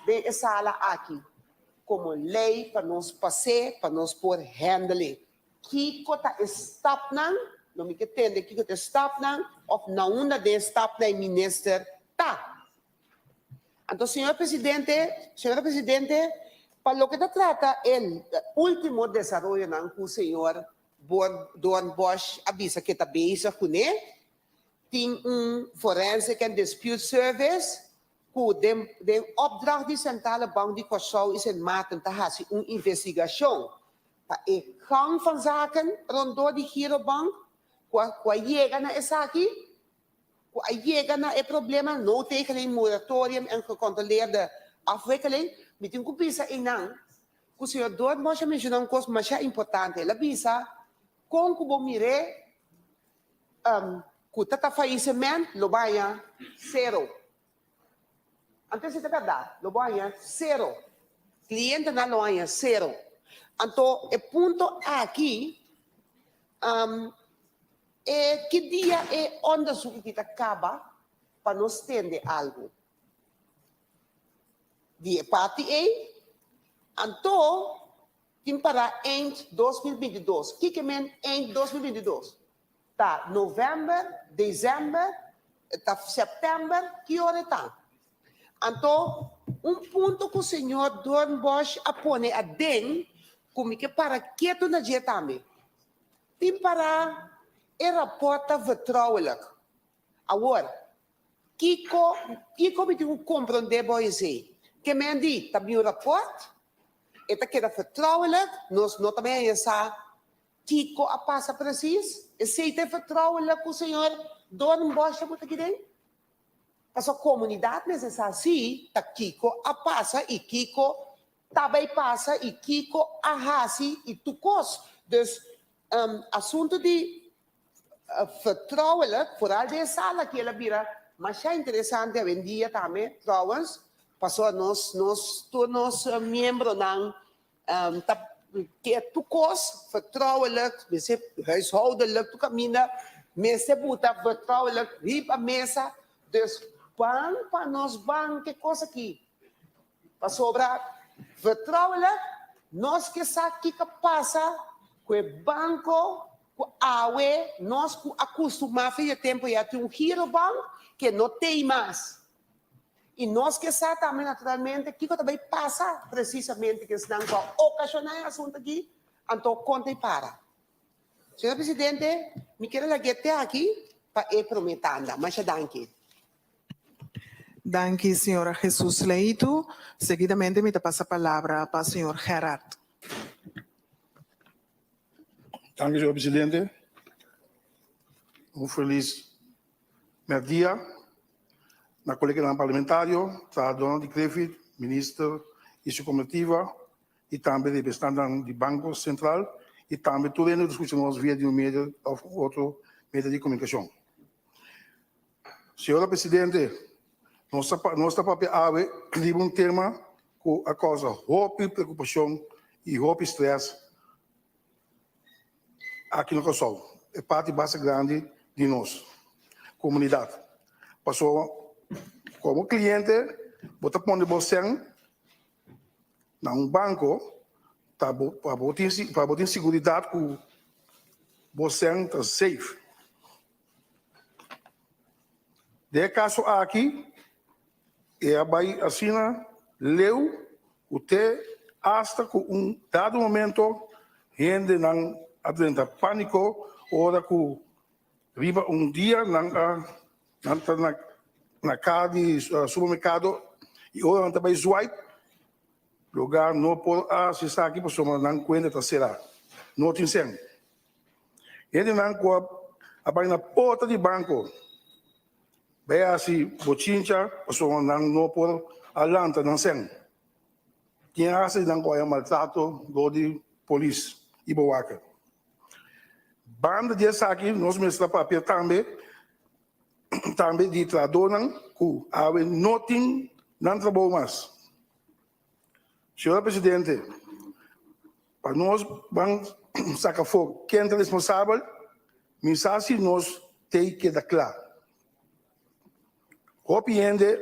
den e sala aki komo lei pa nos pas'é pa nos por handle kiko ta e stapnan lo mi ke tende kiko ta e stapnan òf na unda den e stapnan e minister ta. Anto, señor presidente, señora presidente, pa loke ta trata e ultimo desaroyonan ku señor Doornbosch a bisa ke ta bezig kuné, tin un Forensic and Dispute Service ku den den opdracht di Centrale Bank di Kòrsou i Sint Maarten ta hasi un investigashon pa e gang van zaken rondó di Girobank ku a ku a yega na esaki. Ku a yega na e problema no tegening moratorium en gecontroleerde afwikkeling, mi tin ku bisa einan ku señor Doornbosch a menshoná un kos masha importante. El a bisa kon ku bo mir'é ku ta ta faisement lo baña sero. Anto esei ta bèrdat, lo bo haña sero. Klientenan lo haña sero. Anto e punto aki E ki dia e onderzoek aki ta kaba pa nos tende algu di e parti ei? Anto tin para eind 2022. Kiko men eind 2022? Ta novèmber, desèmber, ta sèptèmber, ki ora e ta? Anto un punto ku señor Doornbosch a pone aden ku mi ke para ketu na dje tambe. Tin para e raport ta vertrouwelijk. Awor, kiko kiko mi tin ku komprondé bo esei? Ke men di ta bin un raport, e ta keda vertrouwelijk, nos no ta bin haña sa kiko a pasa presis. Esei ta e vertrouwelijk ku señor Doornbosch a buta aki den? Pasobra komunidat mester sa si ta kiko a pasa i kiko ta bay pasa i kiko a hasi i tur kos. Dus asuntu di vertrouwelijk, vooral den e sala aki el a bira masha interesante awendia tambe trouwens, pasobra nos nos tur nos miembronan ta ke tur kos vertrouwelijk, mester huishoudelijk tur kaminda mester buta vertrouwelijk riba mesa. Dus ban pa nos ban ke kos aki. Pasobra vertrouwelijk nos ke sa kiko pasa ku e banko ku awe nos ku a kustumá fe e tempu ya tin un girobank ke no tei mas. I nos ke sa tambe naturalmente kiko ta bai pasa presisamente ku esnan ku a okashoná e asuntu aki, anto kon ta e para. Señor Presidente, mi kier a lag'é te aki pa e promé tanda. Masha danki. Danki señora Jesus Leito. Seguidamente mi ta pasa palabra pa señor Gerard. Danki señor Presidente. Un felis merdia na coleganan parlamentario, trahadornan di Griffith, Minister y su comitiva y tambe representantenan di Banco Central y tambe tur hende cu ta scucha nos via di un medio of otro medio di comunicacion. Señora Presidente, nos ta nos ta papia awe riba un tema cu a causa hopi preocupacion y hopi stress aki na Kòrsou, e parti basta grandi di nos comunidad. Pasobra como cliente bo ta pone bo sèn na un banco ta bo pa bo tin pa bo tin seguridad cu bo sèn ta safe. Den e kaso aki e a bai asina leu ku te Asta ku un dado momento hendenan a drenta pániko ora ku riba un dia nan a nan ta na na ka di supermerkado i ora nan ta bai swipe lugar no por a hasi esaki pasobra nan kuenta ta será, no tin sèn. Hendenan ku a bai na porta di banko bai hasi bochincha pasobra nan no por a lanta nan sèn. Tin hasta di nan ku haya maltrato dor di polis i bewaker. Banda di esaki nos mester a papia tambe tambe di trahadornan ku awe no tin nan trabou mas. Señora Presidente, pa nos ban saka afó ken ta responsabel, mi sa si nos tei keda kla. Hopi hende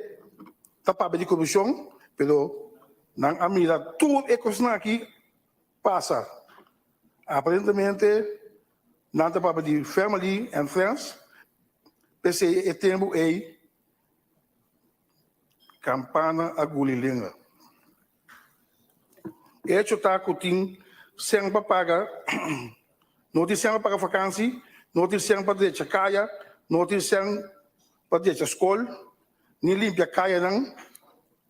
ta papia di korupshon, pero nan a mira tur e kosnan aki pasa. Aparentemente nan ta papia di family and friends, p'esei e tempu ei Kampana a guli lenga. Echo ta ku tin sèn pa paga, no tin sèn pa paga fakansi, no tin sèn pa drecha kaya, no tin sèn pa drecha skol, ni limpia kayanan,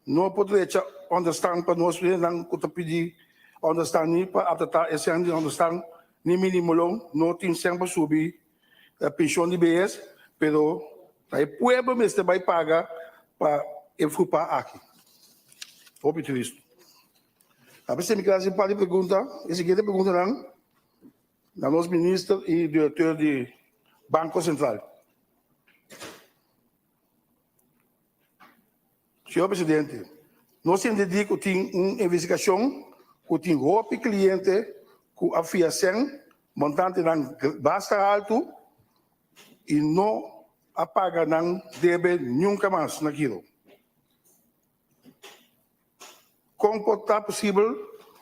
no por drecha ònderstan pa nos hendenan ku ta pidi ònderstan ni pa aptata e sèn di ònderstan, ni minimo loon, no tin sèn pa subi penshon di behes, pero ta e pueblo mester bai paga pa e frupa aki. Hopi tristu. A pesar mi keda hasi un par di pregunta, e siguiente preguntanan na nos minister i directeur di Banco Central. Señor Presidente, nos entendí ku tin un investigashon ku tin hopi kliente ku a fia sèn montantenan basta haltu i no a paga nan debe nunka mas na Giro. Kon por ta posibel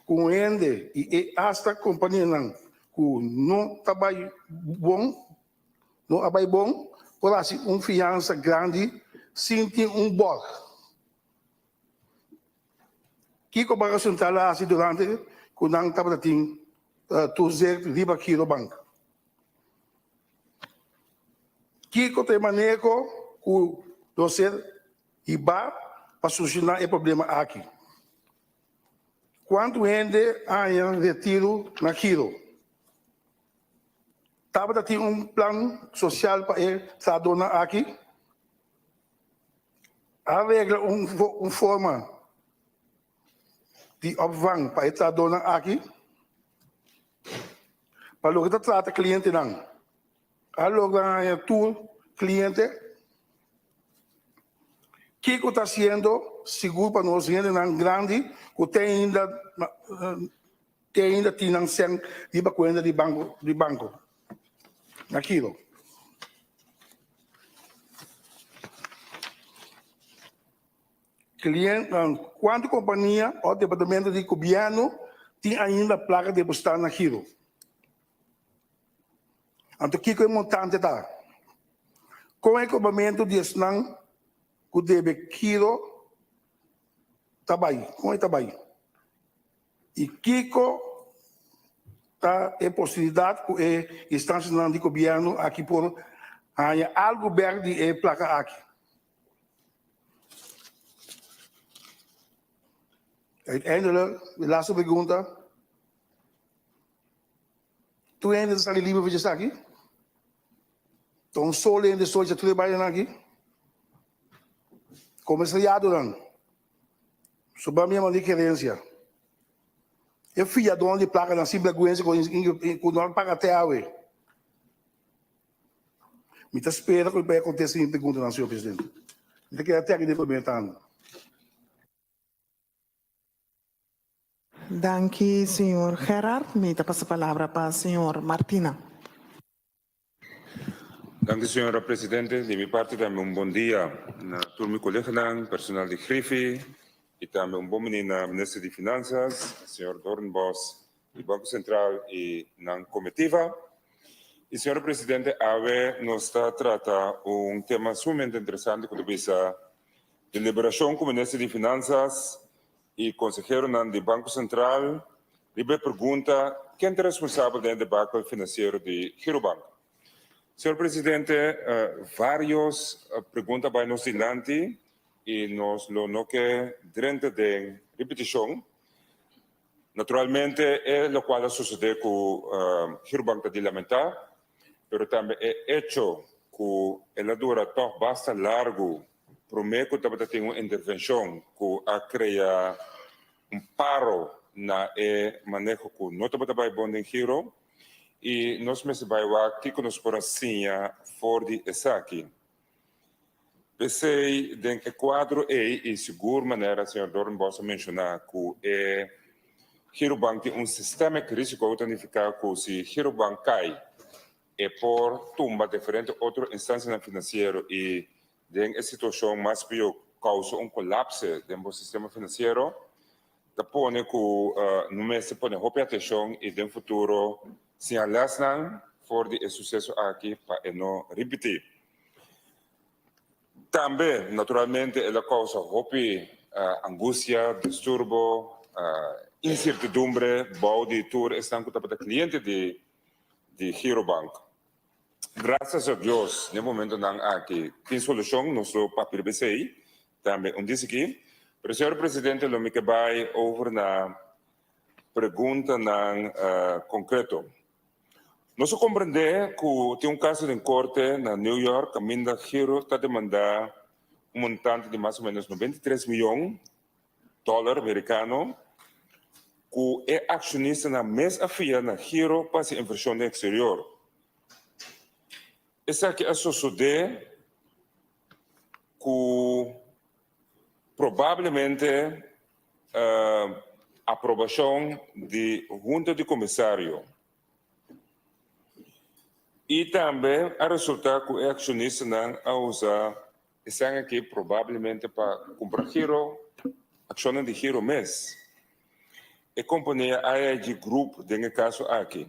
ku un hende i e asta kompanianan ku no ta bai bon No a bai bon por hasi un fiansa grandi sin tin un bòrg. Kiko Banko Sentral a hasi durante ku nan tabata tin toezicht riba Girobank? Kiko ta e maneho ku lo ser hibá pa solushoná e problema aki? Kuantu hende a haña retiru na Giro? Tabata tin un plan sosial pa e trahadónan aki? A regla un forma di opvang pa e trahadónan aki? Pa loke ta trata klientenan, a logra haña tur kliente? Kiko ta hasiendo sigur pa nos hendenan grandi ku te ainda Te ainda tin nan sèn riba kuenta di banko di banko na Kiro. Clien kuantu kompania òf departamento di gobièrnu tin ainda plaka depositá na Giro? Anto kiko e montante ta? Kon e kobramentu di esnan ku debe Giro ta bai? Kon e ta bai? I kiko ta e posibilidat ku e instansianan di gobièrnu aki por haña algu bèk di e plaka aki? Uiteindelijk, de laatste pregunta, tur hende ta sali liber for djesaki? Ta un solo hende so dje tur e bainan aki? Komisariadonan. Su ba mi mandi kerensia. E fiadónan di plakanan sin bergwensa ku no a paga te awe. Mi ta spera ku mi por kontesta mi preguntanan, señor presidente. Mi ta keda te aki den promé tanda. Danki, señor Gerard. Mi ta pasa palabra pa señor Martina. Danki señora presidente. Di mi parti tambe un bon dia na tur mi coleganan, personal di Griffie y tambe un bon bini na Minister di Finanzas, señor Doornbos di Banco Central y nan comitiva. Y señora presidente awe nos ta trata un tema sumamente interesante cu ta bisa deliberacion cu Minister di Finanzas. i konseheronan di Banko Sentral riba e pregunta ken ta responsabel den e debakel finansiero di Girobank. Señor Presidente, varios pregunta a bai nos dilanti i nos lo no ke drenta den ripetishon. Naturalmente e lokual a sosodé ku Girobank ta di lamentá, pero tambe e echo ku el a dura tòg basta largu promé ku tabata tin un intervenshon ku a krea un paro na e maneho ku no tabata bai bon den Giro i nos mester bai wak kiko nos por a siña for di esaki. P'esei den e kuadro ei i sigur manera señor Doornbos a menshoná ku e Girobank tin un systemic risico ta nifiká ku si Girobank kai e por tumba diferente otro instansianan finansiero i den e situashon mas pió kousa un kolapse den bo sistema finansiero, ta pone ku no mester pone hopi atenshon i den futuro siña lèsnan for di e suseso aki pa e no ripití. Tambe, naturalmente, el a kousa hopi angustia, disturbo, insertidumbre bou di tur esnan ku tabata kliente di di Girobank. Gracias a Dios den momentonan aki tin solucion, nos lo papia riba esey tambe un dies aki. Pero señor Presidente lo mi ke bay over na preguntanan concreto. Nos a comprende cu tin un caso den corte na New York caminda Giro ta demanda un montante di mas o menos 93 miyon dòler merikano ku e akshonistanan mes a fia na giro pa hasi invershon den eksterior. Esaki a sosodé ku probablemente aprobashon di Hunta di Komisario i tambe a resultá ku e akshonistanan a usa Esnan aki probablemente pa kumpra giro, akshonnan di giro mes. E kompania AIG Group den e kaso aki.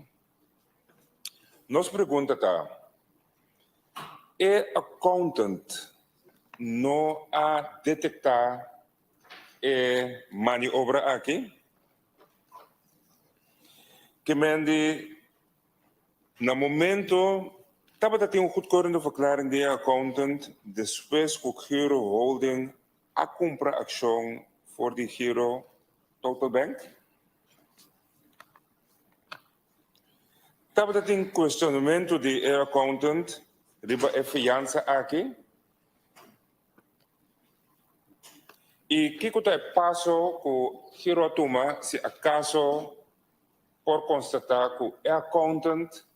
Nos pregunta ta, e accountant no a detektá e maniobra aki? Ke men di Na momento tabata tin un goedkeurende verklaring di e accountant despues cu Giro Holding a cumpra accion for di Giro Total Bank? Tabata tin cuestionamento di e accountant riba e fiansa aki? Y kico ta e paso cu Giro a tuma si acaso por constata cu e accountant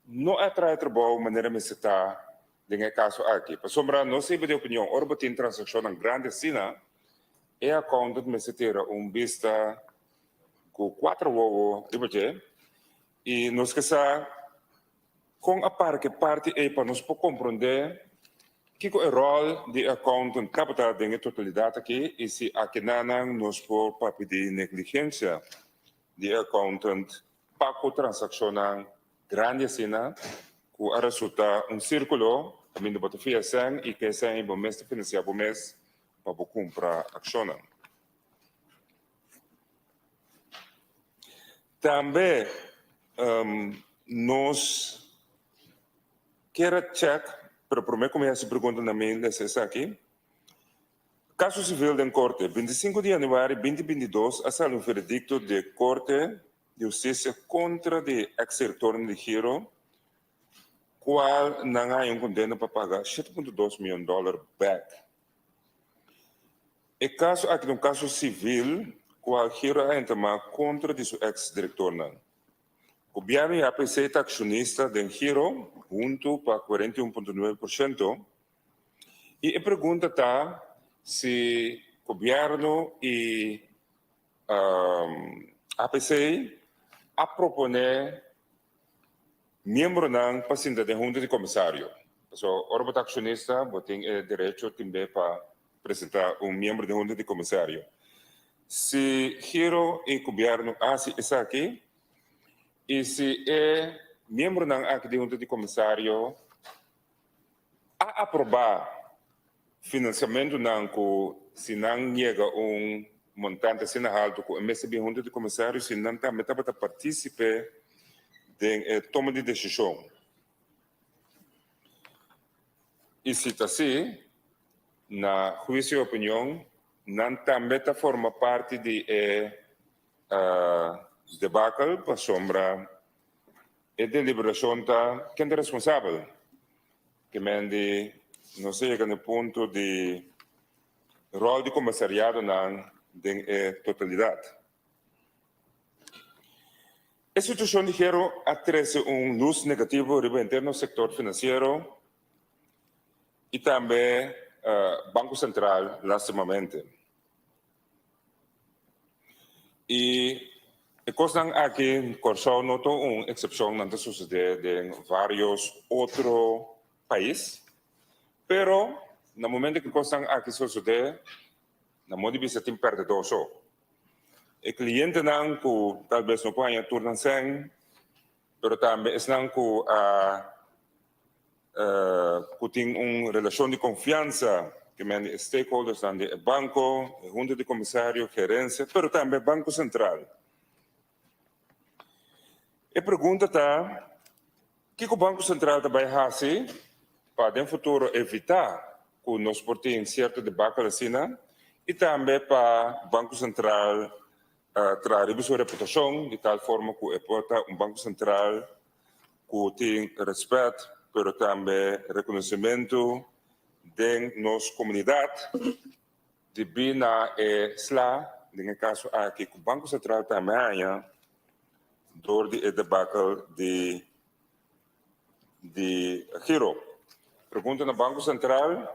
no a traha e trabou manera mester ta den e caso aki. Pasobra nos riba di opinion ora bo tin transaccionnan grandi asina, e accountant mester tira un bista cu cuatro wowo riba dje y nos ke sa con a para cu e parti ey pa nos por compronde kico e rol di e accountant tabata den e totalidad aki y si akinannan nos por papia di negligencia di e accountant pa cu transaccionnan grandi asina cu a resulta un circulo caminda bo ta fia cen y ke cen y bo mes ta financia bo mes pa bo cumpra accionnan. Tambe nos kier a check, pero prome cu mi haci pregunta na mi lesa esaki, Kaso sivil den korte, 25 di yanüari 2022 a sali un veredikto di Korte di Hustisia kontra di eks direktornan di Giro, kual nan a haña un kondena pa paga 7.2 mion dòler bèk. E kaso aki ta un kaso sivil kual Giro a entamá kontra di su eks direktornan. Gobièrnu i APC ta akshonista den Giro huntu pa 41.9 porshento. I e pregunta ta si gobièrnu i APC a proponé miembronan pa sinta den hunta di komisario. Pasobra ora bo ta akshonista bo tin e derecho tin be pa presentá un miembro den hunta di komisario. Si Giro i gobièrnu hasi esaki i si e miembronan aki den hunta di komisario A aprobá finansiamentunan ku si nan yega un. montante asina haltu ku e mester bin huntu di komisario si nan tambe tabata partísipe den e toma di desishon. I si ta así, na huisio i opinion, nan tambe ta forma parti di e debakel pasobra e deliberashon ta ken ta responsabel. Ke men di nos a yega na e punto di ròl di komisariadonan den e totalidat. E situashon di Gero a trese un lus negativo riba henter nos sektor finansiero i tambe Banko Sentral lastimamente. I e kosnan aki Kòrsou no ta un eksepshon, nan ta susedé den vários otro pais. Pero na momento ku e kosnan aki susedé, na modo di bisa tin pèrdedó so. E klientenan ku tal bes no por haña tur nan sèn, pero tambe esnan ku a ku tin un relashon di konfiansa ku men di e stakeholdersnan di e banko, e hunta di komisario, gerensia, pero tambe Banko Sentral. E pregunta ta, kiko Banko Sentral ta bai hasi pa den futuro evitá ku nos por tin sierto debakel asina i tambe pa Banko Sentral traha riba su reputashon di tal forma ku e por ta un Banko Sentral ku tin rèspèt pero tambe rekonosementu den nos komunidat debí na e sla, den e kaso aki ku Banko Sentral tambe haña dor di e debakel di di Giro. Pregunta na Banko Sentral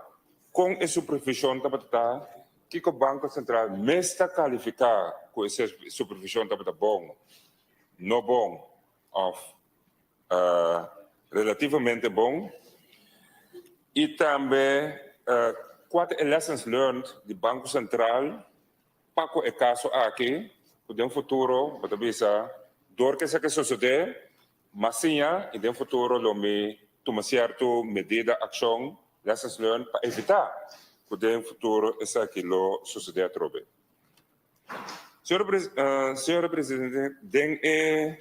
kon e supervishon tabata ta, kiko Banko Sentral mes ta kalifiká ku e supervishon tabata bon, no bon òf relativamente bon i tambe kua ta e lessons learned di Banko Sentral pa ku e kaso aki ku den futuro bo ta bisa dor ku esaki sosodé mas siña i den futuro lo mi tuma sierto medida, akshon, lessons learned pa evitá ku den futuro esaki lo sosodé atrobe. Señora Presidente, den e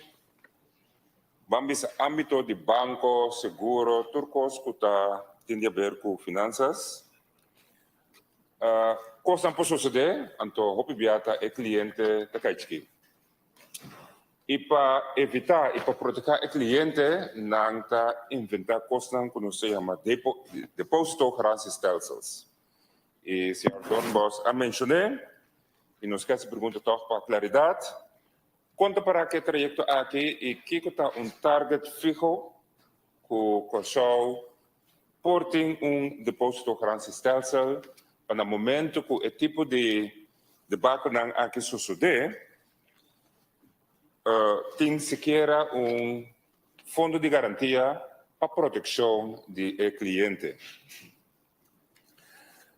ban bisa ámbito di banko, seguro, tur kos ku ta tin di haber ku finansas, kosnan por sosodé, anto hopi bia ta e kliente ta kai chikí. I pa evitá i pa protehá e kliente, nan ta inventá kosnan ku nos ta yama depositogarantiestelsels. E señor Doornbos a mencion'é y nos ke haci pregunta toch pa claridad. Con ta para cu e trayecto aki y kico ta un target fiho cu Corsou por tin un depositogarantiestelsel pa na momento cu e tipo di debakelnan aki sosode tin sikiera un fondo di garantia pa proteccion di e cliente.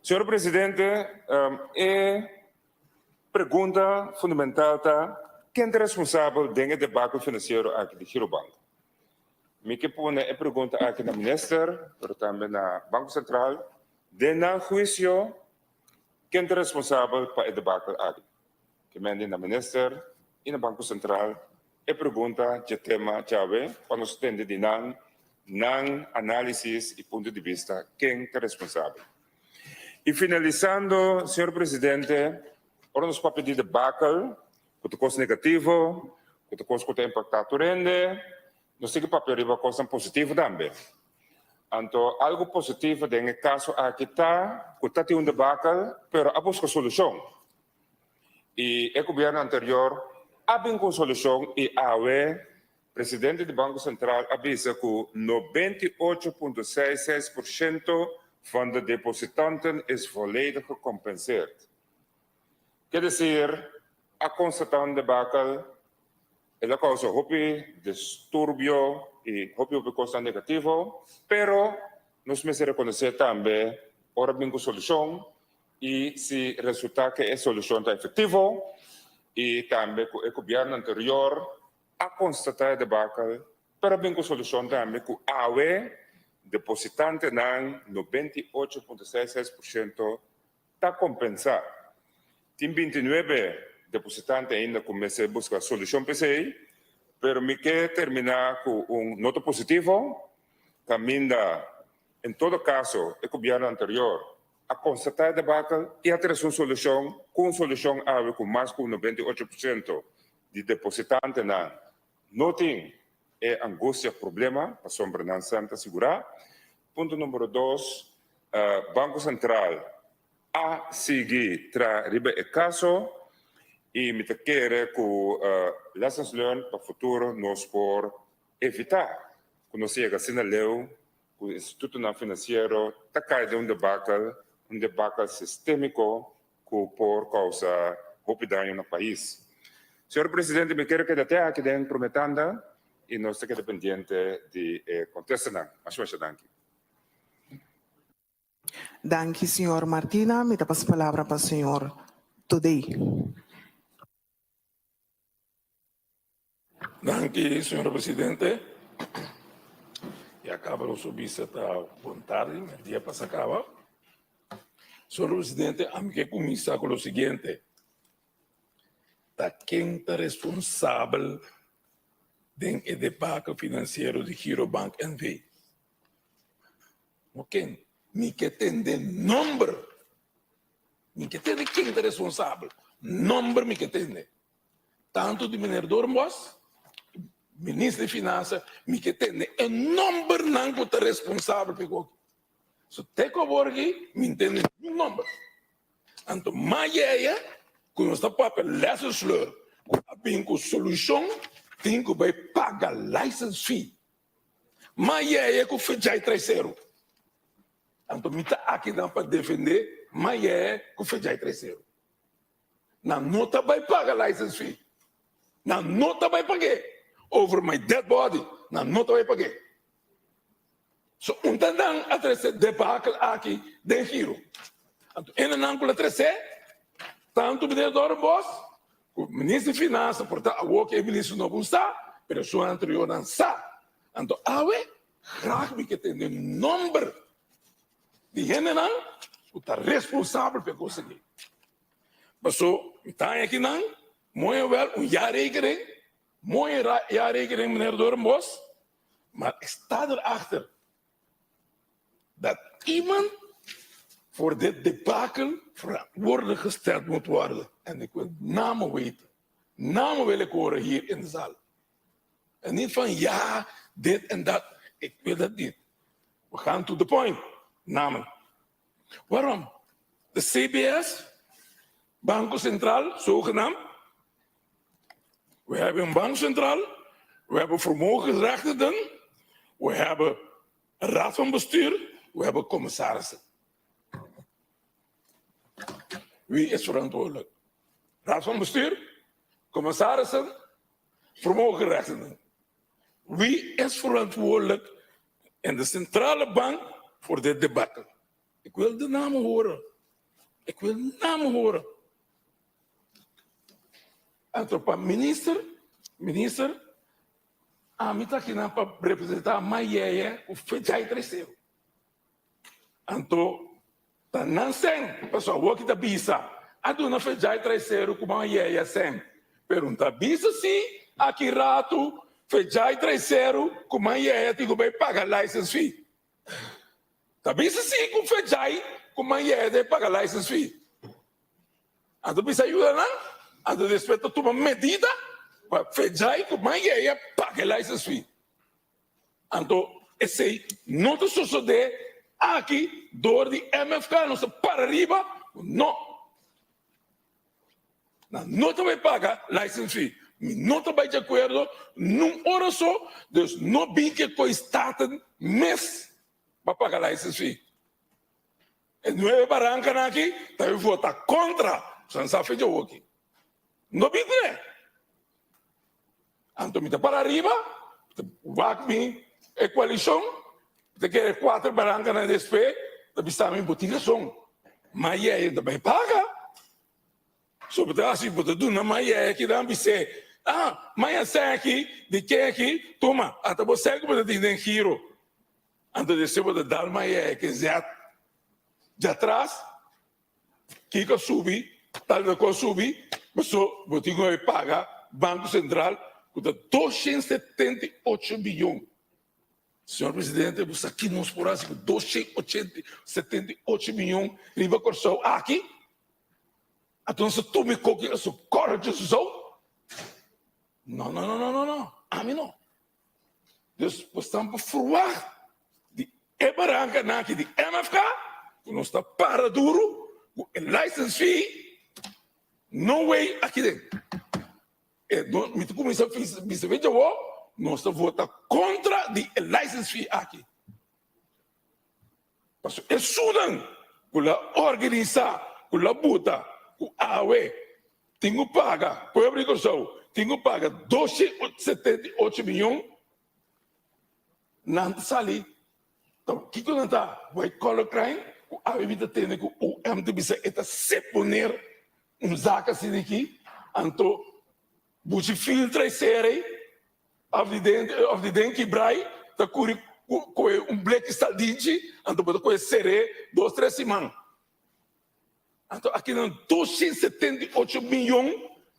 Señor Presidente, e pregunta fundamental ta ken ta responsabel den e debakel financiero aki di Girobank? Mi ke pone e pregunta aki na Minister, pero tambe na Banco Central. Den nan huicio, ken ta responsabel pa e debakel aki? Ke mende na Minister y na Banco Central e pregunta dje tema djawe pa nos tende di nan nan análisis y punto di bista ken ta responsabel. Y finalisando, señor Presidente, ora nos papia di debakel cu ta cos negativo, cu ta cos cu ta impacta tur hende, nos tin cu papia riba cosnan positivo tambe. Anto algo positivo den e caso aki ta cu ta tin un debakel pero a busca solucion. Y e gobierno anterior a bin cu un solucion y awe presidente di Banco Central a bisa cu 98.66% van de depositanten is volledig gecompenseerd. Ke decir, a constata un debakel, el a causa hopi disturbio y hopi hopi cosnan negativo, pero nos mester reconoce tambe ora bin cu solucion y si resulta cu e solucion ta efectivo y tambe cu e gobierno anterior a constata e debacle pero a bin cu solucion tambe cu awe depositantenan 98.66% ta compensa. Tin bintinuebe depositante ainda ku mester buska solushon pa esei, pero mi ke terminá ku un nota positivo, kaminda en todo kaso e gobièrnu anterior a konstatá e debakel i a trese un solushon, ku un solushon awe ku mas ku 98% di depositantenan no tin e angustia òf problema pasobra nan sèn ta sigurá. Punto numero dos, Banko Sentral a sigui traha riba e kaso i mi ta kere ku lessons learned pa futuro nos por evitá ku nos yega asina leu ku institutonan finansiero ta kai den un debakel, un debakel sistémiko ku por kousa hopi daño na pais. Señor Presidente, mi kere keda te aki den prome tanda i nos ta keda pendiente di e kontestanan. Masha masha danki. Danki señor Martina. Mi ta pasa palabra pa señor Todey. Danki señor presidente. Ya caba nos su bisa ta bon tardi, merdia pasa caba. Señor presidente, ami ke cuminsa cu lo siguiente. Ta ken ta responsabel den e debacle financiero di Girobank NV? No ken? Mi ke tende nomber. Mi ke tende ken ta responsabel. Nomber mi ke tende. Tantu di meneer Doornbos, minister di Finansa, mi ke tende e nombernan ku ta responsabel pa e koki. So te ku awor aki mi no tende niun nomber. Anto mas yeye ku nos ta papia lessons learned ku a bin ku solushon tin ku bai paga license fee. Ma yeye ku fedjai traiseru. Anto mi ta akinan pa defendé ma yeye ku fedjai traiseru. Nan no ta bai paga license fee. Nan no ta bai pag'é. Over my dead body, nan no ta bai pag'é. So un ta nan a trese debakel aki den giro. Anto ene nan ku la trese, tantu meneer Doornbos ku minister di Finansa por ta awor ku e minister no por sa, pero esun anteriornan sa. Anto awe graag mi ke tende nomber di hendenan ku ta responsabel pa e kos aki. Paso mi ta haña akinan mooi en wel un jaarrekening, mooi jaarrekening meneer Doornbos, Maar ik sta erachter dat iemand voor dit debakel verantwoordelijk gesteld moet worden. En ik wil namen weten. Namen wil ik horen hier in de zaal. En niet van ja, dit en dat. Ik wil dat niet. We gaan to the point. Namen. Waarom? De CBS, Banco Centraal, zogenaamd. We hebben een bank centraal, we hebben vermogensrechterden, we hebben een raad van bestuur, we hebben commissarissen. Wie is verantwoordelijk? Raad van bestuur, commissarissen, vermogenrechtenden. Wie is verantwoordelijk in de centrale bank voor dit debakel? Ik wil de namen horen. Ik wil namen horen. Anto pa minister, minister, ami ta kinan pa representa Mayeye ku Fejai Tresero. Anto ta nan sen, pasobra awor ki ta bisa, a duna Fejai Tresero ku Mayeye sen, pero no ta bisa si aki ratu Fejai Tresero ku Mayeye tin ku bai paga license fee. Ta bisa si ku Fejai ku Mayeye ta paga license fee. Anto bisa yuda nan, anto despues ta tuma medida pa Fejai ku Mayeye paga e license fee. Anto esei no ta sosodé aki dor di MFK, nos ta para riba ku no. Nan no ta bai paga license fee. Mi no ta bai di akuerdo nun ora so, dus no bin ke koe Staten mes pa paga license fee. E nuebe barankanan aki ta bai vota kontra, so nan sa fecha awoki. No bin kuné. Anto mi ta para ariba, mi ta wak mi e koalishon, mi ta kere kuater barankanan despe ta bisa mi bo tin rason, ma yeye ta bai paga. So bo ta hasi, bo ta duna ma yeye kinan bis'é, ah, maña sèn aki, di ken aki, tuma, ata bo sèn ku bo ta tin den giro. Anto despues bo ta dal ma yeye ke zèt djatras, kiko a subi? tal na kos subi, paso bo tin ku paga Banko Sentral ku ta 278 biyon. Señor Presidente, bo sa ki nos por hasi ku 278 miyon riba Kòrsou aki? Anto nos ta tuma e koki a su kòrre dje su sou? No, no, no, no, no, no, ami no. Dus bo stan pa ferwagt di e barankanan aki di MFK ku nos ta para duru ku e license fee no way aki den. E no, mi ta kuminsá bisa fe djawo, nos ta vota kontra di e license fee aki. Pasobra esunnan ku la organisá, ku la buta, ku awe tin ku paga, pueblo di Kòrsou tin ku paga 278 miyon, nan ta sali, ta kiko nan ta? White collar crime? Ku awe mi ta tende ku OM ta bisa e ta seponer un zak asina aki, anto buchi filtra e sere Of di den of di den kibrai ta kuri koe un bleki saldinchi anto bo ta koe ser'é dos tres siman. Anto akinan 278 miyon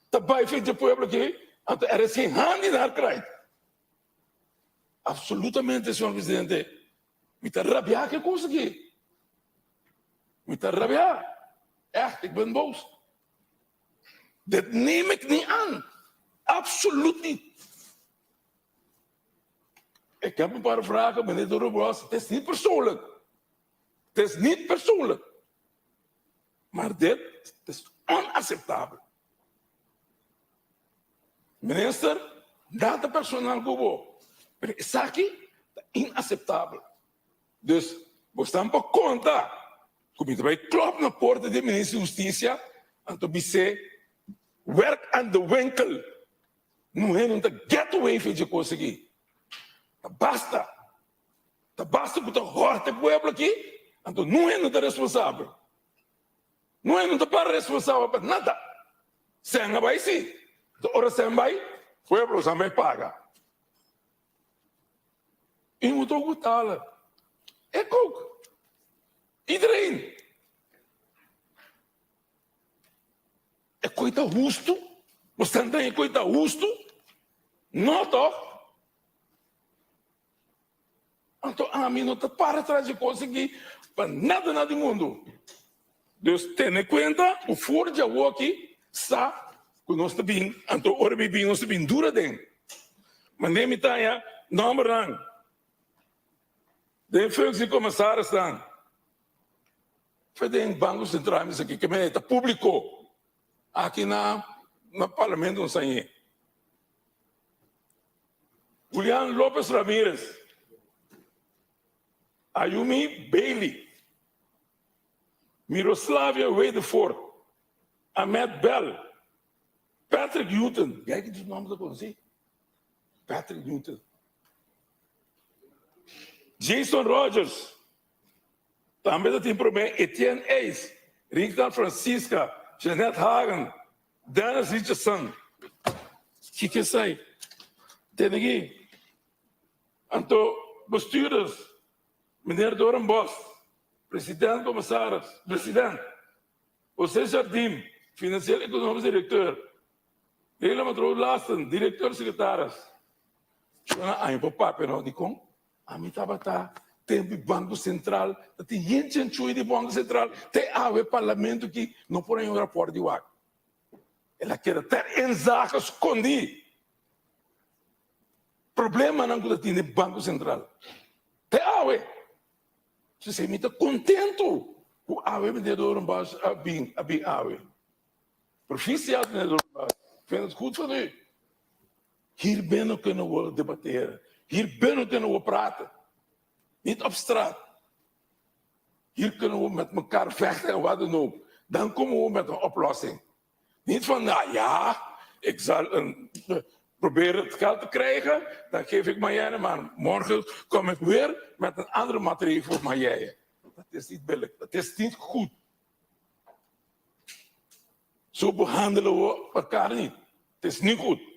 ta bai for dje pueblo aki anto er is geen hand in haar krijt. Absolutamente señor presidente mi ta rabiá ku e kos aki. Mi ta rabiá. Echt ik ben boos. Dit neem ik niet aan. Absoluut niet. Ik heb een paar vragen, meneer Doornbos. Het is niet persoonlijk. Het is niet persoonlijk. Maar dit is onacceptabel. Minister, nada personal ku bo. Pero esaki ta inacceptabel. Dus, bo stan pa konta ku mi ta bai klòp na porta di e minister di hustisia, anto bis'é, Werk aan de winkel! Muhé no ta get away fe dje kos aki. Ta basta! Ta basta ku ta hòrt e pueblo aki, anto nun hende ta responsabel. Nun hende no ta para responsabel pa nada. Sèn a bai si, anto ora sèn bai, pueblo san bai paga. U moet ook betalen. Ik ook. Iedereen. E koi ta hustu? Bo senta e koi ta hustu? No toch? Anto ami no ta para tras di kos aki pa nada na di mundu. Dus tene kuenta ku for di awoki sa ku nos ta bin, anto ora mi bin nos ta bin dura den. Mane mi ta haña nòmbernan den functie commissarisnan for den Banko Sentral mi sa ke mene ta públiko aki na na parlamento nos hañ'é. Julian Lopez Ramirez, Ayumi Bailey, Miroslavia Wedefort, Ahmed Bell, Patrick Newton, jij ki su nomber ta conoci? Patrick Newton. Jason Rogers, tambe ta tin prome Etienne Eis, Rigdan Francisca, Jeanette Hagen, Dennis Richardson. Kiko esai? Tene aki. Anto bestuurders, meneer Doornbos, president commissaris, president, José Jardim, financieel economisch directeur, Leila Matroos Lasten, directeur secretaris. Shona aña por papia no dikon? Ami tabata tempu di Banko Sentral ta tin yen chenchuy di Banko Sentral te awe parlamento aki no por haña un raport di wak. El a keda ter inzage skondí. Problemanan ku ta tin den Banko Sentral te awe. P'esei mi ta kontentu ku awe meneer Doornbosch a bin a bin awe. Proficiat meneer Doornbosch, ik vind het goed van u. Hier binnen kunnen we debatteren. Hier binnen kunnen we praten. Niet op straat. Hier kunnen we met mekaar vechten en wat dan ook. Dan komen we met een oplossing. Niet van, nou ja, ik zal een, proberen het geld te krijgen, dan geef ik Mayenne, maar morgen kom ik weer met een andere maatregel voor Mayenne. Dat is niet billijk, dat is niet goed. Zo behandelen we elkaar niet. Het is niet goed.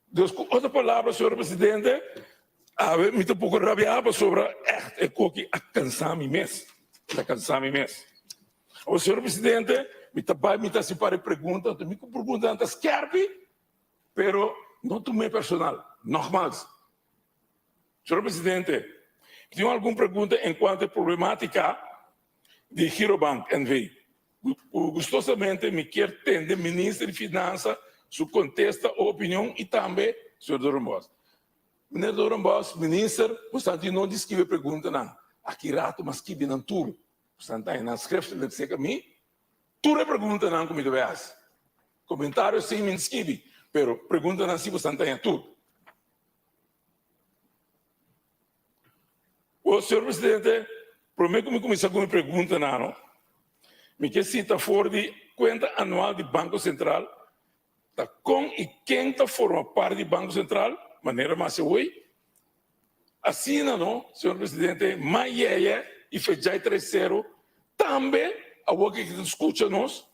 Dus ku otro palabra, señor presidente, awe mi ta poko rabiá pasobra ègt e koki a kansá mi mes. El a kansá mi mes. Awor, señor presidente, mi ta bai mi ta hasi un par di pregunta, anto mi ku preguntanan ta skèrpi, pero no tum'é personal. Nogmals, señor presidente, mi tin algun pregunta enkuanto e problemátika di Girobank NV. Ku gustosamente mi kier tende minister di Finansa su kontesta o opinion i tambe señor Doornbos. Meneer Doornbos, minister, bo sa di no di skibi e preguntanan. Aki rato mi a skibi nan tur. Bo sa ta nan schriftelijk serka mi. Tur e preguntanan ku mi debe hasi. Komentario si mi skibi, pero preguntanan si bo sa ta tur. Bo, señor presidente, prome ku mi kuminsá ku mi preguntanan, no, mi ke sita for di kuenta anual di Banko Sentral Ta kon i ken ta forma parti di Banko Sentral, manera mas e hoy? Asina no, señor presidente, ma yeye i fedjai tresero tambe awor ke ta skucha nos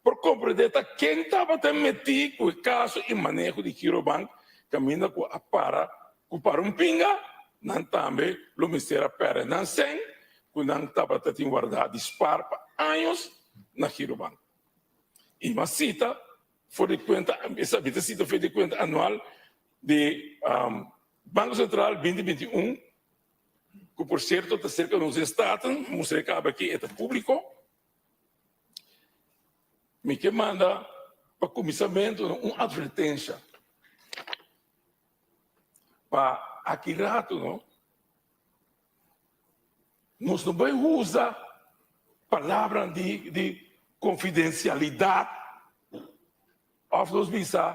por komprende ta ken tabata metí ku e kaso i maneho di Girobank kaminda ku a para ku para un pinga nan tambe lo mester a pèrdè nan sèn ku nan tabata tin wardá di spar pa años na Girobank. I m'a sita for di kuenta, mi ta sita for di kuenta anual di Banko Sentral 2021, ku por sierto ta serka nos den Staten, mustra e kaba aki, e ta públiko. Mi ke manda pa kuminsamentu un atvertensha pa aki rato no. Nos no bai usa palabranan di di konfidensialidat òf nos bisa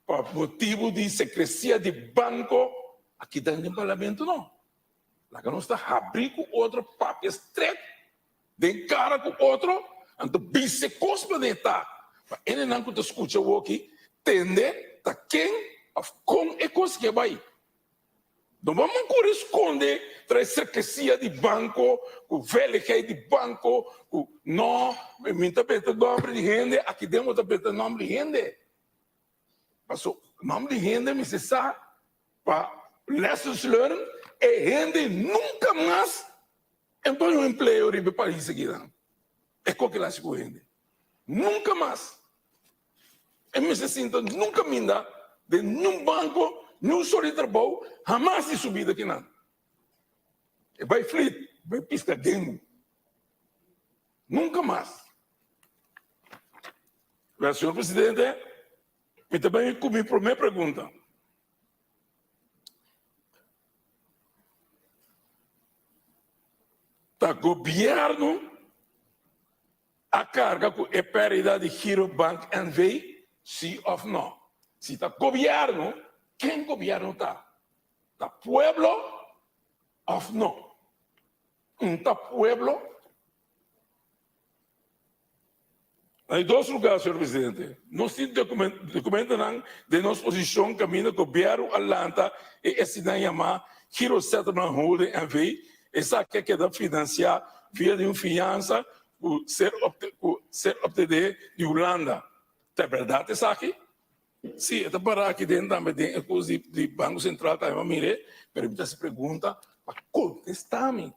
pa motibu di sekresia di banko aki den den parlamento no. Laga nos ta habri ku otro papia stret den kara ku otro anto bisa e kos manera ta pa hendenan ku ta skucha awoki tende ta ken òf kon e kos ke bai. No bo man kore skonde trae sekresia di banko ku veiligheid di banko ku no mi ta beta nomber di hende aki den bo ta beta nomber di hende paso nomber di hende mester sa pa lessons learned e hende nunka mas entra un empleo riba e pais aki nan e koke la hasi ku hende nunka mas. E mester sinta nunca minda den niun banco, niun sort di trabou, hamas di su bida kinan. E bai flit, bai pisca dengu. Nunca mas. Wel, señor presidente, mi ta bai cu mi prome pregunta. Ta gobierno A carga cu e perdida di Girobank NV, si of no? Si ta gobierno, ken gobierno ta? Ta pueblo of no? Un ta pueblo? Na di dos lugar, señor presidente, nos tin documentonan den nos posicion caminda gobierno a lanta e esnan yama Giro Settlement Holding NV, esaki a keda financia via di un fiansa ku ser ku ser optené di Hulanda. Ta bèrdat esaki? Sí, e ta pará aki den tambe den e kos di di Banko Sentral tambe pa mir'é, pero mi ta hasi pregunta pa kontestá mi.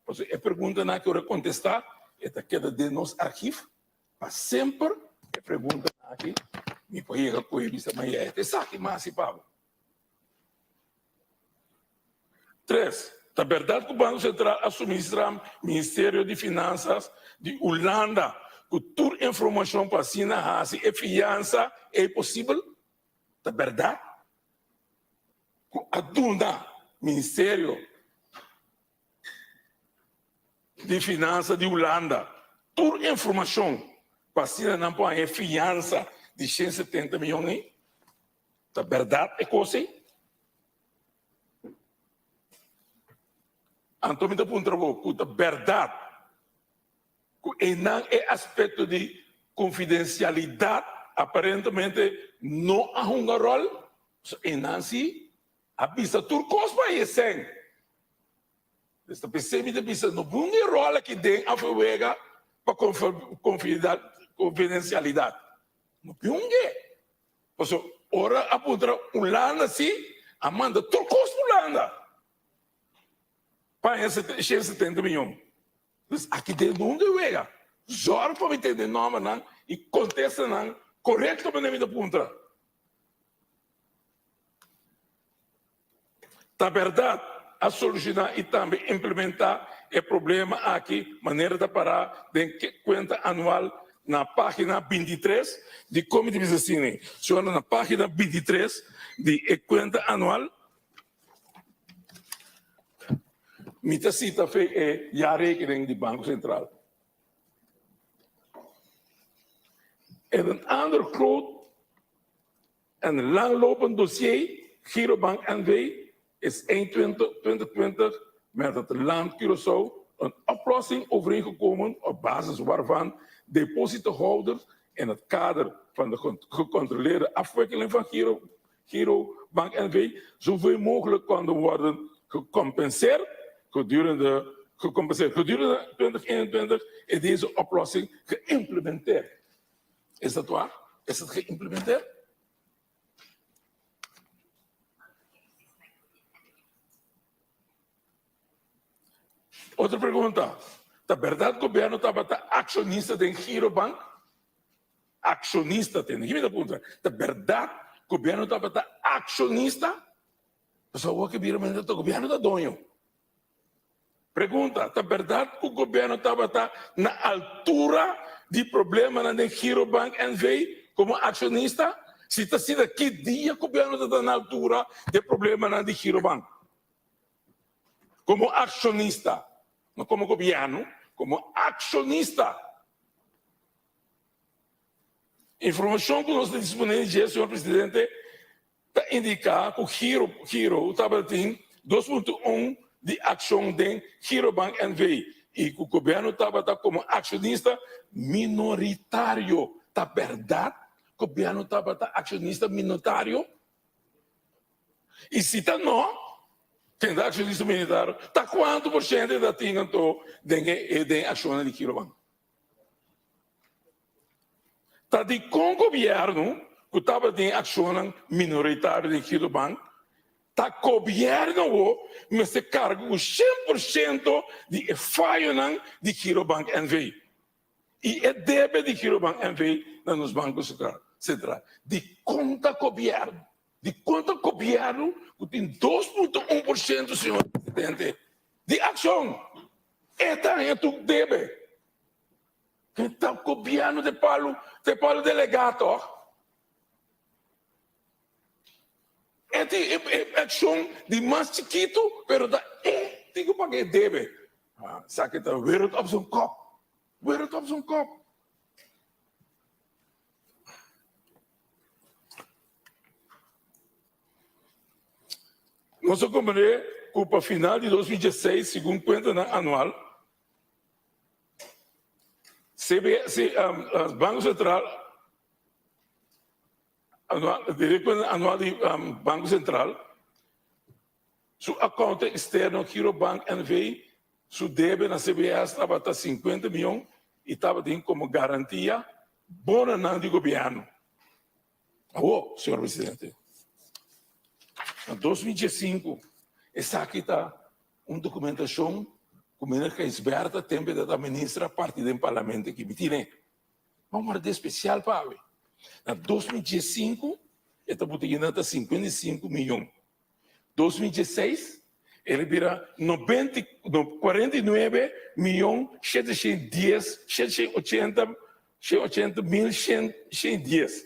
Pasobra e preguntanan ku ora kontestá e ta keda den nos archief pa semper. E preguntanan aki mi por yega ku e bisa, ma ya e ta esaki mas si pa bo. Tres, ta bèrdat ku Banko Sentral a suministrá Ministerio di Finansas di Ulanda ku tur informashon pa asina hasi e fiansa ei posibel? Ta bèrdat ku a duna Ministerio di Finansa di Ulanda tur informashon pa asina nan por haña e fiansa di 170 mion ei? Ta bèrdat e kos ei? Anto mi ta puntra bo ku ta bèrdat ku einan e aspekto di konfidensialidat aparentemente no a hunga ròl? Pasobra einan si a bisa tur kos pa e sèn. Pues ta p'esei mi ta bisa no bunga e ròl aki den afwega pa konfidensialidat. No bunga e. Pasobra ora a puntra Hulanda si, a manda tur kos pa Hulanda pa haña 170 miyon. Dus aki den mundu e wega. Zòrg pa mi tende nòmbernan i kontestanan korekto manera mi ta puntra. Ta bèrdat, a solushoná i tambe implementá e problema aki manera ta pará den kuenta anual na página 23 di Komite Bisasini. Señora, na página 23 di e kuenta anual mi ta sita fe e jaarrekening di Banko Sentral. En een ander groot en langlopend dossier, Girobank NV, is eind 2020 met het land Curaçao een oplossing overeengekomen op basis waarvan depositohouders in het kader van de gecontroleerde afwikkeling van Giro, Girobank NV zoveel mogelijk konden worden gecompenseerd gedurende, gecompenseerd. Gedurende 2021 is deze oplossing geïmplementeerd. Is dat waar? Is het geïmplementeerd? Otro pregunta. Ta berdad gobierno tabata accionista den Girobank? Accionista, tende. Kimi ta puntra? Ta berdad gobierno tabata accionista? Pasobra awor ke bira manera ta gobierno ta doño. Pregunta, Ta berdad cu gobierno tabata na altura di problemanan den Girobank NV como accionista? Si ta asina, ki dia gobierno ta ta na altura di e problemanan di Girobank como accionista? No como gobierno, como accionista. Informacion cu nos ta dispone di dje, señor Presidente, ta indica cu Giro Giro tabatin 2.1 di accion den Girobank NV y cu gobierno tabata como accionista minoritario. Ta berdad gobierno tabata accionista minotario? Y si ta no, ken ta accionista minoritario? Ta cuanto por ciento ta tin anto den e den accionnan di Girobank? Ta dikon gobièrnu ku tabatin akshonnan minoritario den Girobank ta gobièrnu awor mester karga ku 100% di e fayonan di Girobank NV i e debe di Girobank NV na nos Banko Sentral? Dikon ta gobièrnu? Dikon ta gobièrnu ku tin 2.1%, señor presidente, di akshon e ta haña tur debe? Ta gobierno te palu, te palu delega toch? E tin e, e accion di mas chiquito, pero ta e tin cu paga e debe. Ah, sa que ta wereld op zijn kop. Wereld op zijn kop. Nos a comprende cu pa final di 2016, segun cuentanan anual, CB, C, um, Banco Central, anual, director anual di um, Banco Central, su account externo Girobank NV, su debe na CBS tabata 50 miljoen y tabatin como garantia bononan di gobierno. Awo, señor presidente, na 2015 esaki ta un documentacion cu meneer Gijsbertha tempo e ta minister a parti den parlamento aki. Mi tine. Ban warda especial pa awe. Na 2015 e ta buta ta 55 miljoen. 2016 el a bira 90, no, 49 miljoen 710, 780, 180 mil 110.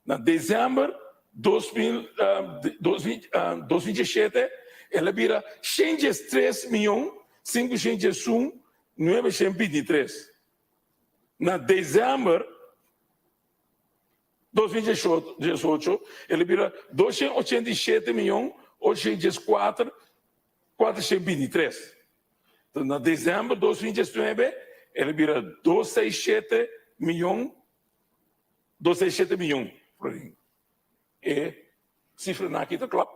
Na december 2017 el a bira 113 miljoen 501 923. Na december 2018 el a bira 287 miljoen 814 423. Na december 2019 el a bira 267 miljoen 267 miljoen florin. E cifranan aki ta klop.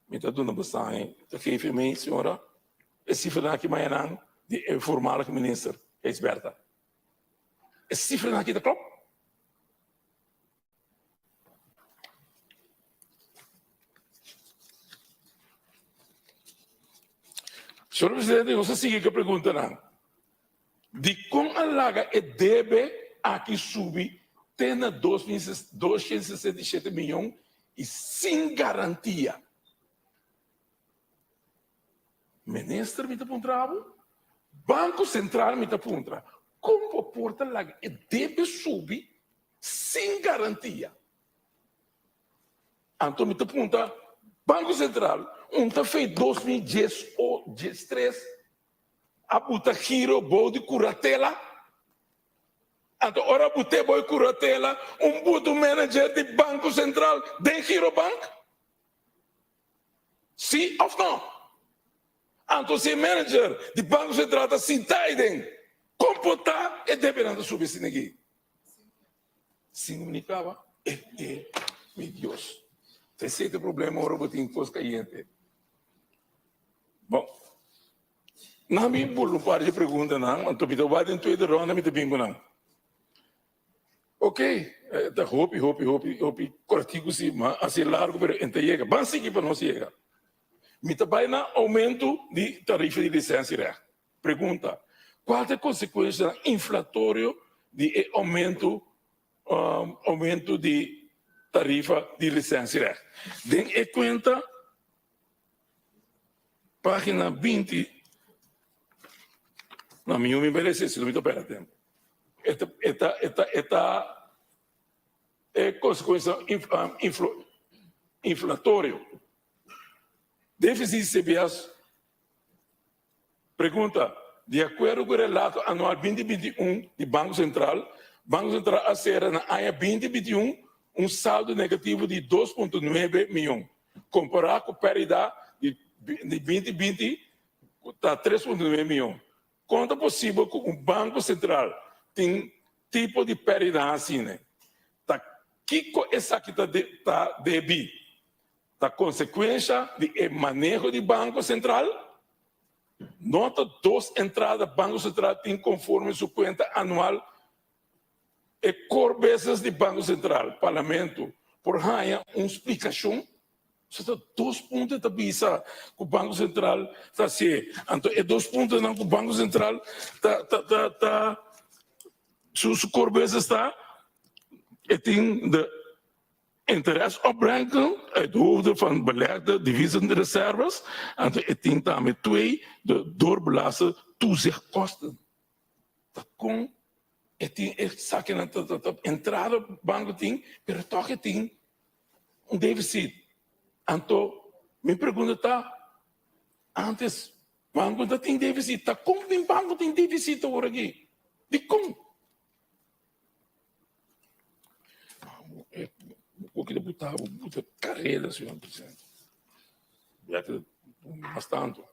Mi ta duna bosan, ta geef mi, señora, e cifranan aki mañanan di e voormalige minister Gijsbertha. E cifranan aki ta klop. Señor Presidente, nos a sigui ku e preguntanan. Dikon a laga e debe aki subi te na 267 miyon i sin garantia? Minister mi ta puntra bo, Banko Sentral mi ta puntra, kon bo por ta laga e debe subi sin garantia? Anto mi ta punta Banko Sentral, un ta fei 2013 a buta giro bou di kuratela? Anto ora but'é bou di kuratela, un buta un manager di Banko Sentral den Girobank? Sí òf nò? Anto si e manager di Banko Sentral ta sinta aiden, kon por ta e debenan ta subi asina aki? Sin mi kaba e e mi Dios. Ta esei ta e problema ora bo tin kos kayente. Bon, nan mi bula un par di preguntanan, anto mi ta wak den tweede ronda mi ta bin ku nan. Ok, ta hopi, hopi, hopi, hopi kortiku si, ma a ser largu pero e ta yega. Ban sigui pa nos yega. Mi ta bai na oumento di tarifa di lisensiarecht. Pregunta, Cual ta e consecuencianan inflatorio di e aumento aumento di tarifa di licencierecht? Den e cuenta, pagina 20, no, mi mi merece si no mi ta perde tempo. E ta e ta e ta e ta e consecuencia inflatorio. Deficit CBS Pregunta, Di akuerdo ku e relato anual 2021 di Banko Sentral, Banko Sentral a sera na aña 2021 un saldo negativo di 2.9 mion, kompará ku pèrdida di 2020 ku ta 3.9 mion. Kon ta posibel ku un Banko Sentral tin tipo di pèrdida asina? Ta kiko esaki ta debí? Ta konsekuensha di e maneho di Banko Sentral. Nota dos entrada Banko Sentral tin konforme su kuenta anual. E core business di Banko Sentral, Parlamento por haña un splikashon? So ta dos punto e ta bisa ku Banko Sentral ta hasié. Anto e dos puntonan ku Banko Sentral ta ta ta ta su su core business ta e tin de Interesopbrengsten uit hoofde van belegde deviezenreserves, anto e tin tambe twee de doorbelaste toezichtkosten. Ta kon e tin e sakinan ta ta ta entrada banko tin, pero tòg e tin un deficit. Anto mi pregunta ta, antes banko ta tin deficit, ta kon tin banko tin deficit awor aki? Dikon? Bo buta bo buta careda señor presidente. Ya te mas tanto.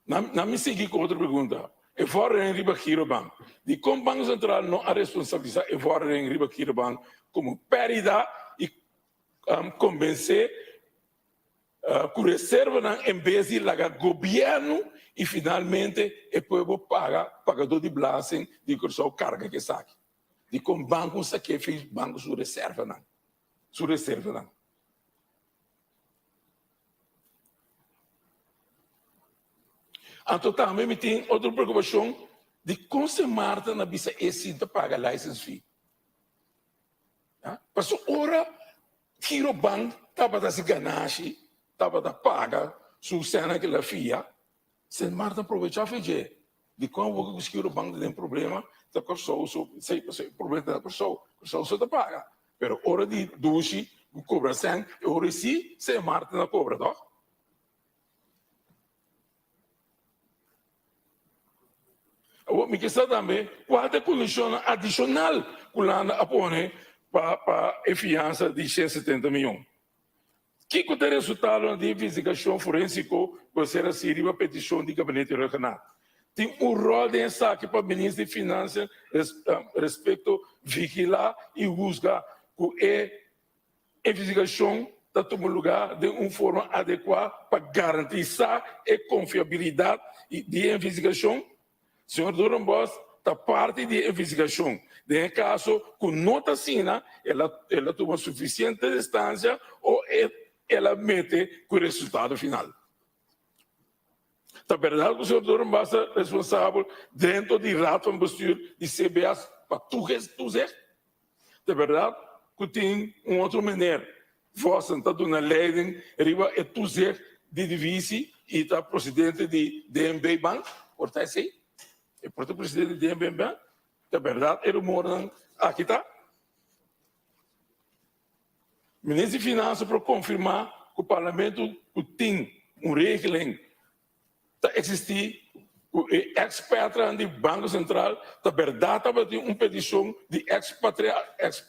Na na mi sigui cu otro pregunta. E vordering riba Girobank. Dicon Banco Central no a responsabilisa e vordering riba Girobank como perida y convence Ku reservanan en bes di laga gobièrnu i finalmente e pueblo paga pagadó di belasting di Kòrsou karga ku esaki. Dikon banko sa ke fi banko su reservanan su reservanan. Anto tambe mi tin otro preokupashon dikon Sint Maarten a bisa e sin ta paga license fee. Pasobra ora Girobank tabata hasi ganashi, tabata paga su sena ku el a fia, Sint Maarten a probechá fe dje. Dikon awor ku Girobank ta den problema, ta Kòrsou so, esei pasobra e problema ta na Kòrsou, Kòrsou so ta paga. Pero ora di dushi ku kobra sèn, e ora si Sint Maarten a kobra tòg? Awor mi ke sa tambe kua ta e kondishonnan adishonal ku Hulanda a pone pa pa e fiansa di 170 mion. Kiko ta e resultadonan di e investigashon forensiko ku a ser hasi riba petishon di Gabinete Rhuggenaath? Tin un ròl den esaki pa Minister di Finansia respekto vigilá i husga ku e Investigashon ta tuma lugá den un forma adekuá pa garantisá e konfiabilidat di e investigashon. Señor Doornbos ta parti di e investigashon. Den e kaso ku no ta asina, el a el a tuma sufisiente distansia o el a mete ku e resultado final. Ta berdad cu señor Doornbos ta responsabel dentro di Raad van Bestuur di CBS pa toezicht? Ta berdad cu tin un otro meneer Vossen ta duna leiding riba e toezicht di divisi y ta presidente di DNB Bank? Por ta esey? E por ta presidente di DNB Bank? Ta berdad e rumornan aki ta? Minister di Finansa por konfirmá ku Parlamento ku tin un regeling ta eksistí ku e ekspertnan di Banko Sentral ta bèrdat tabatin un petishon di ekspatriates,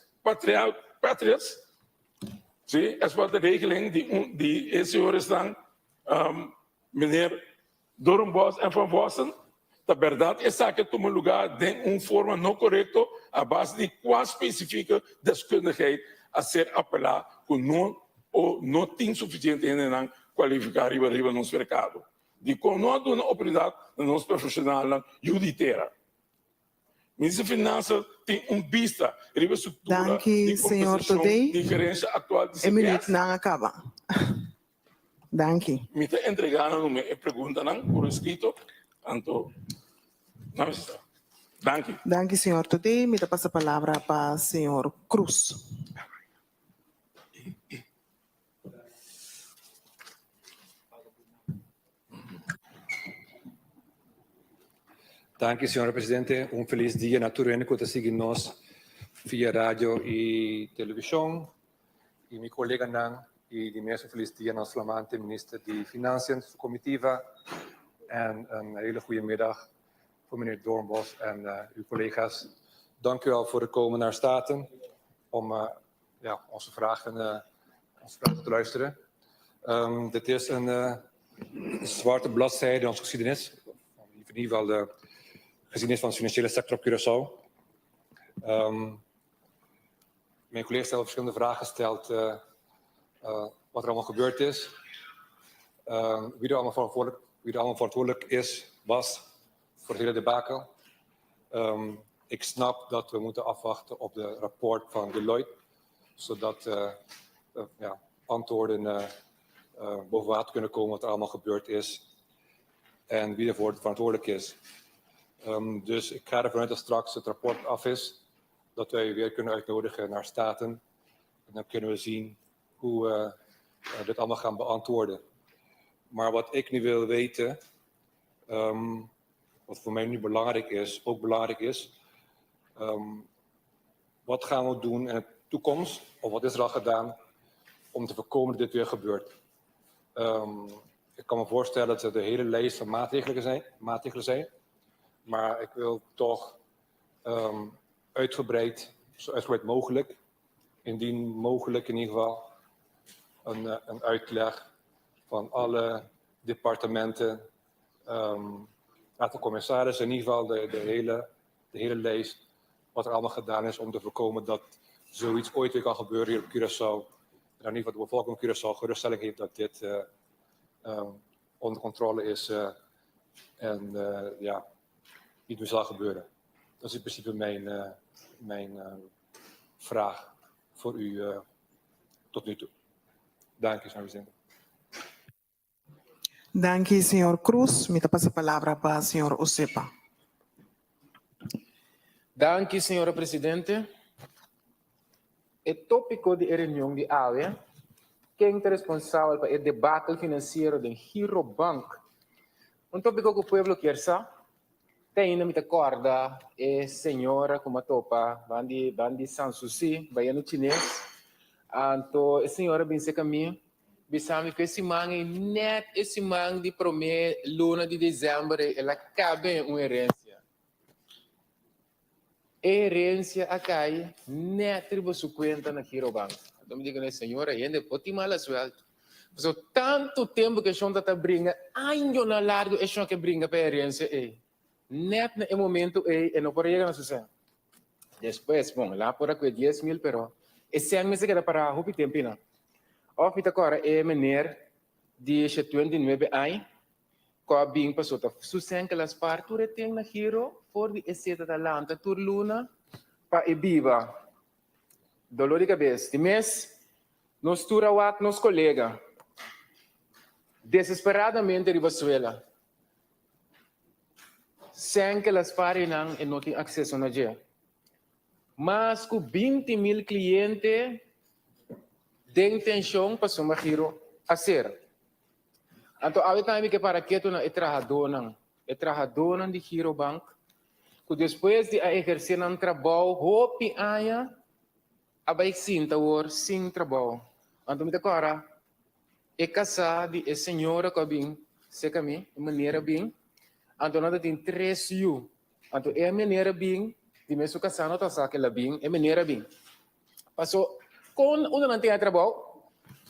sí, ekspatriaregeling di un di e señoresnan meneer Doornbos en Van Vossen, ta bèrdat esaki a tuma lugá den un forma no korekto a base di kua spesifike deskundigheid a ser apelá ku no o no tin sufisiente hendenan kualifiká riba riba nos merkado? Dikon no a duna oportunidat na nos profeshonalnan yu di tera? Minister di Finansa tin un bista riba e struktura Danki, di señor kompensashon Todey. di gerensia aktual di E minuut CBS? nan a kaba. Danki. Mi ta entregá nan e preguntanan por eskrito, anto nan mester sa. Danki. Danki, señor Todey. Mi ta pasa palabra pa señor Cruz. Danki, señora presidente. Un feliz dia na tur hende ku ta sigui nos via radio i televishon. I mi koleganan i di mes un feliz dia na nos flamante minister di Financiën, su comitiva. En een hele goede middag voor meneer Doornbos en uw collega's. Dank u wel voor het komen naar Staten om ja, onze vragen, onze vragen te luisteren. Dit is een zwarte bladzijde in onze geschiedenis. In ieder geval de geschiedenis van de financiële sector op Curaçao. Mijn collega's hebben verschillende vragen gesteld wat er allemaal gebeurd is. Wie er allemaal verantwoordelijk, wie er allemaal verantwoordelijk is, was voor het hele debakel. Ik snap dat we moeten afwachten op de rapport van Deloitte, zodat ja, antwoorden boven water kunnen komen wat er allemaal gebeurd is en wie ervoor verantwoordelijk is. Dus ik ga ervan uit dat straks het rapport af is, dat wij u weer kunnen uitnodigen naar Staten. En dan kunnen we zien hoe we dit allemaal gaan beantwoorden. Maar wat ik nu wil weten, wat voor mij nu belangrijk is, ook belangrijk is, wat gaan we doen in de toekomst, of wat is er al gedaan, om te voorkomen dat dit weer gebeurt? Ik kan me voorstellen dat er de hele lijst van maatregelen zijn, maar ik wil toch uitgebreid, zo uitgebreid mogelijk, indien mogelijk in ieder geval, een uitleg van alle departementen, raad van commissarissen, in ieder geval de hele lijst wat er allemaal gedaan is om te voorkomen dat zoiets ooit weer kan gebeuren hier op Curaçao. En in ieder geval de bevolking op Curaçao geruststelling heeft dat dit onder controle is en ja, niet meer zal gebeuren. Dat is in principe mijn vraag voor u tot nu toe. Dank u, presidente. Danki, señor Cruz. Mi ta pasa palabra pa señor Osepa. Danki, señora presidente. E tópiko di reunion di awe, ken ta responsabel pa e debakel finansiero di Girobank? Un tópiko ku pueblo ke sa. Te ainda mi ta kòrda e señora ku m'a topa band'i San Susi, bayendo chines. Anto e señora bin serka mi, bisami ku e siman ei nèt e siman di promé luna di desèmber el a kaba un herensia. E herensia a kai nèt riba su kuenta na Girobank. Anto mi di, señora, hende por tin mala suerte. So, tantu tempu ku e shon ta bringa, añanan largu e shon ke bringa pa herensia ei. Nèt na e momento ei, e no por yega na su sèn. Despues, bon, el a por a kue 10 mil, pero e sèn mester keda pará hopi tempu no. Òf mi ta kòrda e meneer di 29 aña, ku a bin pasó ta su sèn ku el a spar tur e ten na Giro, for di e seta ta lanta tur luna pa e biba. Doló di kabes. Di mes, nos tur a wak nos kolega desesperadamente riba suela. Sèn ku el a spar einan e no tin akseso na dje. Mas ku 20 mil kliente den tenshon pasobra Giro a sera. Anto awe tambe mi ke para ketu na e trahadónan, e trahadónan di Girobank ku despues di a ehersé nan trabou hopi aña a bai sinta awor sin trabou. Anto mi ta kòrda e kasá di e señora ku a bin serka mi, e meneer a bin, anto nan ta tin tres yu. Anto e meneer a bin, di mes su kasá no ta sa ku el a bin, e meneer a bin. Paso kon unda nan tin e trabou?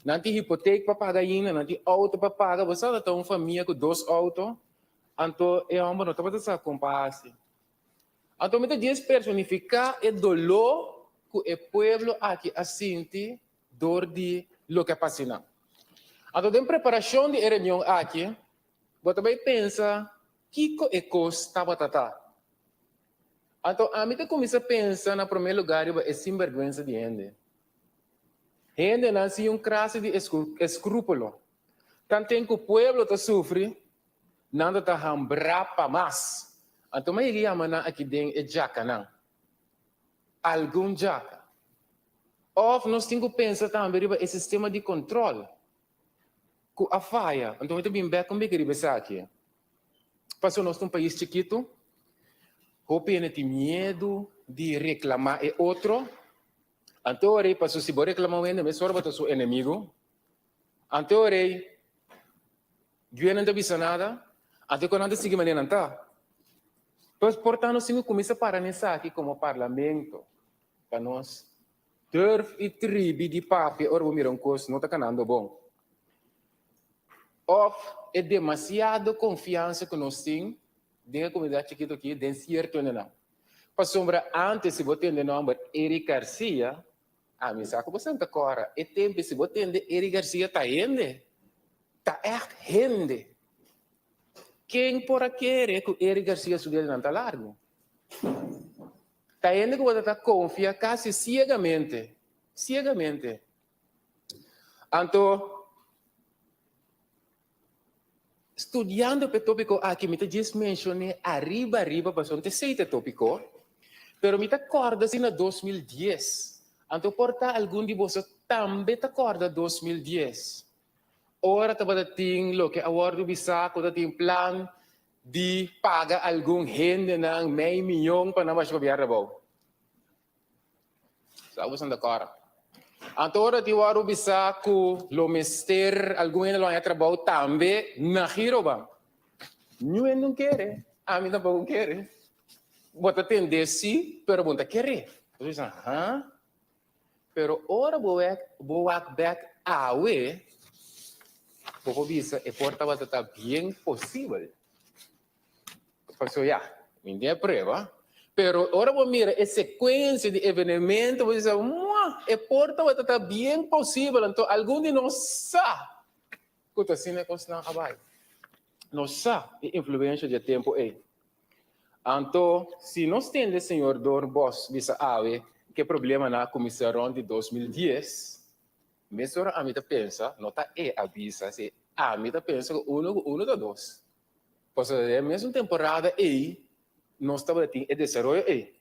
Nan tin hipotek pa paga ainda, nan tin outo pa paga. Bo sa ta un famia ku dos outo, anto e hòmber no tabata sa kon pa hasi. Anto mi ta djis personifiká e doló ku e pueblo aki a sinti dor di loke a pasa nan. Anto den preparashon di e reunion aki, bo ta bai pensa kiko e kos tabata ta. Anto ami ta kuminsá pensa na promé lugá riba e sinbèrgwensa di hende. Hendenan sin un krase di eskrúpulo. Tanten ku pueblo ta sufri, nan ta ta hambrá pa mas. Anto mi a yega yama nan aki den e djakanan. Algun djaka. Òf nos tin ku pensa tambe riba e sistema di kontròl ku a faya. Anto mi ta bin bèk un biki riba esaki. Pasobra nos ta un pais chikitu, hopi hende tin miedu di reklamá e otro. Anto ora ei, pasobra si bo reklamá un hende mesora bo ta su enemigu. Anto ora ei, Guia nan ta bisa nada, anto ku nan ta sigui manera nan ta. Pues por ta nos tin ku kuminsá para na esaki komo parlamento pa nos durf i tribi di papia ora bo mira un kos no ta kanando bon. Òf e demasiado konfiansa ku nos tin den e komunidat chikitu aki den sierto hendenan. Pasobra ántes si bo tende nòmber Eric Garcia, Ami sa ku bo santa kora e tempu si bo tende Eric Garcia ta hende, ta ègt hende. Ken por a kere ku Eric Garcia su dedenan ta largu? Ta hende ku bo ta ta konfia kasi siegamente, siegamente. Anto, studiando p'e tópiko aki mi ta djis menshon'é ariba ariba pasobra no ta esei ta e tópiko, pero mi ta kòrda si na 2010, anto por ta algun di boso tambe ta kòrda 2010, ora tabata tin loke a wòrdu bisá ku ta tin plan di paga algun hendenan mei miyon pa nan basha gobièrnu abou. Sa bo Santa Cora. Anto ora di wòrdu bisa ku lo mester algun hende lo haña trabou tambe na Girobank. Niun hende no kere, ami tampoko no kere. Bo ta tende si, pero bo no ta kere. Bo ta bisa, ha? Pero ora bo wek, bo wak bèk awe, bo por bisa e por tabata ta bien posibel. Pasobra ya, mi tin e prueba. Pero ora bo mira e secuencia di evenemento, bo bisa, mua, e por tabata ta bien posibel. Anto algun di nos sa cu ta asina e cosnan a bay. Nos sa e influencia di e tempo ey. Anto, si nos tende señor Doornbos bisa awe cu e problemanan a cuminsa rond di 2010, mesora ami ta pensa, no ta e a bisa, si ami ta pensa cu uno cu uno ta dos. Pasobra den e mesun temporada ei nos tabata tin e desaroyo ei.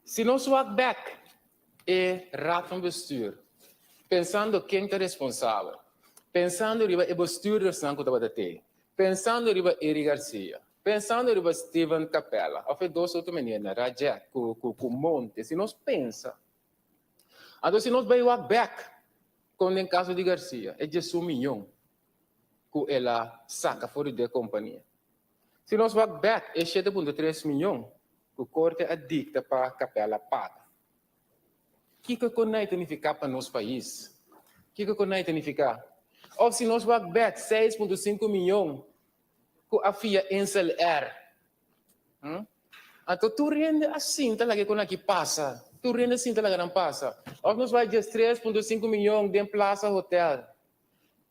Si nos wak bek e Raad van Bestuur, pensando ken ta responsabel, pensando riba e bestuurdersnan ku tabata tei, pensando riba Eric Garcia, pensando riba Steven Capella òf e dos otro meneernan, Rajek ku Monte, si nos pensa, Anto si nos bai wak bek kon den kaso di Garcia, e 11 miyon ku el a saka for di de kompania. Si nos wak bek e 7.3 miyon ku korte a dikta pa Capella paga. Kiko ku nai ta nifiká pa nos pais? Kiko ku nai ta nifiká? Òf si nos wak bek 6.5 miyon ku a fia Insel Air. Anto tur hende a sinta laga e kon aki pasa. Tur hende a sinta laga nan pasa. Òf nos bai djes 3.5 miyon den Plaza Hotel.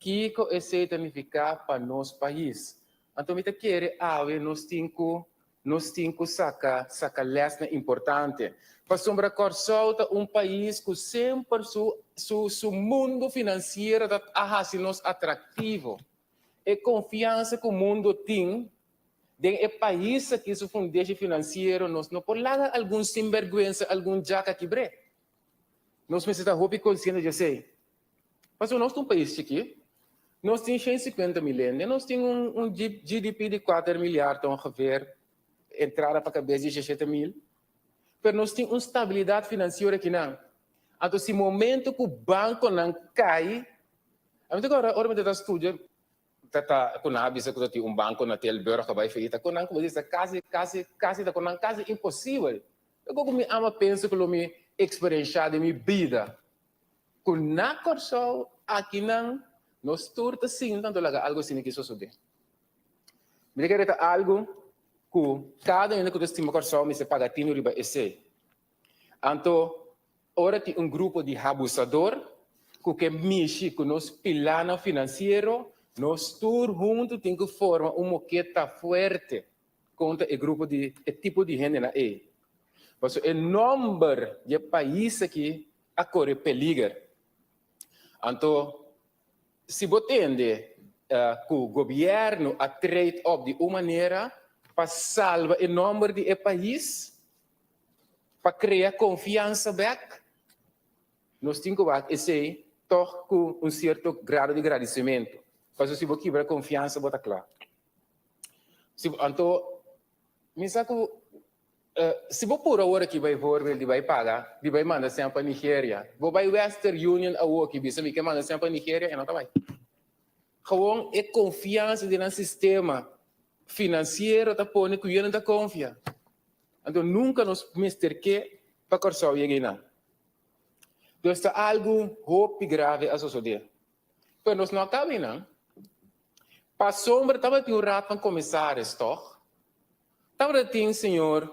Kiko esei ta nifiká pa nos pais? Anto mi ta kere awe nos tin ku nos tin ku saka saka lèsnan importante. Pasobra Kòrsou ta un pais ku semper su su su mundu finansiero ta a hasi nos atraktivo. E konfiansa ku mundu tin den e pais aki su fundeshi finansiero nos no por laga algun sinbèrgwensa, algun djaka kibr'é. Nos mester ta hopi konsiente di esei. Pasobra nos ta un pais chikí, nos tin 150 mil hende, nos tin un GDP di kuater milyard ongeveer, entrada pa kabes di 17 mil, pero nos tin un stabilidat finansiero akinan. Anto si momento ku bankonan kai, ami ta kòrda ora mi ta studia, ta ta ku nan a bisa ku ta tin un banko na Tilburg a bai feita ku nan, ku ta kasi kasi kasi ta ku nan kasi imposibel. Ta koko mi ama pensa ku lo mi eksperenshá den mi bida ku na Kòrsou akinan nos tur ta sinta anto laga algu asina ki sosodé. Mi ta kere ta algu ku kada hende ku ta stima Kòrsou mester paga tinu riba esei. Anto ora tin un grupo di habusador ku ke mishi ku nos pilanan finansiero, nos tur huntu tin ku forma un moketa fuerte kontra e grupo di e tipo di hendenan ei. Pasobra e nòmber di e pais aki a kore peliger. Anto si bo tende ku gobièrnu a trade op di un manera pa salba e nòmber di e pais, Pa krea konfiansa bèk, nos tin ku wak esei tòg ku un sierto grado di gradisimentu. Pasobra si bo kibra konfiansa bo ta kla. Si bo, anto mi sa ku si bo puru awor aki baivoorbeeld di bai paga, di bai manda sèn pa Nigeria, bo bai Western Union awoki bisa mi ke manda sèn pa Nigeria, e no ta bai. Gewoon e konfiansa den nan sistema finansiero ta pone ku yu nan ta konfia. Anto nunka nos mester ke pa Kòrsou yega einan. Dus ta algu hopi grave a sosodé. Pero nos no a kaba einan. Pasobra tabatin un Raad van Commissaris, tòg? Tabatin señor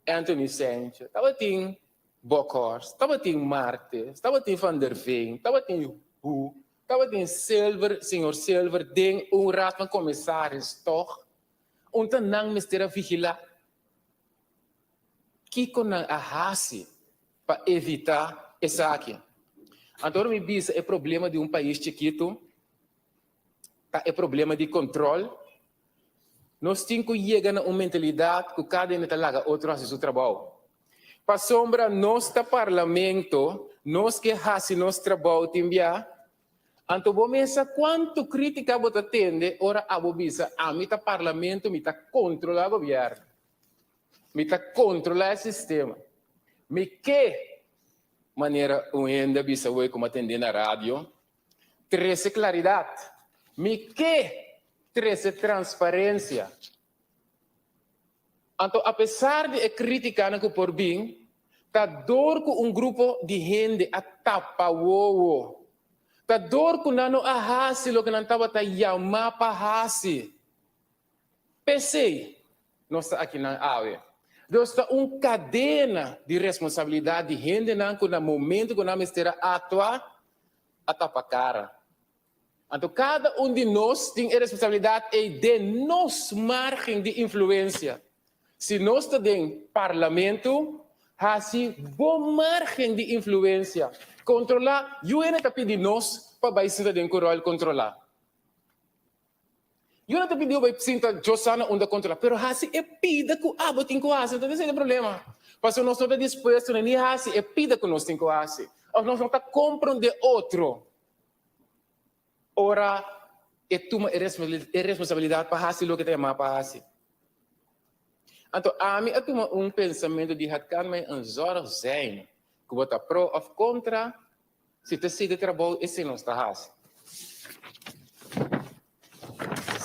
Anthony Sanchez, tabatin Bokhorst, tabatin Martes, tabatin Van der Veen, tabatin Hu, tabatin Silver, señor Silver den un Raad van Commissaris, tòg? Un ta nan mester a vigilá kiko nan a hasi pa evitá esaki. Anto ora mi bisa e problema di un pais chikitu ta e problema di control. Nos tin ku yega na un mentalidat ku kada hende ta laga otro hasi su trabou. Pasobra nos ta parlamento, nos ke hasi nos trabou tin bia. Anto bo mesa cuanto critica bo ta tende ora abo bisa ami ta parlamento mi ta controla gobierno, mi ta controla e sistema, mi ke manera un hende a bisa hoy como a tende na radio, trece claridad, mi ke trece transparencia. Anto apesar di e criticanan cu por bin, ta dor cu un grupo di hende a tapa wowo. Ta dor cu nan no a haci loke nan tabata yama pa haci. P'esey nos ta akinan awe. Dus ta un cadena di responsabilidad di hendenan cu na momento cu nan mester a actua, a tapa cara. Anto kada un di nos tin e responsabilidat ei den nos margen di influensia. Si nos ta den Parlamento, hasi bo margen di influensia. Kontrolá, UN ta pidi nos pa bai sinta den Kuròl kontrolá. UN ta pidi bo bai sinta Josana unda kontrolá, pero hasi e pida ku abo tin ku hasi. Anto esei ta e problema. Pasobra nos no ta dispuesto ni hasi e pida ku nos tin ku hasi. Òf nos no ta komprondé otro. Ora e tuma e responsabilidat pa hasi loke ta yamá pa hasi. Anto ami a tuma un pensamentu di het kan mij een zorg zijn ku bo ta pro òf kontra, si ta sigui trabou esei nos ta hasi.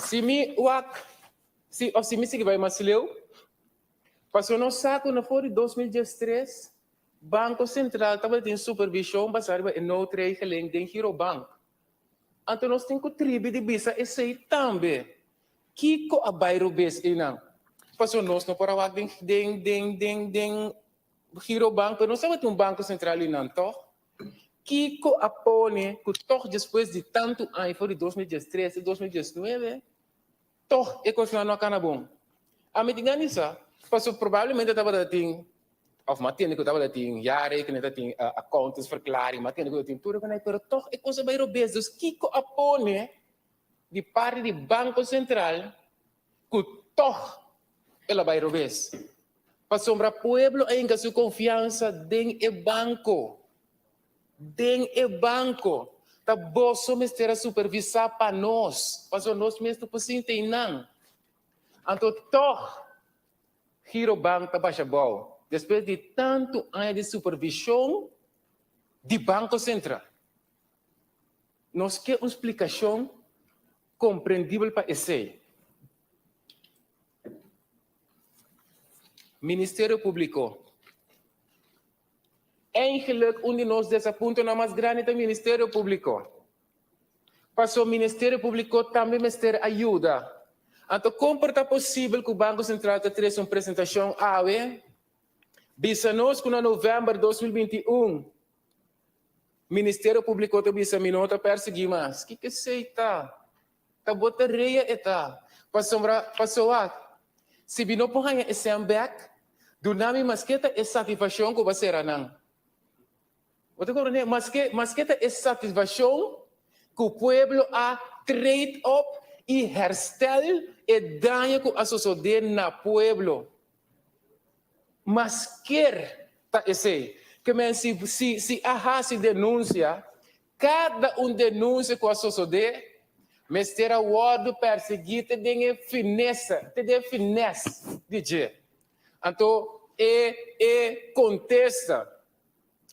Si mi wak si òf si mi sigui bai mas leu, pasobra nos sa ku na for di 2013 Banko Sentral tabatin supervishon basá riba e noodregeling den Girobank. Anto nos tin ku tribi di bisa esei tambe. Kiko a bai robes einan? Pasobra nos no por a wak den den den den den Girobank, pero nos tabatin un Banko Sentral einan tòg. Kiko a pone ku tòg despues di tantu aña, for di 2013 te 2019, Tog e kosnan no a kana bon. Ami tin gana di sa, pasobra probablemente tabata tin, of m'a tende ku tabata tin jaarrekening, ta tin accountantsverklaring, m'a tende ku ta tin tur e kosnan, pero tog e kos a bai robes. Dus kiko a pone? di parti di Banko Sentral ku tòg el a bai robes. Pasobra pueblo a hinka su konfiansa den e banko. Den e banko. Ta boso mester a supervisá pa nos, pasobra nos mes no por sinta einan. Anto tòg Girobank ta basha bou despues di tantu aña di supervishon di Banko Sentral. Nos ke un splikashon komprendibel pa esei. Ministerio Públiko. Eigenlijk un di nos desapuntonan mas grandi ta Ministerio Públiko. Paso Ministerio Públiko tambe mester a yuda. Anto kon por ta posibel ku Banko Sentral ta trese un presentashon awe bisa nos ku na novèmber 2021 Ministerio Públiko ta bisa mi no ta persiguí mas? Kiko esei ta? Ta bo tarea e ta. Pasobra, pasoa, si mi no por haña e sèn bèk, duna mi maske ta e satisfashon ku bo a sera nan. Bo ta komprendé? Maske, maske ta e satisfashon ku pueblo a trade op i herstel e daño ku a sosodé na pueblo. Masker ta esei. Ke men si, si, si a hasi denunsia, kada un denunsia ku a sosodé mester a wòrdu persiguí te den e finesa, te den e finès di dje. Anto e, e kontesta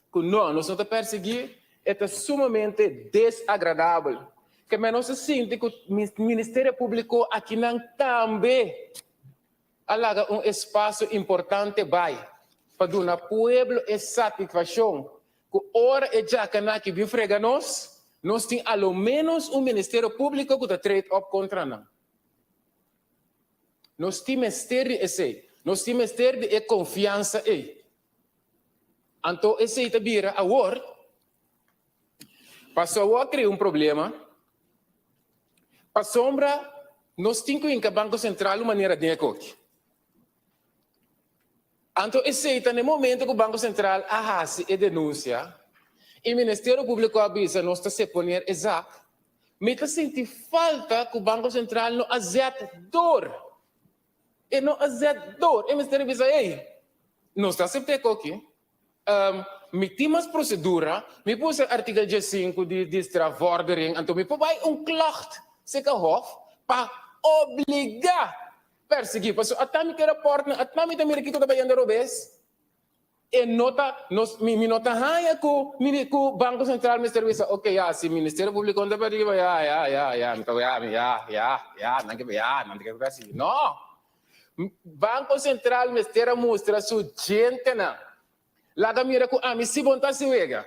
ku no, nos no ta persiguí, e ta sumamente desagradabel. Ke men nos a sinti ku Ministerio Públiko akinan tambe a laga un espasio importante bai pa duna pueblo e satisfashon ku ora e djakanaki bin frega nos, nos tin a lo ménos un Ministerio Públiko ku ta trade op kontra nan. Nos tin mester di esei. Nos tin mester di e konfiansa ei. Anto esei ta bira awor, pasobra awor a krea un problema, pasobra nos tin ku hinka Banko Sentral un manera den e koki. Anto esei ta na e momento ku Banko Sentral a hasi e denunsia i Ministerio Públiko a bisa nos ta seponer e zak, mi ta sinti falta ku Banko Sentral no a zet dor. E no a zet door. E mester a bisa, Ey, nos ta asepta e koki. Mi tin mas prosedura, mi por usa artikel diesinku di di strafvordering, anto mi por bai un klacht serka hof pa obligá persiguí. Pasobra ata mi ke rapòrtnan, ata mi ta mira kiko ta bayendo robes. E no ta, nos, mi, mi no ta haña ku, mini, ku Banko Sentral mester bisa, ok, ya, si Ministerio Públiko no ta pèrdí, ya, ya, ya, ya, mi ta, ya, mi, ya, ya, ya, nan ke, ya, nan ta ke pèrsiguí. No! Banko Sentral mester a mustra su djentenan. Laga mira ku ami si bon ta hasi wega.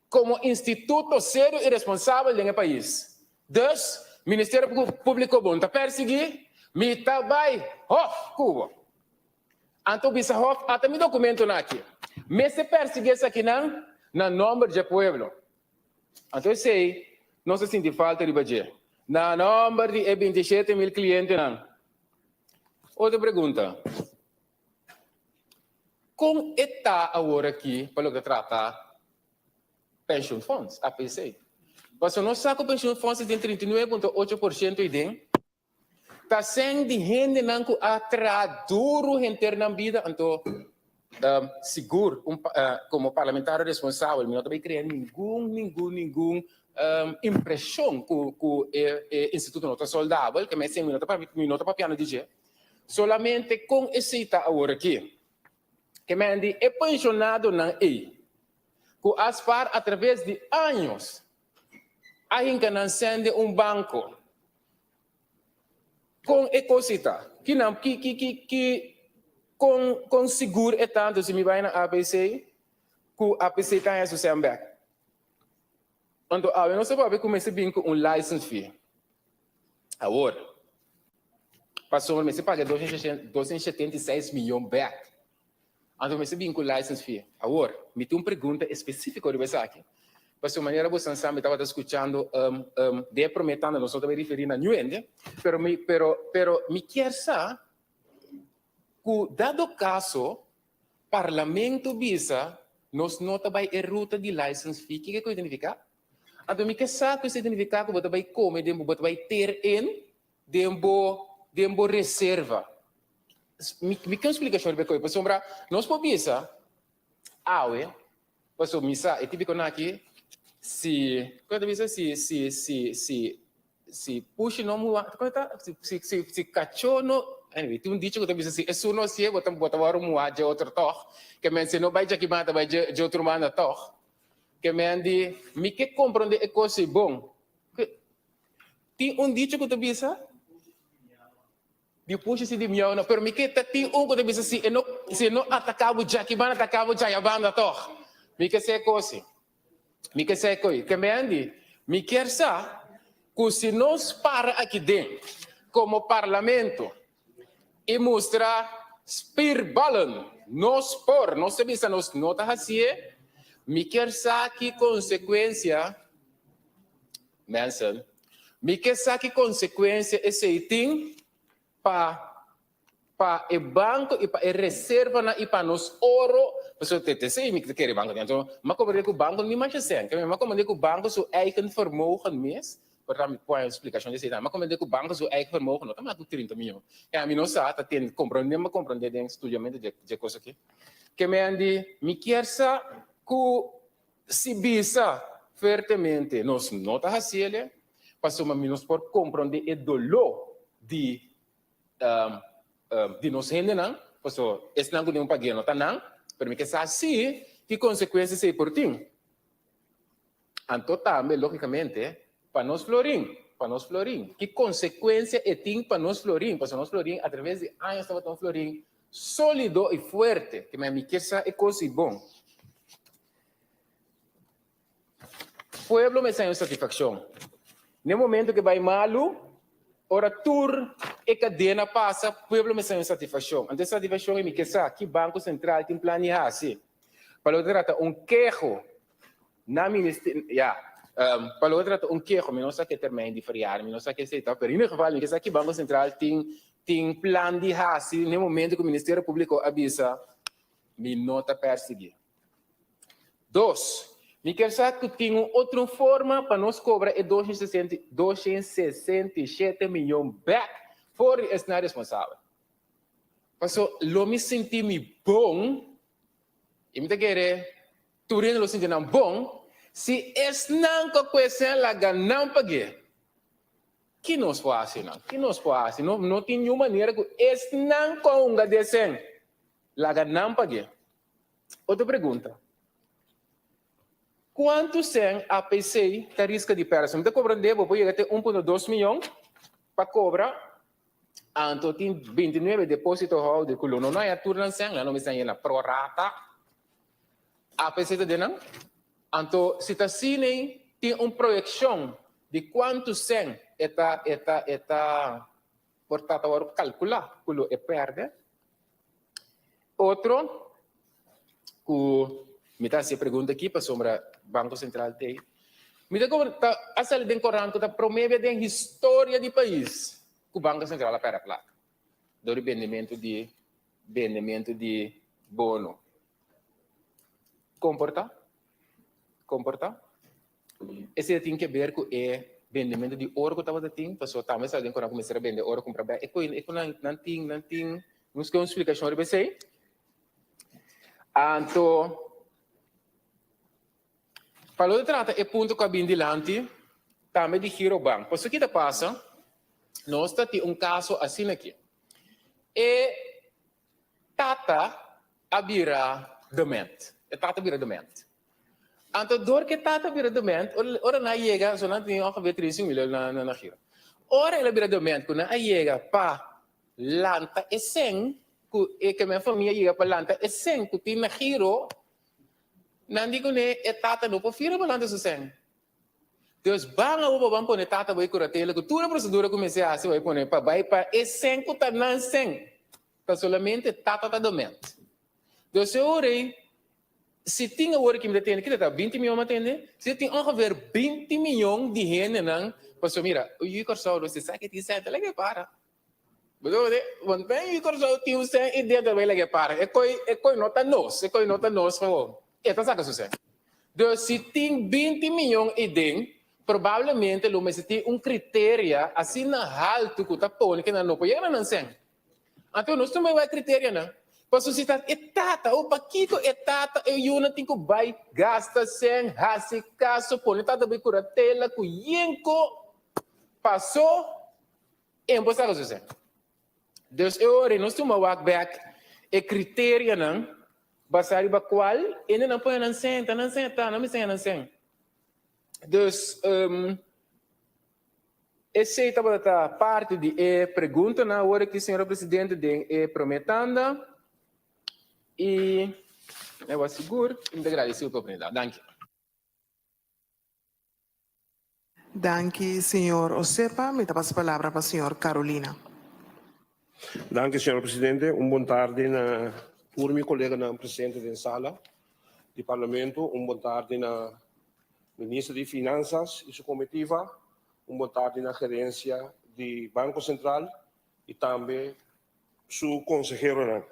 Komo instituto serio i responsabel den e pais. Dus, Ministerio Públiko bon ta pèrsiguí, mi ta bai hof ku bo. Anto bisa Hof, Ata mi documentonan aki. Mester persigui esakinan na nomber dje pueblo. Anto esey nos ta sinti falta riba dje. Na nomber di e bintishete mil clientenan. Otro pregunta. Con e ta awor aki pa loke ta trata pensioenfonds, APC? Pasobra nos sa cu pensioenfonds ta tin 39.8 por ciento iden. Ta sen di hendenan ku a traha duru henter nan bida, anto sigur un komo parlamentario responsabel mi no ta bay krea ningun ningun ningun impreshon ku ku e instituto no ta soldabel, ke mester mi no ta mi no ta papiando di dje, solamente kon esei ta awor aki. Ke men di e penshonadonan ei ku a spar atraves di años a hinka nan sen den un banko. Kon e kos ei ta? Ki nan, ki, ki, ki, ki, kon, kon sigur e ta anto si mi bai na APC ku APC ta haña su sèn bèk? Anto awe nos ta papia ku mester bin ku un license fee. Awor, pasobra mester paga 276 miyon bèk. Anto mester bin ku license fee. Awor, mi tin un pregunta específico riba esaki. Pasobra manera bosan sa mi tabata skuchando den e promé tanda nos no ta bai referí na niun hende, pero mi pero pero mi kier sa ku dado kaso parlamento bisa nos no ta bai e ruta di license fee, kiko e ku signifiká? Anto mi ke sa ku esei ta nifiká ku bo ta bai kome den bo, bo ta bai ter in den bo, den bo reserva. Mi, mi ke un splikashon riba e kos, pasobra nos por bisa awe, pasobra mi sa e típikonan aki, si, kon ta bisa, si, si, si, si, si pushi no muha, kon ta, si, si, si, si kachó no, anyway, tin un dicho ku ta bisa si esun no hasié bo ta, bo ta wòrdu muhá dje otro tòg, ke men si no bai djaki banda ta bai dje, dje otro banda tòg. Ke men di, Mi ke komprondé e kos ei bon. Ke, tin un dicho ku ta bisa, Di pushi si di miau no, pero mi ke ta tin un ku ta bisa si e no, si e no ataká bo djaki banda, ataká bo djaya banda tòg. Mi ke sa e kos ei. Mi ke sa e kos ei. Ke men di, Mi kier sa ku si nos para aki den komo parlamento i mustra spierballen, nos por, nos ta bisa nos no ta hasié, mi kier sa ki konsekuensia, mensen, mi kier sa ki konsekuensia esei tin pa pa e banko i pa e reservanan i pa nos oro, pasobra te esei mi ta kere banko tin, anto mi a komprende ku banko no tin masha sèn, mi a komprende ku banko su eigen vermogen mes Por ta mi pone un splikashon di esei tambe. Mi a komprendé ku banko su eigen vermogen no ta mas ku 30 mion. Ya mi no sa, ta tende, komprendé, mi a komprendé den studiamentu dje dje kos aki. Ke men di, mi kier sa ku si bisa fuertemente nos no ta hasiel, pasobra mi nos por komprendé e doló di di nos hendenan, pasobra esnan ku tin un pag'é no ta nan, pero mi ke sa si ki konsekuensia esei por tin. Anto tambe, lógicamente, pa nos florin, pa nos florin. Ki consecuencia e tin pa nos florin? Pasobra nos florin a traves di años tabata un florin sólido y fuerte. Ke mi kier sa e cos y bon. Pueblo mester haña un satisfaccion. Na e momento ke bay malu, ora tur e cadena pasa, pueblo mester haña un satisfaccion. Anto e satisfaccion e mi kier sa ki Banco Central tin plan di haci. Pa lo trata un keho na ministerio, ya, pa lo trata un keho, mi no sa ke termijn di verjaring, mi no sa ke esei ta, pero in ieder geval mi ke sa ki Banco Central tin tin plan di hasi na e momento ku Ministerio Publico a bisa mi no ta persigui. Dos, mi kier sa ku tin un otro forma pa nos kobra e 267 miyon bek for di esnan responsabel. Paso lo mi sinti mi bon, i mi ta kere tur hende lo sinti nan bon, si esnan ku a kuestion laga nan pag'é. Ki nos por hasi nan? Ki nos por hasi? No, no tin niun manera ku esnan ku a hunga desen laga nan pag'é. Otro pregunta. Kuantu sen APC ta riska di pèrdè? Mi ta komprendé bo por yega te 1.2 miyon pa kobra Anto tin 29 deposito houder ku lo no haña tur nan sèn, nan lo mester haña na pro rata. APC ta den nan. Anto si ta asina ei, tin un proyekshon di kuantu sèn e ta e ta e ta por ta ta wòrdu kalkulá ku lo e pèrdè. Otro ku mi ta hasi e pregunta aki pasobra Banko Sentral t'ei. Mi ta komo ta a sali den korant ku ta promé bia den historia di pais ku Banko Sentral a pèrdè plaka dor di bendementu di bendementu di bono. Komportá? Komportá? Esei a tin ke ber ku e bendementu di oro ku tabata tin, pasobra tambe sa den ku nan kuminsá bende oro kumpra bek. E ku e ku nan nan tin nan tin nos ke un splikashon riba esei. Anto pa lo trata e punto ku a bin dilanti tambe di Girobank. Pasobra ki ta pasa, nos ta tin un kaso asina aki. E tata a bira dement. E tata a bira dement. Anto dor ku e tata a bira dement, ora nan a yega, so nan tin ongeveer 35 mil na na gira. Ora el a bira dement ku nan a yega pa lanta e sèn ku e ke men famia yega pa lanta e sèn ku tin na giro, nan di kuné e tata no por fira pa lanta su sèn. Dus ban awor pa ban pone tata bai kuratela ku tur e prosedura ku mester hasi bai pone pa bai pa e sèn ku ta nan sèn. Ta solamente tata ta dement. Dus e ora ei, si tin awor ki mi ta tende, kita ta 20 mion mi a tende? Si tin ongeveer 20 mion di hendenan, pasobra mira, yu Kòrsou lo si sa ke tin sèn ta laga e para. Bo ta wak? Want ben yu Kòrsou tin un sèn i denter bai laga e para. E koi, e koi no ta nos, e koi no ta nos gewoon. E ta saka su sèn. Dus si tin 20 mion ei den. Probablemente lo mester tin un criteria asina haltu cu ta pone cu nan no por yega na nan cen. Anto nos tuma e criterianan pasobra si ta e tata o pakico e tata e yunan tin cu bay gasta cen, haci caso, pone tata bay curatela cu yenco paso e no por saca su cen. Dus e ora nos tuma wak bek e criterianan basa riba cual hendenan pone nan cen, ta nan cen, ta nan mester nan cen. Dus esey tabata ta parti di e preguntanan awor aki, señora Presidente, den e prome tanda. Y mi a sigur y mi ta gradeci pa e oportunidad. Danki. Danki señor Osepa. Mi ta pasa palabra pa señor Carolina. Danki señor presidente. Un bon tardi na tur mi coleganan presente den sala di Parlamento. Un bon tardi na Minister di Finanzas y su comitiva. Un bon tardi na gerencia di Banco Central y tambe su conseheronan.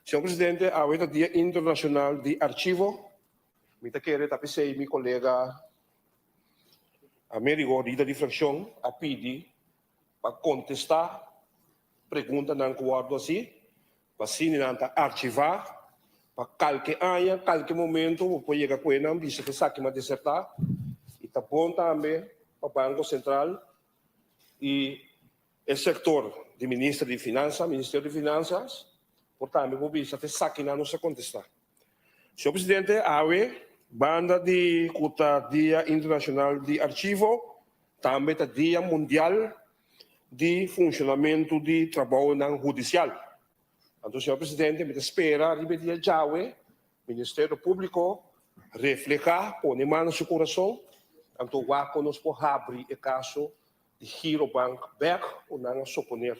Señor presidente, awe ta Dia Internacional di Archivo. Mi ta kere ta p'esey mi colega Amerigo, lider di fraccion, a pidi pa contesta preguntanan cu wordo haci, pa asina nan ta archiva, pa calke aña, calke momento bo por yega cu enan bisa cu esaki m'a deserta. Y ta bon tambe pa Banco Central y e sector di Minister di Finansa, Ministerio di Finanzas, por tambe por bisa cu esakinan nos a contesta. Señor Presidente, awe banda di cu ta Dia Internacional di Archivo, tambe ta Dia Mundial di Funcionamento di Trabounan Hudicial. Anto, Señor Presidente, mi ta spera riba e dia djawe Ministerio Publico refleha, pone man na su curason, anto wak con nos por habri e caso di Girobank bek cu nan a soponer.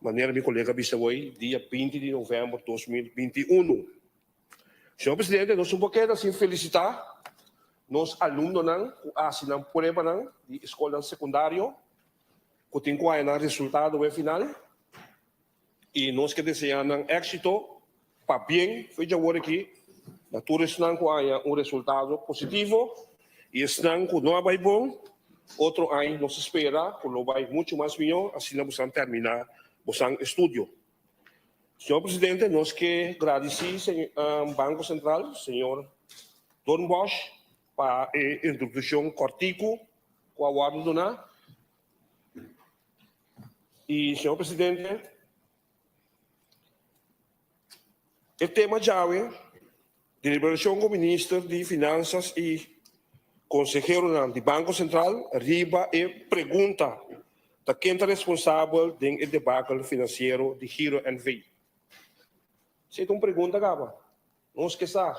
Manera mi colega a bisa hoy, dia 20 di november 2021. Señor Presidente, nos no por keda sin felicita nos alumnonan cu a haci nan pruebanan di escolnan secundario, cu tin cu haya nan resultado e final. Y nos ke desea nan exito pabien fe djawor aki na tur esnan cu haya un resultado positivo y esnan cu no a bay bon, otro aña nos ta spera cu lo bay mucho mas miyo asina bosan termina bosan estudio. Señor Presidente, nos ke gradici Banco Central, señor Doornbosch pa e introduccion cortico cu a wordo duna. Y, señor Presidente, e tema djawe, deliberacion cu Minister di Finanzas y conseheronan di Banco Central riba e pregunta ta ken ta responsabel den e debacle financiero di Giro NV. Esey ta un pregunta caba. Nos ke sa,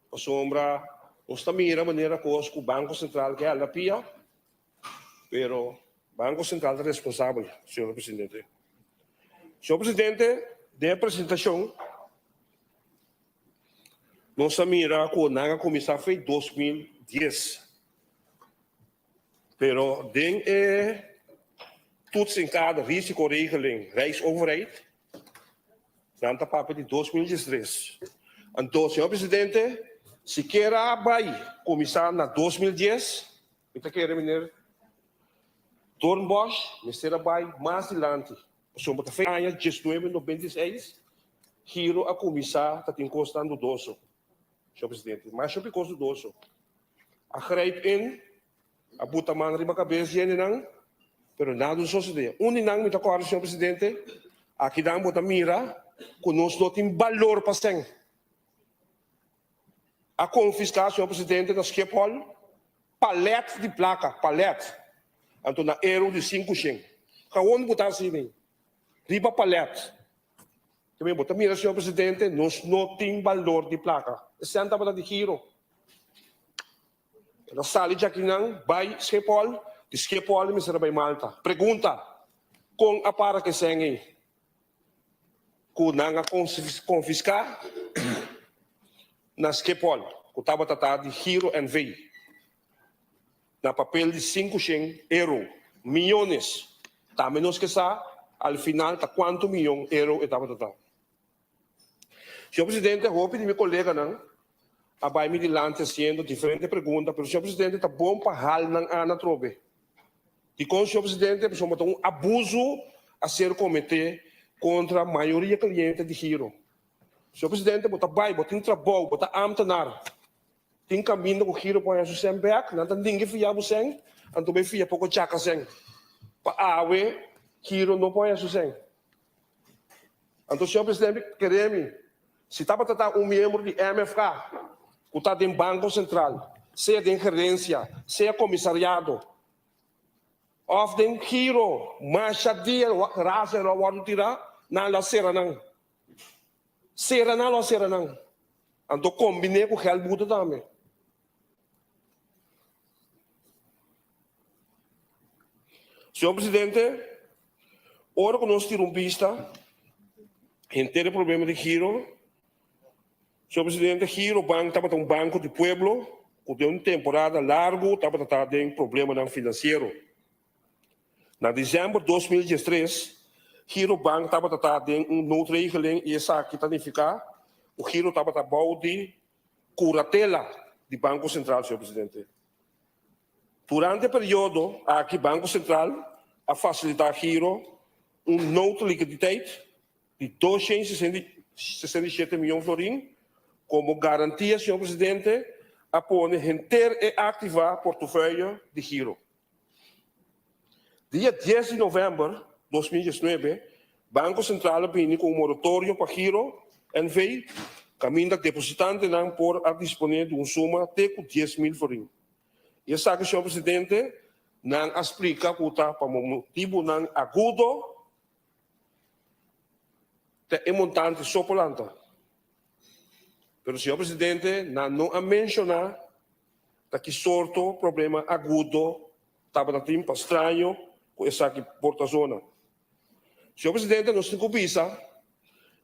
pasobra nos ta mira manera cos cu Banco Central ke hala pia, Pero Banco Central ta responsabel, señor presidente. Señor presidente, den e presentacion nos a mira cu nan a cuminsa fe 2010. Pero den e toets in kader risicoregeling Rijksoverheid Nan ta papia di 2013. Anto, señor presidente, sikiera a bai kuminsá na 2010, mi ta kere meneer Doornbosch mester a bai mas dilanti. Pasobra ta fe aña 1996 Giro a kuminsá ta tin kosnan dudoso, señor presidente. Masha hopi kos dudoso. A grijp in. A buta man riba kabes di hendenan, pero nada no sosodé. Un di nan mi ta kòrda, señor presidente, akinan bo ta mira ku nos no tin balor pa sèn. A konfiská, señor presidente, na Schiphol palèt di plaka, palèt, anto na euro di sinkushen. Kawon bo ta hasi den? Riba palèt. Tambe bo ta mira, señor presidente, nos no tin balor di plaka. E sèn tabata di giro. El a sali djakinan bai Schiphol, di Schiphol mester a bai Malta. Pregunta, Kon a para ku e sèn ei ku nan a konfiská na Schiphol, ku tabata ta di Giro NV, na papel di 500 euro, miyones? Tambe nos ke sa al final ta kuantu miyon euro e tabata ta. Señor Presidente, hopi di mi koleganan. a bai mi dilanti hasiendo diferente pregunta, pero señor presidente ta bon pa hal nan an atrobe. Dikon señor presidente? Pasobra ta un abuso a ser kometé kontra mayoria kliente di Giro. Señor presidente bo ta bai, bo tin trabou, bo ta ámtenar, tin kaminda ku Giro por haña su sèn bèk, nan ta ninga fia bo sèn, anto bai fia poko chaka sèn. Pa awe Giro no por haña su sèn. Anto señor presidente kere mi, si tabata ta un miembro di MFK ku ta den Banko Sentral, sea den gerensia, sea komisariado òf den giro, masha dia rasa lo a wòrdu tirá, nan lo a sera nan. Sera nan lo a sera nan. Anto kombiné ku gèldboete tambe. Señor Presidente, ora ku nos tira un bista henter e problema di Giro, señor Presidente, Giro Bank tabata un banko di pueblo ku den un temporada largu tabata ta den problemanan finansiero. Na desèmber 2013, Giro Bank tabata ta den un noodregeling i esaki ta nifiká ku Giro tabata bou di Curatela di Banco Central, señor Presidente. Durante e periodo aki Banco Central a facilita Giro un noodliquiditeit di 267 miyon florin como garantia, señor Presidente, a pone henter e activa portefeuille di Giro. Dia dies di novèmber 2019, Banko Sentral a bini ku un moratorio pa giro NV kaminda depositantenan por a disponé di un suma te ku 10,000 florin. I esaki, señor presidente, nan a splika ku ta pa motibunan agudo ta e montante so por lanta. Pero, señor presidente, nan no a menshoná Ta ki sorto problema agudo tabata tin pa straño ku esaki por ta zona? Señor Presidente, nos tin ku bisa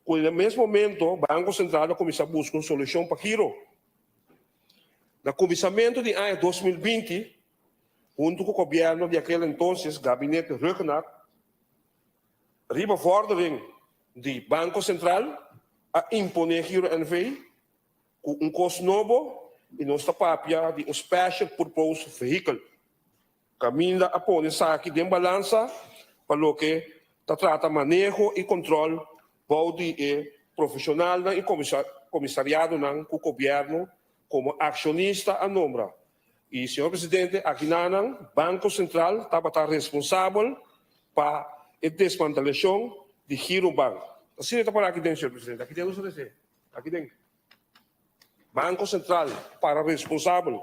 ku na mes momento Banko Sentral a kuminsá buska un solushon pa giro. Na kuminsamentu di aña 2020, huntu ku gobièrnu di akel entonces, Gabinete Rhuggenaath, riba vordering di Banko Sentral a imponé Giro NV. Ku un kos nobo i nos ta papia di un special purpose vehicle. Kaminda a pone esaki den balansa pa loke ta trata maneho i kontrol bou di e profeshonalnan i komisariadonan ku gobièrnu komo akshonista a nombra. I señor presidente akinanan Banko Sentral tabata responsabel pa e desmantelashon di Girobank. Asina ta para aki den señor presidente. Aki den nos ta rese. Aki den Banco Central para responsabel.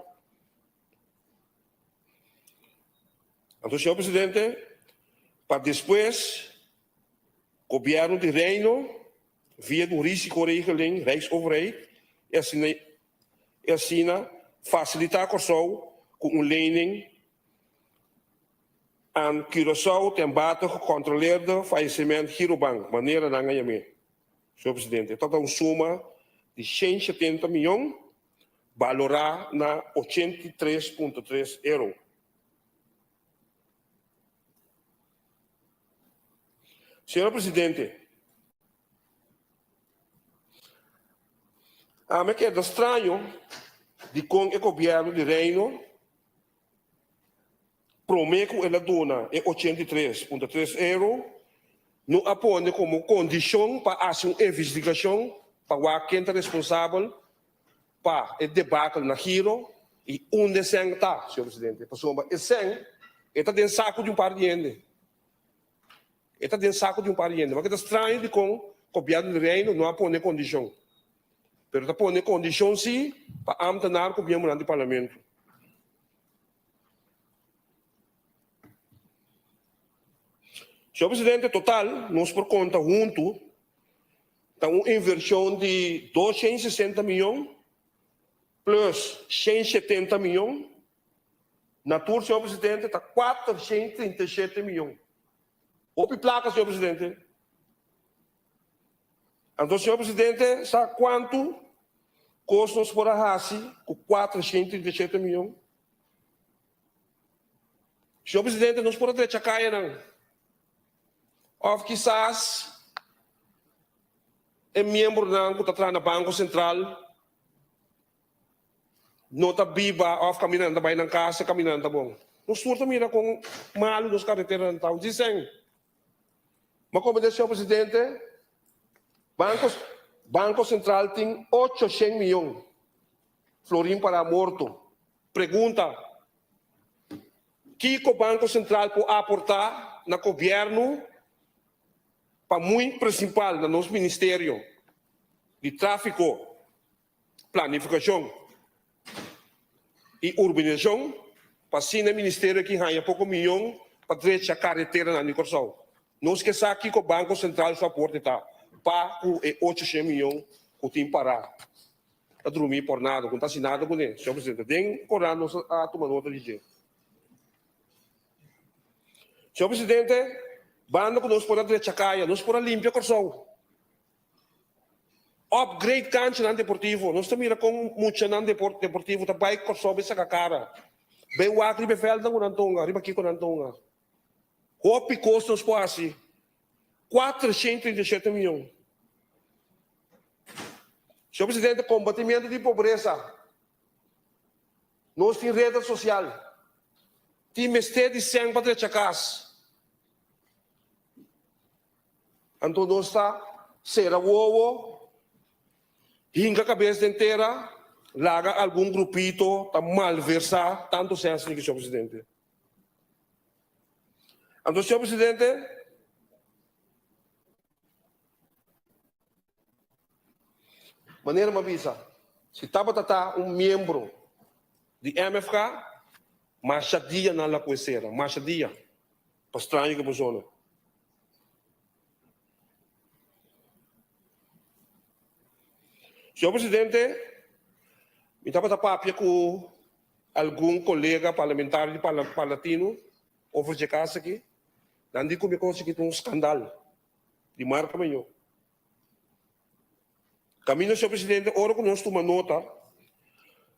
Anto, señor presidente, pa despues Gobierno di Reino via di un risicoregeling, Rijksoverheid, e asina e asina facilita Corsou cu un lening aan Curaçao ten bate gecontroleerde faillissement Girobank, manera nan a yam'é. Señor Presidente, ta ta un suma di 170 miyon balorá na 83.3 euro. Señor Presidente, ami a keda straño dikon e Gobièrnu di Reino Promé ku el a duna e 83.3 euro, no a pone komo kondishon pa hasi un investigashon pa wak ken ta responsabel pa e debakel na Giro i unda e sèn ta, señor presidente. Pasobra e sèn e ta den saku di un par di hende. E ta den saku di un par di hende. Wak e ta straño dikon Gobièrnu di Reino no a pone kondishon. Pero ta pone kondishon si pa ámtenar ku miembronan di parlamento. Señor Presidente, total nos por konta huntu ta un invershon di 260 miyon plus 170 miyon, na tur, señor Presidente, ta 437 miyon. Hopi plaka, señor Presidente. Anto, señor Presidente, sa kuantu kos nos por a hasi ku 437 miyon? Señor Presidente, nos por a drecha kayanan. Òf kisas e miembronan ku ta traha na Banko Sentral. no ta biba òf kaminda nan ta bai nan kas e kaminda nan ta bon. Nos tur ta mira kon malu nos kareteranan ta. Dicen, Ma komprendé señor presidente, Banko Banko Sentral tin 800 miyon florin pará morto. Pregunta, Kiko Banko Sentral por aportá na gobièrnu pa muy prinsipal na nos ministerio di Tráfiko, Planifikashon i Urbanisashon pa asina e ministerio aki haña poko miyon pa drecha kareteranan di Kòrsou? Nos ke sa kiko Banko Sentral su aporte ta pa ku e 800 miyon ku tin pará ta drumi por nada, ku no ta hasi nada kuné, señor presidente. Den korant nos a tuma nota di dje. Señor presidente, banda ku nos por a drecha kaya, nos por a limpia Kòrsou. Upgrade kanchanan deportivo. Nos ta mira kon muchanan deportivo ta bai Kòrsou bai saka kara. Bai wak riba e vèldnan ku nan tonga, riba kiko nan tonga. Hopi kos nos por hasi. 437 mion. Señor presidente, kombatimentu di pobresa. Nos tin reda sosial. Tin mester di sèn pa drecha kas. Anto nos ta sera wowo, hinka kabes den tera, laga algun grupito ta malversá tantu sèn asina, señor presidente. Anto, señor presidente, manera mi a bisa, si tabata ta un miembro di MFK, masha dia nan la koe sera, masha dia, pa straño ku e persona. Señor presidente, mi tabata papia ku algun kolega parlamentario di Parlatino over dje kas aki, nan di ku mi a konsegui un skandal di marka mayor. Kaminda, señor presidente, ora ku nos tuma nota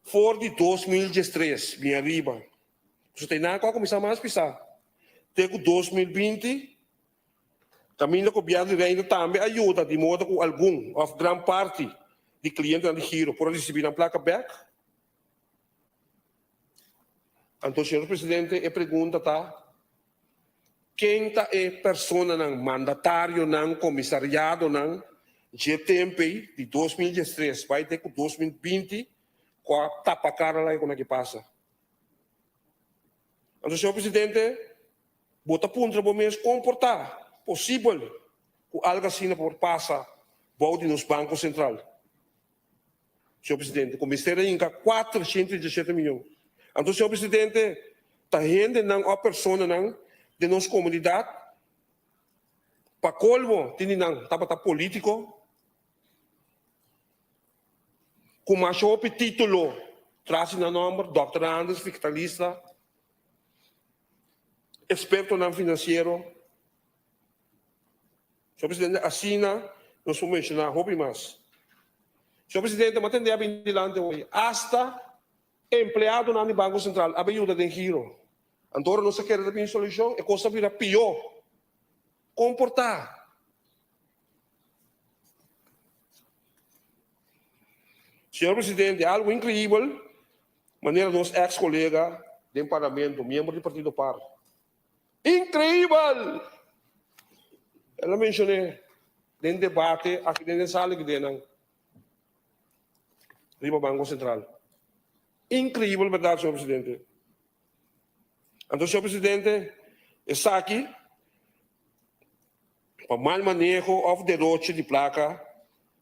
for di 2013 bin ariba, pasobra ta einan ku a kuminsá mas pisá, te ku 2020, kaminda gobièrnu di Reino tambe a yuda di moda ku algun òf gran parti di klientenan di Giro por a risibí nan plaka bèk. Anto, señor presidente, e pregunta ta, ken ta e personanan, mandatarionan, komisariadonan dje tempo ei, di 2013 bai te ku 2020, ku a tapa kara laga ku nan ke pasa? Anto, señor presidente, bo ta puntra bo mes kon por ta posibel ku algu asina por pasa bou di nos Banko Sentral? Señor Presidente, cu mester a hinca 437 miyon. Anto, Señor Presidente, ta hendenan of personanan den nos comunidad, pa colmo tin di nan tabata politico, cu masha hopi titulo tras di nan nomber, Dòkter Anders, fiscalista, expertonan financiero. Señor Presidente, asina nos por menciona hopi mas. Señor Presidente, mi a tende a bini dilanti hoy, hasta empleadonan di Banco Central a bin yuda den giro. Anto ora nos a kere ta bini solucion, e cos a bira pio. Con por ta? Señor Presidente, algo increibel, manera nos ex colega den Parlamento, miembro di Partido par, Increibel! El a mencion'é den debate aki den e sala aki den nan riba Banco Central. Increibel berdad, señor presidente. Anto, señor presidente, esaki pa mal maneho of deroche di placa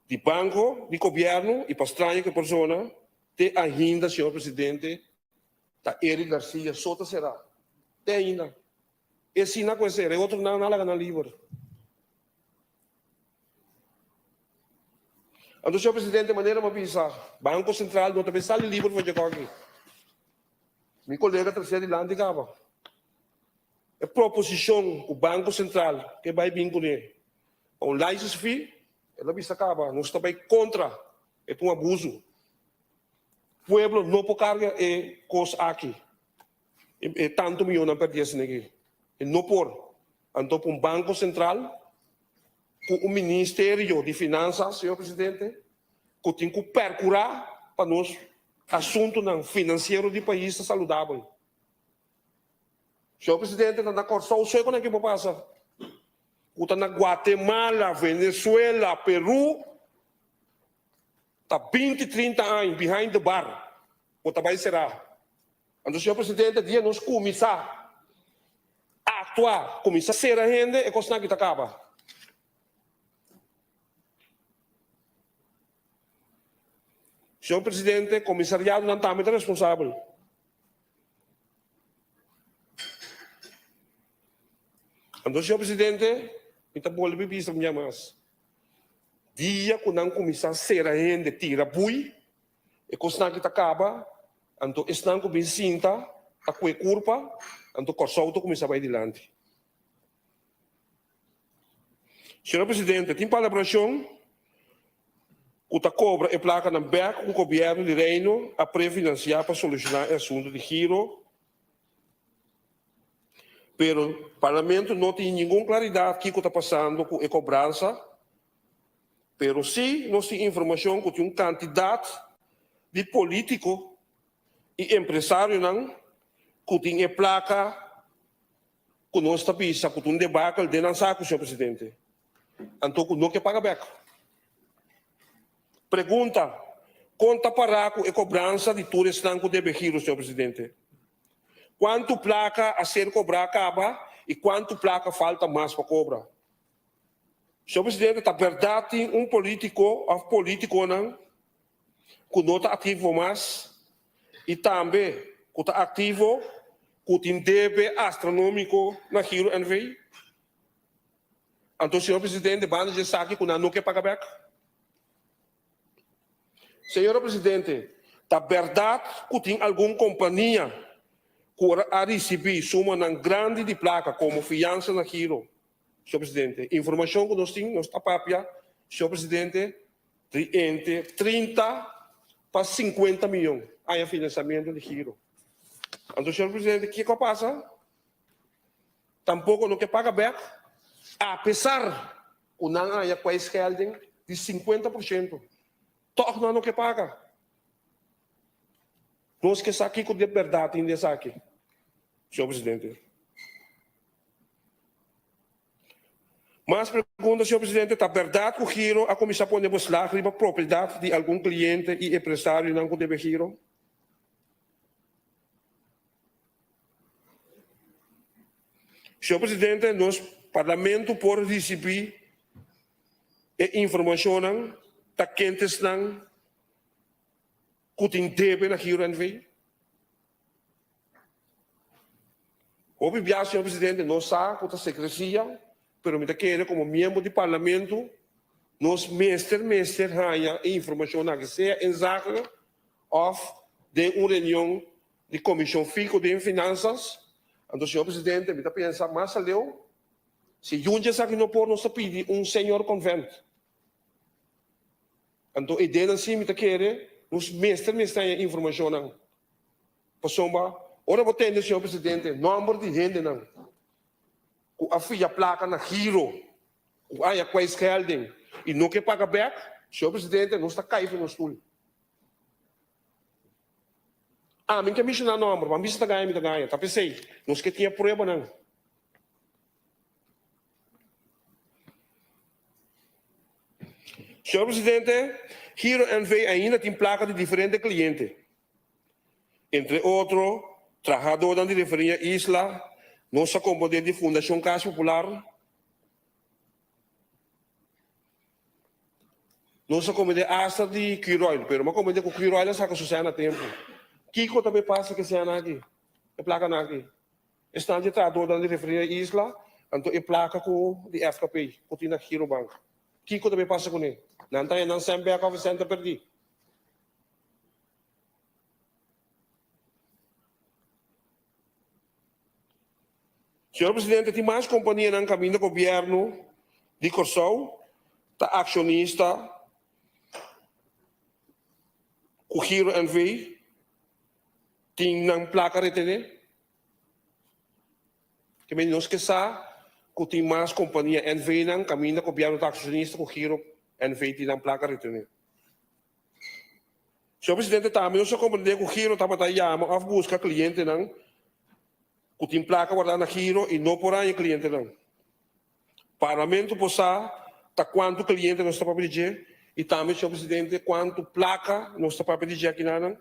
di banco di gobierno y pa straño cu e persona te ainda, señor presidente, Ta Eric Garcia so ta será. Te ainda. E si na ku e sera, e otronan nan a laga nan liber. Anto, señor presidente, manera mi a bisa, Banco Central no ta bay sali liber for dje kòki. Mi kolega ta trese dilanti kaba. E proposishon ku Banco Central ke bay bin kuné pa un license fee, el a bisa kaba, nos ta bay kontra, e ta un abuso. Pueblo no por carga e cos aki, e tanto miyonan perdi asina aki. E no por. Anto pa un Banco Central cu un Ministerio di Finanzas, señor Presidente, cu tin cu percura pa nos. asuntunan finansiero di pais ta saludabel. Señor Presidente, ta na Kòrsou so e ku nan ke por pasa. Ku ta na Guatemala, Venezuela, Peru, ta binti, trinta aña behind the bar, bo ta bai será. Anto, señor Presidente, dia nos kuminsá aktua, kuminsá sera hende, e kosnan aki ta kaba. Señor Presidente, komisariadonan tambe ta responsabel. Anto, señor Presidente, mi ta bolbe bisa un bia mas. Dia ku nan kuminsá sera hende, tira bui, e kosnan aki ta kaba, anto esnan ku bin sinta ta kue kurpa, anto Kòrsou ta kuminsá bai dilanti. Señor Presidente, tin palabrashon ku ta kobra e plakanan bèk ku Gobièrnu di Reino a prefinansiá pa solushoná e asuntu di giro, pero Parlamento no tin ningun klaridat kiko ta pasando ku e kobransa, pero sí nos tin informashon ku tin un kantidat di polítiko i empresarionan ku tin e plaka ku nos ta bisa ku ta un debakel den nan saku, señor presidente, anto ku no ke paga bek. Pregunta, Kon ta pará ku e kobransa di tur esnan ku debe giro, señor presidente? Kuantu plaka a ser kobrá kaba i kuantu plaka falta mas pa kobra? Señor presidente, ta bèrdat tin un polítiko òf polítikonan ku no ta aktivo mas i tambe ku ta aktivo ku tin debe astronómiko na Giro NV. Anto señor presidente banda dje esaki ku nan no ke paga bèk. Señora presidente, ta bèrdat ku tin algun kompania ku a risibí sumanan grandi di plaka komo fiansa na Giro Señor Presidente, informacion cu nos tin, nos ta papia, Señor Presidente, di entre 30 pa 50 miyon aña financiamento di Giro. Anto, Señor Presidente, kico a pasa? Tampoco no ke paga bek, a pesar cu nan a haña kwijtschelding di 50 por ciento. Toch nan no ke paga. Nos ke sa kico di berdad tin di esaki, Señor Presidente. Mas pregunta, Señor Presidente, ta berdad cu Giro a cuminsa pone beslag riba propiedad di algun cliente y empresarionan cu debe Giro? Señor Presidente, nos Parlamento por ricibi e informacionnan ta kentesnan cu tin debe na Giro NV? Hopi bia, señor presidente, nos sa cu ta secrecia, pero mi ta kere como miembro di Parlamento nos mester mester haya e informacion aki, sea inzake of den un reunion di Comision Fico den Finanzas. Anto, señor presidente, mi ta pensa mas aleu, si yunchi esaki no por, nos ta pidi un señor convent. Anto e denan si mi ta kere nos mester mester haña informashonnan. Pasobra ora bo tende señor presidente nomber di hendenan ku a fia plaka na giro ku a haña kwijtschelding i no ke paga bek, señor presidente nos ta kai for nos stul. Ami ke menshoná nomber, pa mi si ta gaña mi ta gaña. Ta p'esei nos ke tin e pruebanan. Señor Presidente, Giro NV ainda tin plaka di diferente kliente. Entre otro, trahadónan di Referia Isla, nos a komponé di Fundashon Kas Popular, nos a komponé asta di Curoil, pero mi a komponé ku Curoil a saka su sèn na tempu. Kiko ta bay pasa ku e sèn aki, e plakanan aki? Esnan di trahadornan di Refineria Isla, anto e plaka ku di FKP ku tin na Girobank. Kiko ta bay pasa kuné? Nan ta haña nan sèn bèk òf e sèn ta pèrdí? Señor Presidente, tin mas kompanianan kaminda gobièrnu di Kòrsou ta akshonista ku Giro NV tin nan plaka retené? Ke men nos ke sa ku tin mas kompania NV-nan kaminda gobièrnu ta akshonista ku Giro NV tin nan plaka retené. Señor Presidente, tambe nos a komprendé ku Giro tabata yama òf buska klientenan ku tin plaka wardá na Giro i no por haña klientenan. Parlamento por sa ta kuantu kliente nos ta papia di dje i tambe, señor Presidente, kuantu plaka nos ta papia di dje akinanan.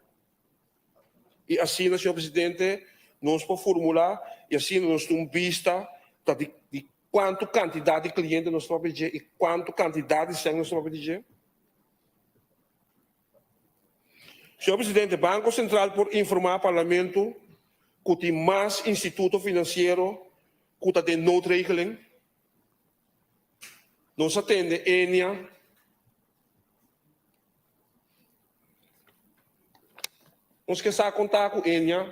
I asina, señor Presidente, nos por formulá i asina nos tin un bista ta di di kuantu kantidat di kliente nos ta papia di dje i kuantu kantidat di sèn nos ta papia di dje. Señor Presidente, Banco Central por informá Parlamento ku tin mas instituto finansiero ku ta den noodregeling? Nos a tende Enia. Nos ke sa kon ta ku Enia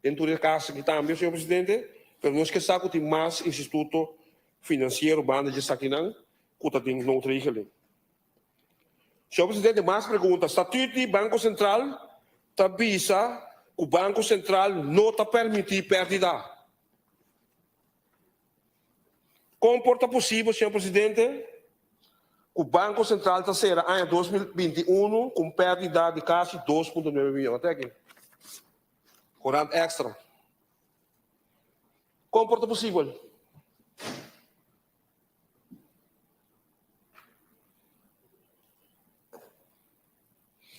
den tur e kas aki tambe, señor Presidente, pero nos ke sa ku tin mas instituto finansiero banda dje esakinan ku ta den noodregeling. Señor Presidente, mas pregunta. Statuut di Banco Central ta bisa cu Banco Central no ta permiti perdida. Con por ta posibel, señor Presidente, cu Banco Central ta cera aña 2021 cu un perdida di casi 2.9 miyon? Ata aki. Corant Extra. Con por ta posibel?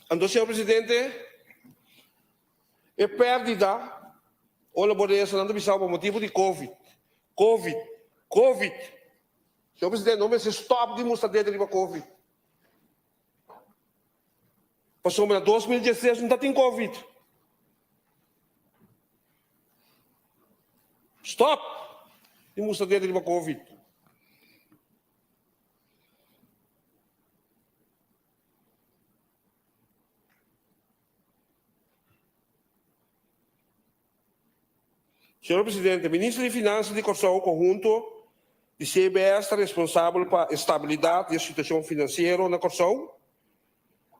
Anto, señor presidente, e pérdida, ora bo resa, nan ta bisa bo pa motibu di Covid, Covid, Covid. Señor presidente, no mester stòp di mustra dedo riba Covid. Pasobra na 2016 no ta tin Covid. Stop di mustra dedo riba Covid. Señor Presidente, Minister di Finansa di Kòrsou konhunto di CBS ta responsabel pa e stabilidat di e situashon finansiero na Kòrsou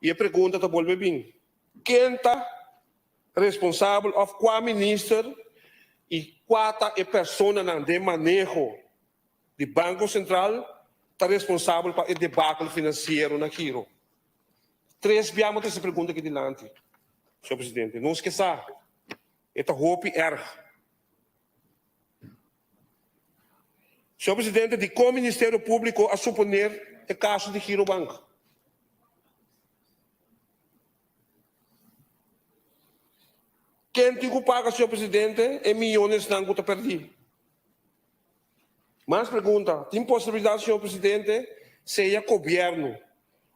i e pregunta ta bolbe bin, ken ta responsabel òf kua minister i kua ta e personanan den maneho di Banko Sentral ta responsabel pa e debakel finansiero na Giro? Tres bia mi a trese e pregunta aki dilanti, señor Presidente. Nos ke sa. E ta hopi erg. Señor Presidente, dikon Ministerio Públiko a suponer e kaso di Girobank? Ken tin ku paga, señor Presidente, e miyonesnan ku ta pèrdí? Mas pregunta, tin posibilidat, señor Presidente, sea gobièrnu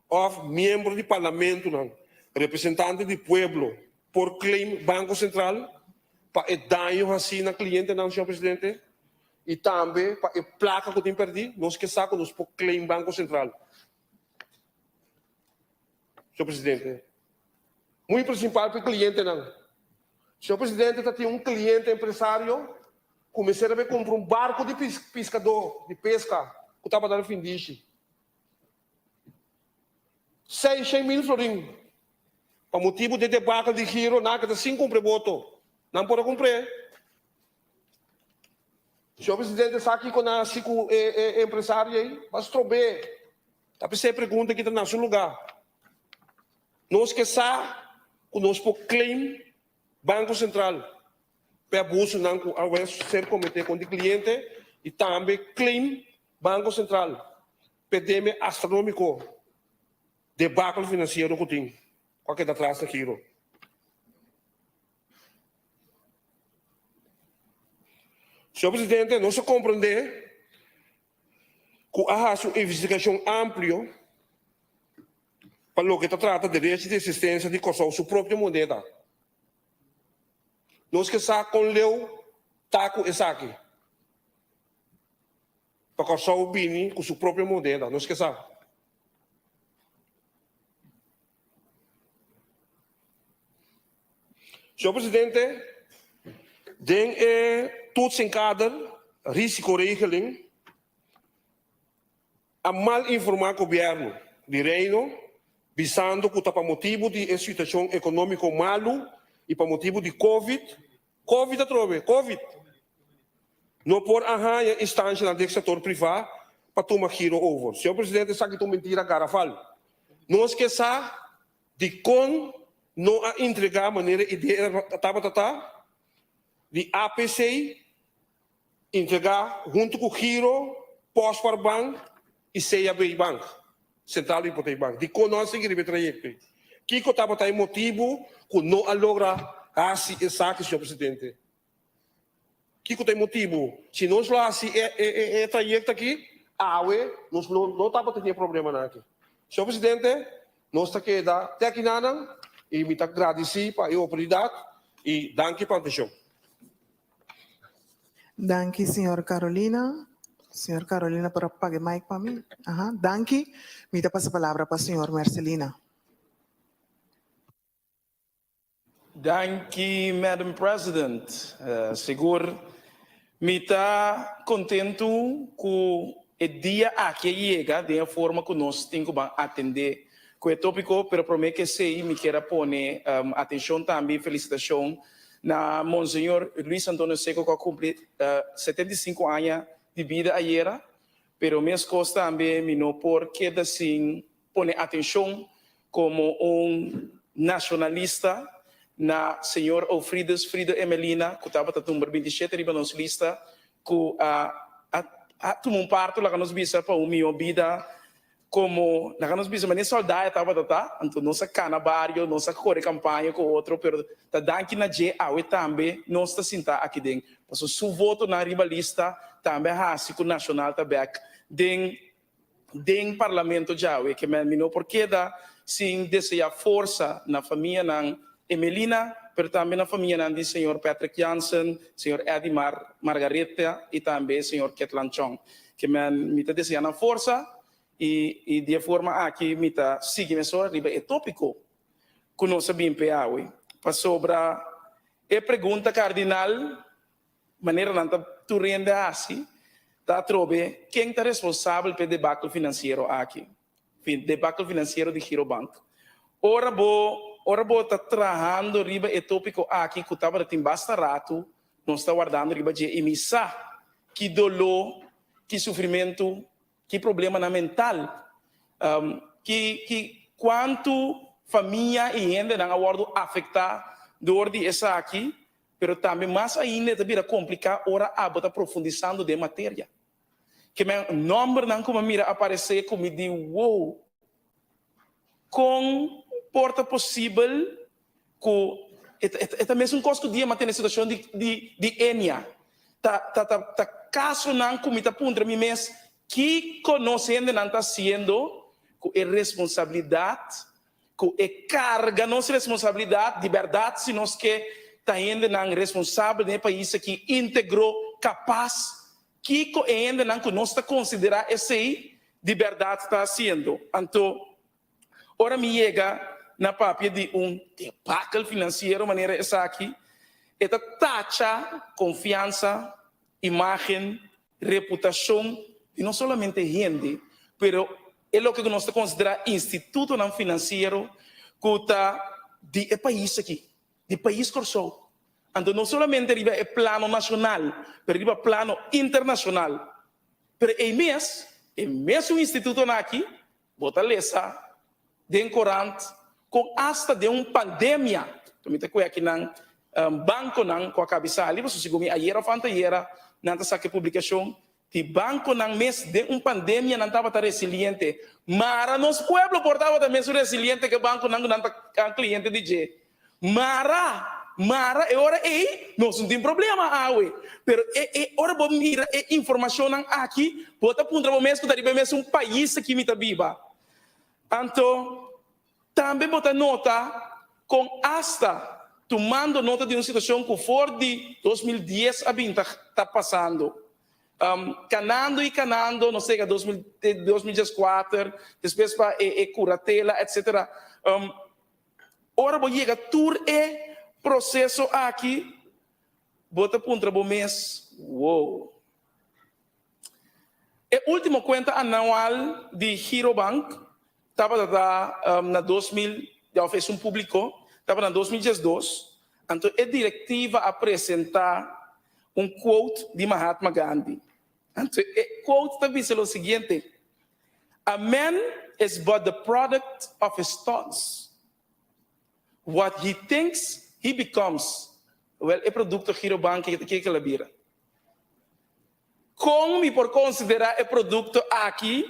òf miembro di parlamentonan, representante di pueblo, por claim Banco Central pa e daño hasí na clientenan, señor Presidente? I tambe pa e placa cu tin perdí, nos ke sa cu nos por claim Banco Central. Señor Presidente, muy principal pa e clientenan. Señor Presidente, ta tin un cliente empresario cu mester a bay cumpra un barco di piscador, di pesca, cu tabata na findishi. 600.000 florin. Pa motibu di e debakel di Giro, nan a keda sin kumpra e boto. Nan por a kumpr'é. Señor Presidente sa kiko nan a hasi ku e empresario ei? Ba strob'é. Ta p'esei e pregunta aki ta na su lugá. Nos ke sa ku nos por claim Banko Sentral p'e abusonan ku a ser kometé kontra di kliente i tambe claim Banko Sentral p'e debe astronómiko debakel finansiero ku tin ku a keda tras na Giro. Señor Presidente, nos a komprendé ku a hasi un investigashon amplio pa loke ta trata derecho di existensia di Kòrsou su propio moneda. Nos ke sa kon leu ta ku esaki. Pa Kòrsou bini ku su propio moneda, nos ke sa. Señor Presidente, den e toetsenkader risicoregeling a mal informá Gobièrnu di Reino bisando ku ta pa motibu di e situashon ekonómiko malu i pa motibu di Covid, Covid atrobe, Covid, no por a haña instanshanan den sektor privá pa tuma giro over. Señor Presidente, esaki ta un mentira garafal. Nos ke sa dikon. no a entregá manera idea tabata ta di APC entregá huntu ku Giro, Postspaarbank i CAB Bank, Centrale Hypotheekbank? Dikon no a sigui riba e trayekto ei? Kiko tabata e motibu ku no a logra hasi esaki, señor presidente? Kiko ta e motibu? Si nos lo hasi e trayekto aki awe, nos lo no tabata tin e problemanan aki. Señor Presidente, nos ta keda te akinanan i mi ta gradisí pa e oportunidat i danki pa atenshon. Danki señor Carolina. Señor Carolina por a paga e mic pa mi. Aha, danki. Mi ta pasa palabra pa señor Mercelina. Danki Madam President. Sigur mi ta kontentu ku e dia aki a yega den e forma ku nos tin ku ban atendé ku e topiko, pero promé ku esei mi kier a pone atenshon tambe i felisitashon na Monseñor Luis Antonio Seco ku a kumpli 75 aña di bida ayera, pero meskos tambe mi no por keda sin pone atencion como un nacionalista na señor Ofridus Frido Emelina cu tabata number 27 riba nos lista cu a a tuma un parto laga nos bisa pa un miho bida como laga nos bisa manera solda e tabata ta anto nos a cana bario nos a core campaña cu otro pero ta danki na dje awe tambe nos ta sinta aki den pasobra su votonan riba lista tambe a haci cu nacional ta bek den den Parlamento djawe ke men mi no por keda sin desea forsa na famianan Emelina pero tambe na famianan di señor Patrick Jansen, señor Eddy Mar Margaretha y tambe señor Ketlan Chong. Ke men mi ta desea nan forsa y y di e forma aki mi ta sigui mesora riba e topico ku nos a bin pe awe pasobra e pregunta cardinal Manera nan ta tur hende hasi, ta atrobe ken ta responsabel p'e debakel finansiero aki, debakel finansiero di Girobank. Ora bo ora bo ta trahando riba e topiko aki ku tabata tin basta ratu nos ta wardando riba dje i mi sa ki doló, ki sufrimentu, ki problemanan mental, ki ki kuantu famia i hendenan a wòrdu afektá dor di esaki. Pero tambe mas ainda e ta bira kompliká ora abo ta profundisando den materia. Ke men nòmbernan ku mi a mira aparesé ku mi di wow! Kon por ta posibel ku e ta e ta mesun kos ku dia mi a tene situashon di di di Enia. Ta ta ta ta kasonan ku mi ta puntra mi mes kiko nos hendenan ta hasiendo ku e responsabilidat Ku e karga nos responsabilidat di bèrdat si nos ke ta hendenan responsabel den e pais aki, íntegro, kapas. Kiko e hendenan ku nos ta konsiderá esei di bèrdat ta hasiendo? Anto, ora mi yega na papia di un debakel finansiero manera esaki, e ta tacha konfiansa, imágen, reputashon di no solamente hende, pero e loke ku nos ta konsiderá institutonan finansiero ku ta di e pais aki, di pais Kòrsou. Anto no solamente riba e plano nashonal, pero riba plano internashonal. Pero ei mes, e mesun institutonan aki, Bo ta lesa den korant kon asta den un pandemia, mi ta koe aki nan bankonan ku a kabi sali, pasobra segun mi ayera òf antayera nan ta saka e publikashon di bankonan mes den un pandemia nan tabata resiliente. Mara nos pueblo por tabata mesun resiliente ke bankonan ku nan ta kliente di dje. Mara! Mara e ora ei nos no tin problema awe. Pero e e ora bo mira e informashonnan aki, bo ta puntra bo mes ku ta riba e mesun pais aki mi ta biba. Anto tambe bo ta nota kon asta tumando nota di un situashon ku for di 2010 a bin ta ta pasando. Kanando i kanando nos yega 2014, despues pa e e kuratela etcetera. Ora bo yega tur e proseso aki, bo ta puntra bo mes, Wow! E ultimo kuenta anual di Girobank tabata ta na 2000, òf esun públiko, tabata na 2012, anto e direktiva a presentá un quote di Mahatma Gandhi. Anto e quote ta bisa lo siguiente, A man is but the product of his thoughts. What he thinks, he becomes. Wel, e produkto Girobank ke ke el a bira. Kon mi por konsiderá e produkto aki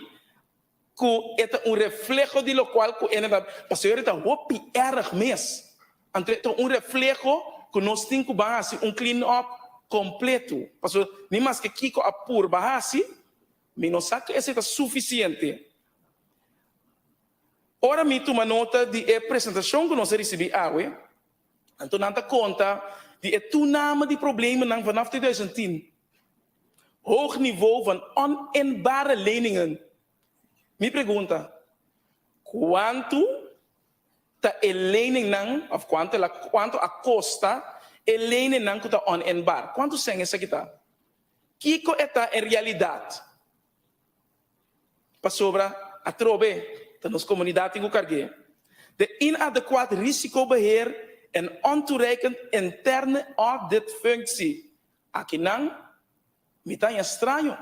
ku e ta un refleho di lokual ku e ta pasobra e ta hopi erg mes. Anto e ta un refleho ku nos tin ku ban hasi un clean up kompleto. Pasobra ni maske kiko a purba hasi, mi no sa ku esei ta sufisiente. Ora mi tuma nota di e presentashon ku nos a risibí awe, anto nan ta konta di e toename di problemanan vanaf 2010. Hoog niveau van oninbare leningen. Mi pregunta, kuantu ta e leningnan òf kuantu el a kuantu a kosta e leningnan ku ta oninbaar? Kuantu sèn esaki ta? Kiko e ta en realidat? Pasobra atrobe ta nos komunidat tin ku karg'é. De inadequaat risicobeheer en ontoereikend interne auditfunctie. Akinan mi ta haña straño,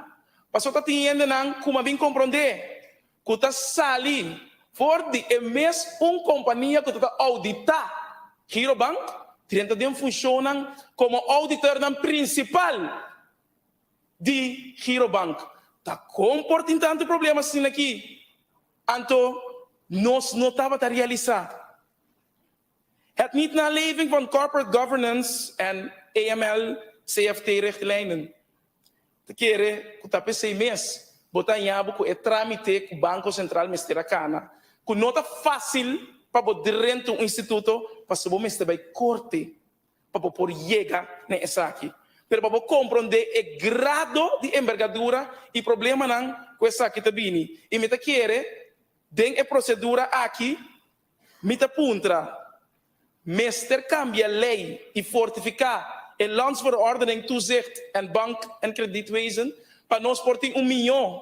pasobra ta tin hendenan ku mi a bin komprondé ku ta sali for di e mes un kompania ku ta ta ouditá Girobank, drenta den funshonnan komo ouditornan prinsipal di Girobank. Ta kon por tin tantu problema asina aki? Anto nos no tabata realisá. Het niet naleving van corporate governance en AML CFT richtlijnen. Ta kere ku ta p'esei mes bo ta haña bo ku e trámite ku Banko Sentral mester a kana, ku no ta fásil pa bo drenta un instituto pasobra bo mester bai korte pa bo por yega na esaki. Pero pa bo komprondé e grado di embergadura i problemanan ku esaki ta bini. I mi ta kere den e prosedura aki mi ta puntra, mester kambia lei i fortifiká e Landsverordening Toezicht en Bank en Kredietwezen pa nos por tin un mihó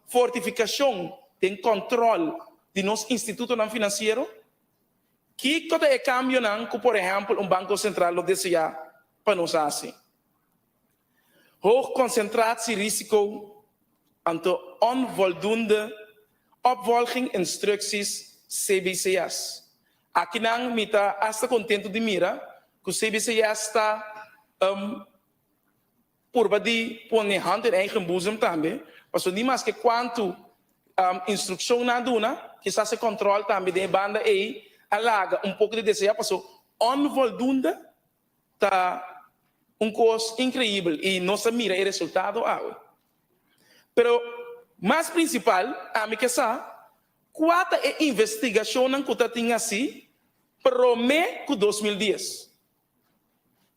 fortifikashon den kòntròl di nos institutonan finansiero? Kiko ta e kambionan ku por ehèmpel un Banko Sentral lo deseá pa nos hasi? Hoog concentratie risico anto onvoldoende opvolging instructies cbcs. Akinan mi ta asta kontentu di mira ku cbcs ta Purba di pone hand in eigen boezem tambe, pasobra ni maske kuantu instrukshon nan a duna, kisas e kòntròl tambe den e banda ei a laga un poko di deseá, pasobra onvoldoende ta un kos inkreibel i nos a mira e resultado awe. Pero mas prinsipal, ami ke sa kua ta e investigashonnan ku ta tin hasi promé ku 2010.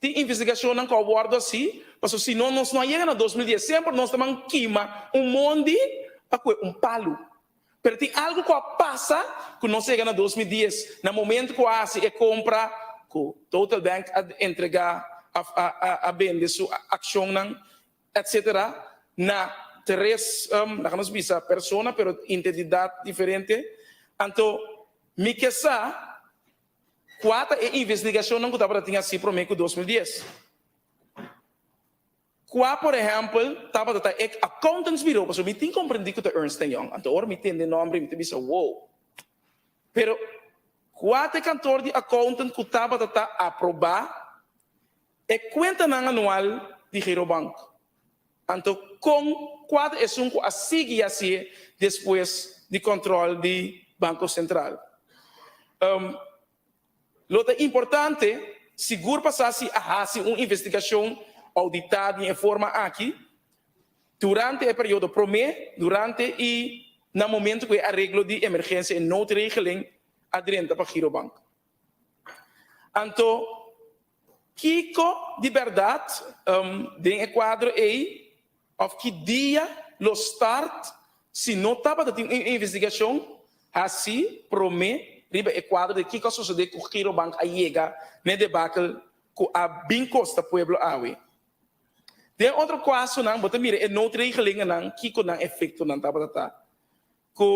Tin investigashonnan ku a wòrdu hasi, pasobra si no nos no a yega na 2010. Semper nos ta ban kima un mondi pa kue un palu. Pero tin algu ku a pasa ku nos a yega na 2010, na momentu ku a hasi e kompra ku Total Bank a entregá, a bende su akshonnan etcetera na tres, laga nos bisa persona pero identidat diferente. Anto mi ke sa Kua ta e investigashonnan ku tabata tin hasi promé ku 2010? Kua, por ehèmpel, tabata ta e accountantsbureau? Pasobra mi tin komprendí ku ta Ernst and Young. Anto ora mi tende e nòmber mi ta bisa, wow! Pero kua ta e kantor di accountant ku tabata ta aprobá e kuentanan anual di Girobank? Anto kon kua ta esun ku a sigui hasié despues di kòntròl di Banko Sentral? Lo ta importante sigur pa sa si a hasi un investigashon ouditá den e forma aki durante e periodo promé, durante i na momento ku e areglo di emergensia, e noodregeling, a drenta pa Girobank. Anto, kiko di bèrdat den e kuadro ei òf ki dia lo start si no tabata tin un investigashon hasí promé riba e kuadro di kiko a sosodé ku Girobank a yega n'e debakel ku a bin kosta pueblo awe? Den otro kuasonan bo ta mira e noodregelingennan kiko nan efektonan tabata ta. Ku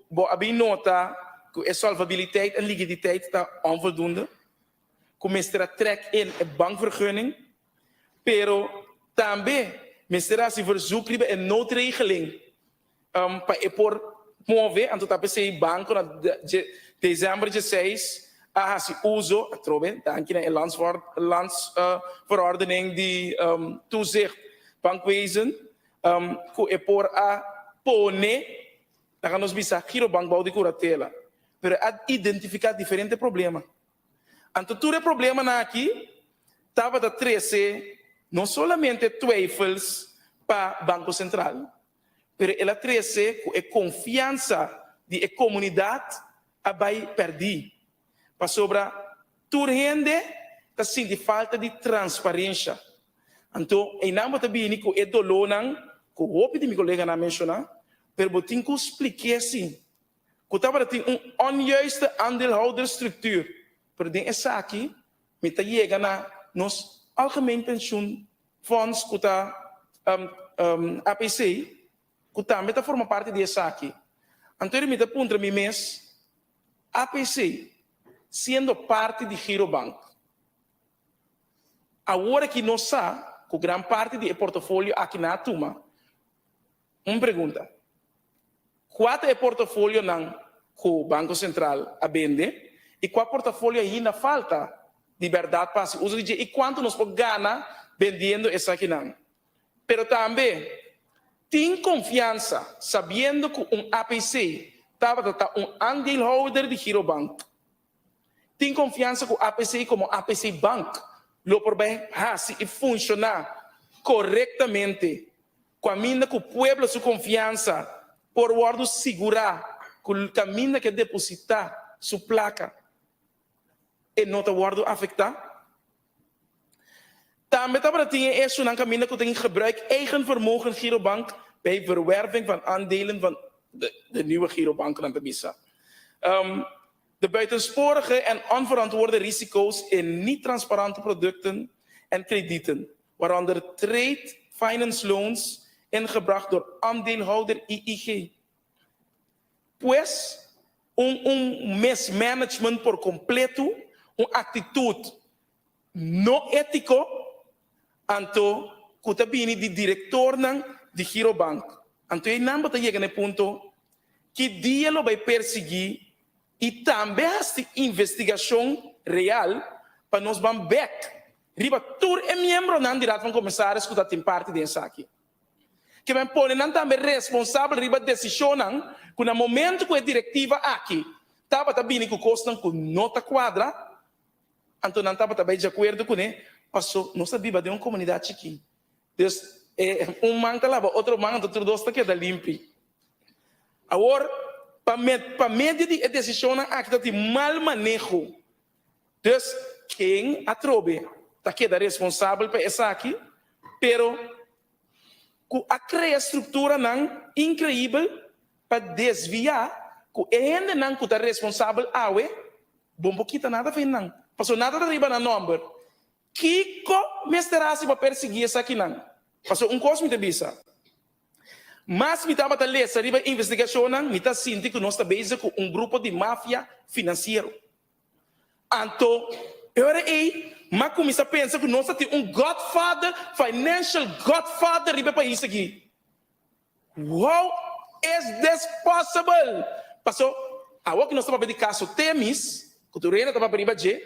bo a bin nota ku e solvabiliteit en likiditeit ta onvoldoende, ku mester a trek in e bankvergunning, pero tambe mester a hasi verzoek riba e noodregeling pa e por move, anto ta p'esei banko na desèmber dje seis. a hasi uso, atrobe, danki na e landsverordening di toezicht bankwezen, ku e por a pone, laga nos bisa, Girobank bou di kuratela. Pero a identifiká diferente problema. Anto tur e problemanan aki tabata trese no solamente twijfels pa Banko Sentral, pero el a trese ku e konfiansa di e komunidat a bai pèrdí, pasobra tur hende ta sinti falta di transparensha. Anto einan bo ta bini ku e dolónan ku hopi di mi koleganan a menshoná, pero bo tin ku splik'é si ku tabata tin un onjuiste aandeelhoudersstructuur, pero den esaki mi ta yega na nos Algemeen Pensioen Fonds ku ta APC ku tambe ta forma parti di esaki. Anto mi ta puntra mi mes, APC siendo parti di Girobank, awor aki nos sa ku gran parti di e portofolio aki nan a tuma, Un pregunta, Kua ta e portafolionan ku Banko Sentral a bende i kua portafolio ainda falta di bèrdat pa hasi uso di dje i kuantu nos por gana bendiendo esakinan? Pero tambe tin konfiansa sabiendo ku un APC tabata ta un aandeelhouder di Girobank. Tin konfiansa ku APC komo APC Bank lo por bai hasi i funshoná korektamente Kaminda ku pueblo su konfiansa por wòrdu sigurá ku kaminda ku e depositá su plaka e no ta wòrdu afektá. Tambe tabata tin e echonan kaminda ku tin gebruik eigen vermogen Girobank bij verwerving van aandelen van de nieuwe Girobank nan ta bisa. De buitensporige en onverantwoorde risico's in niet transparante producten en kredieten waaronder trade finance loans ingebracht door aandeelhouder IIG. Pues, un un mismanagement por completo, un actitud no etico, anto cu ta bini di directornan di Girobank. Anto eynan bo ta yega na e punto ki dia lo bay persigui y tambe haci investigacion real pa nos ban bek riba tur e miembronan di Raad van Commissaris ku ta tin parti den esaki. Ke men pone nan tambe responsabel riba desishonnan ku na momento ku e direktiva aki tabata bini ku kosnan ku no ta kuadra, anto nan tabata bai di akuerdo kuné, paso nos ta biba den un komunidat chikí. Dus e un man ta laba otro man anto tur dos ta keda limpi. Awor pa pa medio di e desishonnan aki ta tin mal maneho. Dus ken atrobe ta keda responsabel pa esaki, pero ku a krea strukturanan inkreibel pa desviá ku e hendenan ku ta responsabel awe, bon por kita nada for nan, pasobra nada ta riba nan nòmber. Kiko mester hasi pa persiguí esakinan? Pasobra un kos mi ta bisa, mas mi tabata lesa riba e investigashonnan, mi ta sinti ku nos ta bezig ku un grupo di mafia finansiero. Anto, e ora ei, m'a kuminsá pensa ku nos ta tin un godfather, financial godfather riba e pais aki. How is this possible? Paso, awor ku nos ta papia di kaso Temis, ku tur hende ta papia riba dje,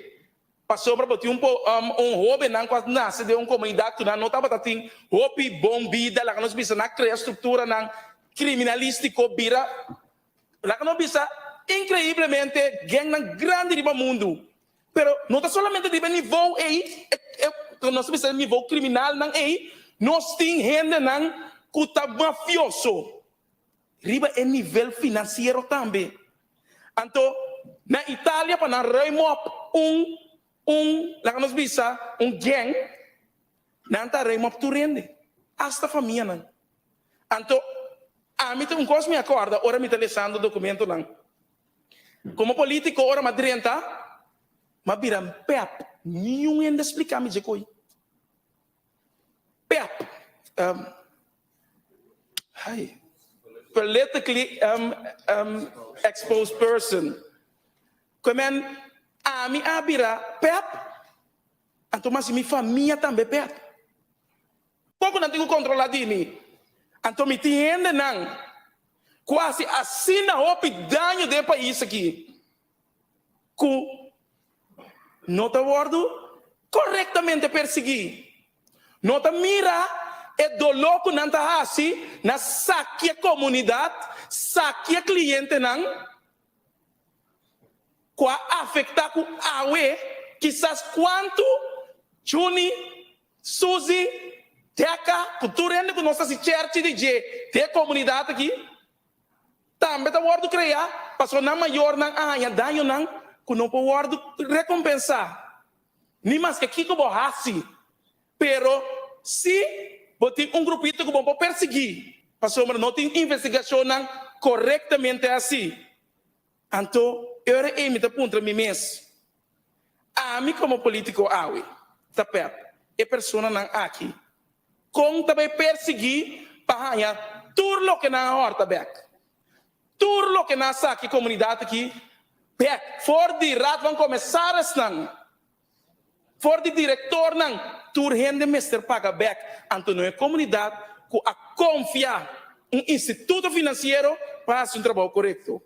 pasobra bo tin un po, un hóbennan ku a nase den un komunidat ku nan no tabata tin hopi bon bida, laga nos bisa nan a krea strukturanan kriminalístiko bira Laga nos bisa, inkreiblemente gengnan grandi riba mundu. Pero no ta solamente riba e nivou ei, nos ta bisa e nivou kriminalnan ei, nos tin hendenan ku ta mafioso riba e nivel finansiero tambe. Anto na Italia pa nan ruim op un, un, laga nos bisa, un geng, nan ta ruim op tur hende, asta famianan. Anto, ami ta un kos mi a kòrda ora mi ta lesando dokumentonan. Komo polítiko ora m'a drenta, m'a bira pèp. Niun hende a splika mi dje koi. Pèp. Ai. Politically exposed person. Ku men, ami a bira pèp, anto mas mi famia tambe pèp. Poko nan tin ku kontrolá di mi. Anto mi tin hendenan ku a hasi asina hopi daño den e pais aki ku. no ta wòrdu korektamente persiguí. No ta mira e doló ku nan ta hasi na sakia komunidat, sakia klientenan ku a afektá ku awe kisas kuantu Juni, Suzy, Deka ku tur hende ku nos ta hasi chèrchi di dje den e komunidat aki tambe ta wòrdu kreá pasobra nan mayornan a haña dañonan ku no por wòrdu rekompensá. Ni maske kiko bo hasi, pero si bo tin un grupito ku bo por persiguí pasobra no tin investigashonnan korektamente hasi. Anto e ora ei mi ta puntra mi mes, Ami komo polítiko awe ta pèt e personanan aki kon ta bai persiguí pa haña tur loke nan a hòrta bèk? Tur loke nan a saki komunidat aki bek for di Raad van Commissarisnan, for di direktornan, tur hende mester paga bek. Anto no e komunidat ku a konfia un instituto finansiero pa hasi un trabou korekto.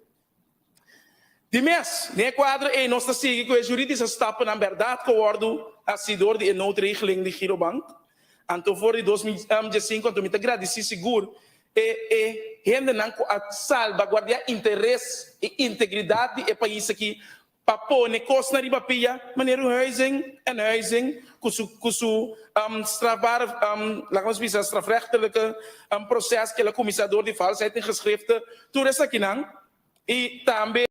Di mes, den e kuadro ei nos ta sigui ku e juridische stappennan bèrdat ku wòrdu hasi dor di e noodregeling di Girobank. Anto for di 2015 anto mi ta gradisí sigur e e hendenan ku a salbaguardiá interes i integridat di e pais aki pa pone kosnan riba pia manera un huizing en huizing ku su ku su strafbare laga nos bisa strafrechtelijke proses ku el a kuminsá dor di valsheid in geschriften tur esakinan i tambe.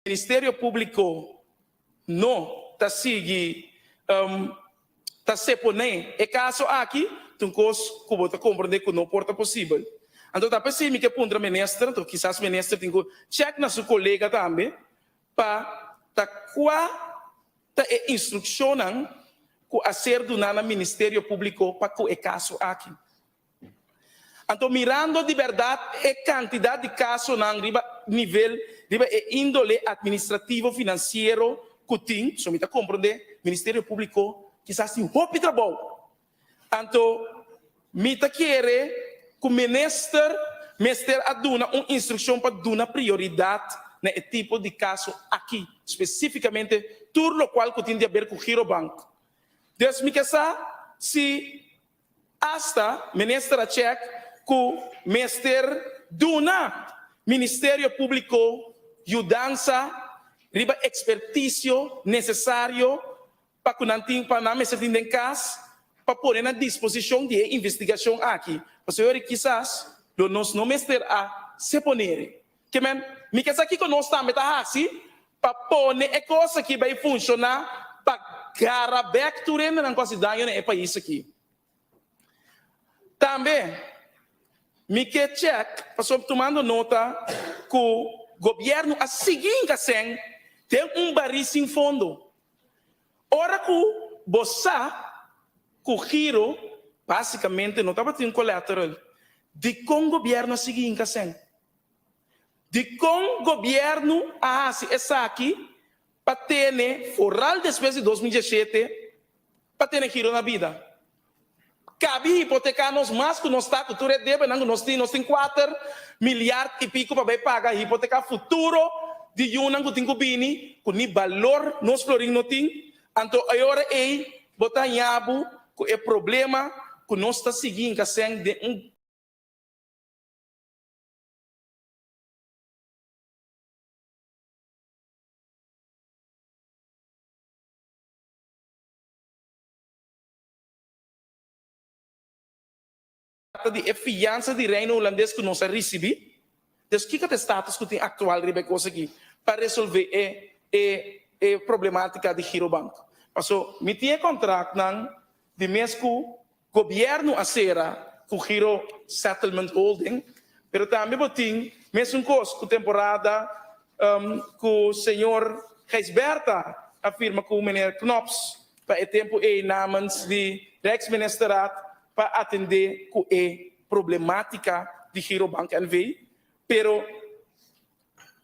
Ministerio Públiko no ta sigui ta seponé e kaso aki, ta un kos ku bo ta komprendé ku no por ta posibel. Anto ta p'esei mi ke puntra minister, anto kisas minister tin ku chèk na su kolega tambe pa ta kua ta e instrukshonnan ku a ser duná na Ministerio Públiko pa ku e kaso aki. Anto mirando di bèrdat e kantidat di kasonan riba nivel riba e índole atministrativo finansiero ku tin, so mi ta komprondé Ministerio Públiko kisas tin hopi trabou. Anto mi ta kere ku minister mester a duna un instrukshon pa duna prioridat na e tipo di kaso aki, spesífikamente tur lokual ku tin di aber ku Girobank. Dus mi ke sa si Asta minister a check ku mester duna Ministerio Públiko yudansa riba ekspertisio nesesario pa ku nan tin pa nan mester tin den kas pa pone na disposishon di e investigashon aki. Pasobra kisas lo nos no mester a seponere. Ke men, mi ke sa kiko nos tambe ta hasi pa pone e kos aki bai funshoná pa gara bèk tur hendenan ku hasi daño na e pais aki. Tambe mi ke chèk pasobra tumando nota ku gobièrnu a sigui hinka sèn den un barí sin fondo. Ora ku bo sa ku Giro básikamente no tabatin collateral, dikon gobièrnu a sigui hinka sèn? Dikon gobièrnu a hasi esaki pa tene foral despues di 2017 pa tene Giro na bida? Kabi hipoteká nos mas ku nos ta ku tur e debenan ku nos tin. Nos tin kuater milyard i piko pa bai paga hipoteká futuro di yunan ku tin ku bini ku ni balor nos florin no tin. Anto e ora ei bo ta haña bo ku e problema ku nos ta sigui hinka sèn den un. Trata di e fiansa di Reino Hulandes ku nos a risibí. Dus kiko ta e status ku tin aktual riba e kos aki pa resolvé e e e problematika di Girobank? Paso mi tin e kontraktnan di mes ku gobièrnu a sera ku Giro Settlement Holding, pero tambe bo tin mesun kos ku temporada ku señor Gijsbertha a firma ku meneer Knops pa e tempu ei namens di Rijksministerraad pa atendé ku e problematika di Girobank NV. Pero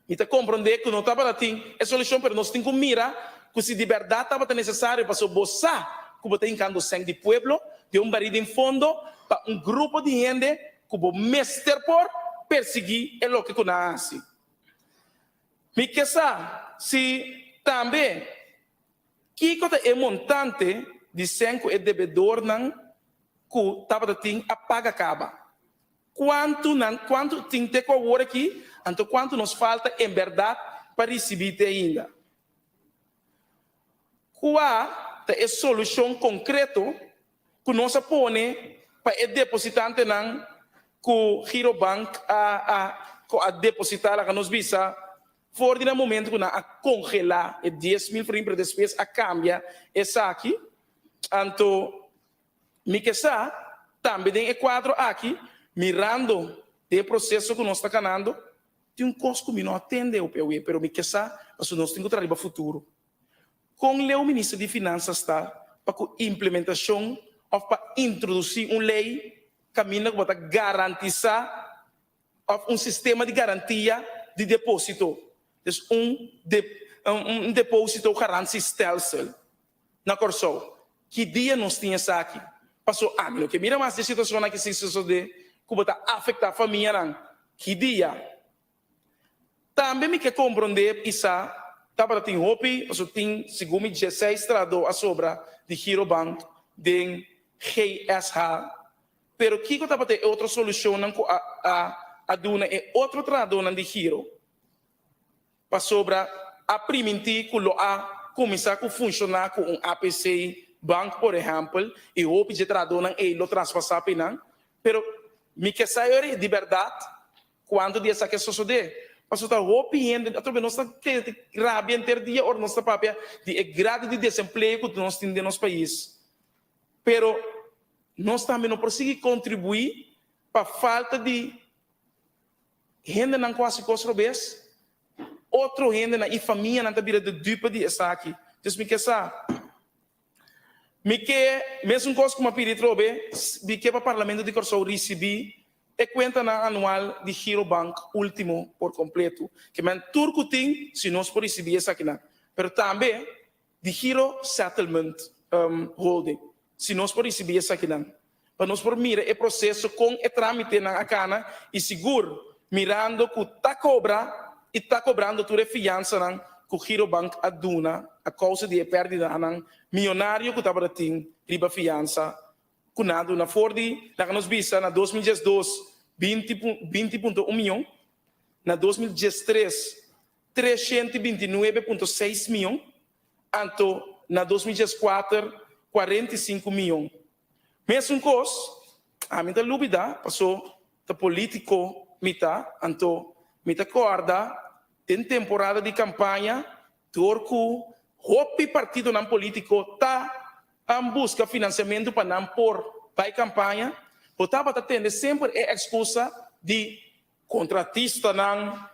mi ta komprondé ku no tabata tin e solushon pero nos tin ku mira ku si di bèrdat tabata nesesario pasobra bo sa. ku bo ta hinkando sèn di pueblo den un barí den fondo pa un grupo di hende ku bo mester por persiguí e loke ku nan a hasi. Mi ke sa si tambe kiko ta e montante di sèn ku e debedornan ku tabata tin a paga kaba. Kuantu nan, kuantu tin te ku awor aki, anto kuantu nos falta en bèrdat pa risibí te ainda? Kua ta e solushon konkreto ku nos a pone pa e depositantenan ku Girobank a a ku a depositá, laga nos bisa, for di na momento ku nan a kongelá e 10,000 florin pero despues a kambia esaki? Anto Mi ke sa, tambe den e kuadro aki, mirando den e proseso ku nos ta kanando, tin un kos ku mi no a tende OPW, pero mi ke sa pasobra nos tin ku traha riba futuro. Kon leu Minister di Finansas ta pa ku implementashon òf pa introdusí un lei kaminda ku bo ta garantisá òf un sistema di garantia di depósito, dus un un deposito garantiestelsel na Kòrsou. Ki dia nos tin esaki? Paso ami no ke mira mas di e situashon aki si sosodé ku bo ta afektá famianan. Ki dia? Tambe mi ke komprondé i sa tabata tin hopi, paso tin segun mi dieseis trahadó a sobra di Girobank den GSH. Pero kiko tabata e otro solushonnan ku a a duna e otro trahadónan di Giro? Pasobra a primintí ku lo a kuminsá ku funshoná ku un APC Bank por ehèmpel i hopi dje trahadónan ei lo traspasá pa einan. Pero mi ke sa yori di bèrdat kuantu di esaki a sosodé. Pasobra ta hopi hende, atrobe nos ta keda rabia henter dia ora nos ta papia di e grado di desempleo ku nos tin den nos pais. Pero nos tambe no por sigui kontribuí pa falta di Hendenan ku hasi kos robes, otro hendenan i famianan ta bira de dupe di esaki. Dus mi ke sa. Mi ke, mesun kos ku mi a pidi trobe, mi ke pa Parlamento di Kòrsou risibí e kuentanan anual di Girobank último por kompleto. Ke men tur ku tin, si nos por risibí esakinan. Pero tambe di Giro Settlement Holding, si nos por risibí esakinan. pa nos por mira e proseso kon e trámitenan a kana i sigur mirando ku ta kobra i ta kobrando tur e fiansanan ku Girobank a duna a kousa di e pèrdidanan mionario ku tabata tin riba fiansa ku nan a duna for di laga nos bisa na 2012 20.1 mion, na 2013 329.6 mion anto na 2014 45 mion. Mesun kos, ami ta lubida paso ta politico mi ta, anto mi ta corda den temporada di campaña door cu hopi partidonan politico ta busca financiamento pa nan por bay campaña, bo tabata tende semper e excusa di Kontratistanan,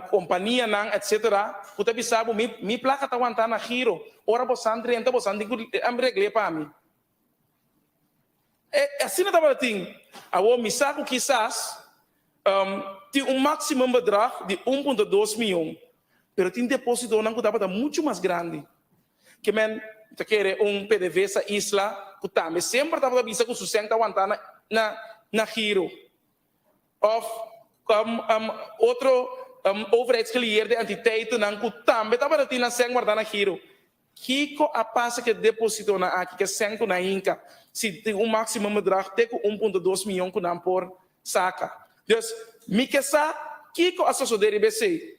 kompanianan etc. Ku ta bisa bo mi mi plaka ta wantá na giro, ora bo san drenta bo san tin ku regl'é pa mi. E asina tabata tin. Awor mi sa ku kisas tin un maximum bedrag di un punto dos mion, pero tin depositonan ku tabata muchu mas grandi. Ke men ta kere un PDVSA Isla ku tambe semper tabata bisa ku su sèn ta wantá na na giro. Of otro overheidsgelieerde entiteitennan ku tambe tabata tin nan sèn guardá na giro. Kiko a pasa ku e depositonan aki, ku e sèn ku nan hinka? Si tin un máksimo bedrag te ku un punto dos mion ku nan por saka. Dus, mi ke sa kiko a sosodé riba esei.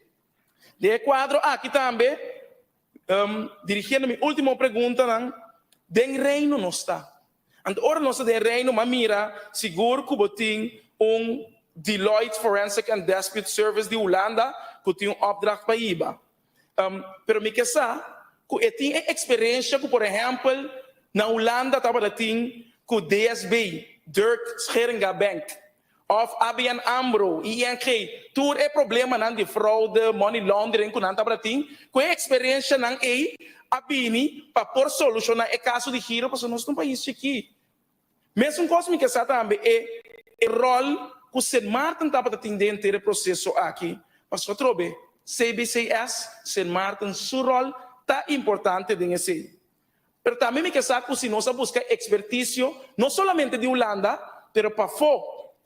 Den e kuadro aki tambe, dirigiendo mi último preguntanan, den Reino nos ta? Anto ora nos ta den Reino m'a mira sigur ku bo tin un Deloitte Forensic and Dispute Service di Hulanda ku tin un opdracht pa hiba. Pero mi ke sa ku e tin e eksperensha ku por ehèmpel na Hulanda tabata tin ku DSB, Dirk Scheringa Bank, òf ABN Amro, ING, tur e problemanan di fraude, money laundering ku nan tabata tin, ku e eksperenshanan ei a bini pa por solushoná e kaso di Giro pasobra nos ta un pais chikí. Mesun kos mi ke sa tambe e ròl ku Sint Maarten tabata tin den henter e proseso aki, pasobra atrobe cbcs, Sint Maarten su ròl ta importante den esei. Pero tambe mi ke sa ku si nos a buska ekspertisio no solamente di Hulanda, pero pafó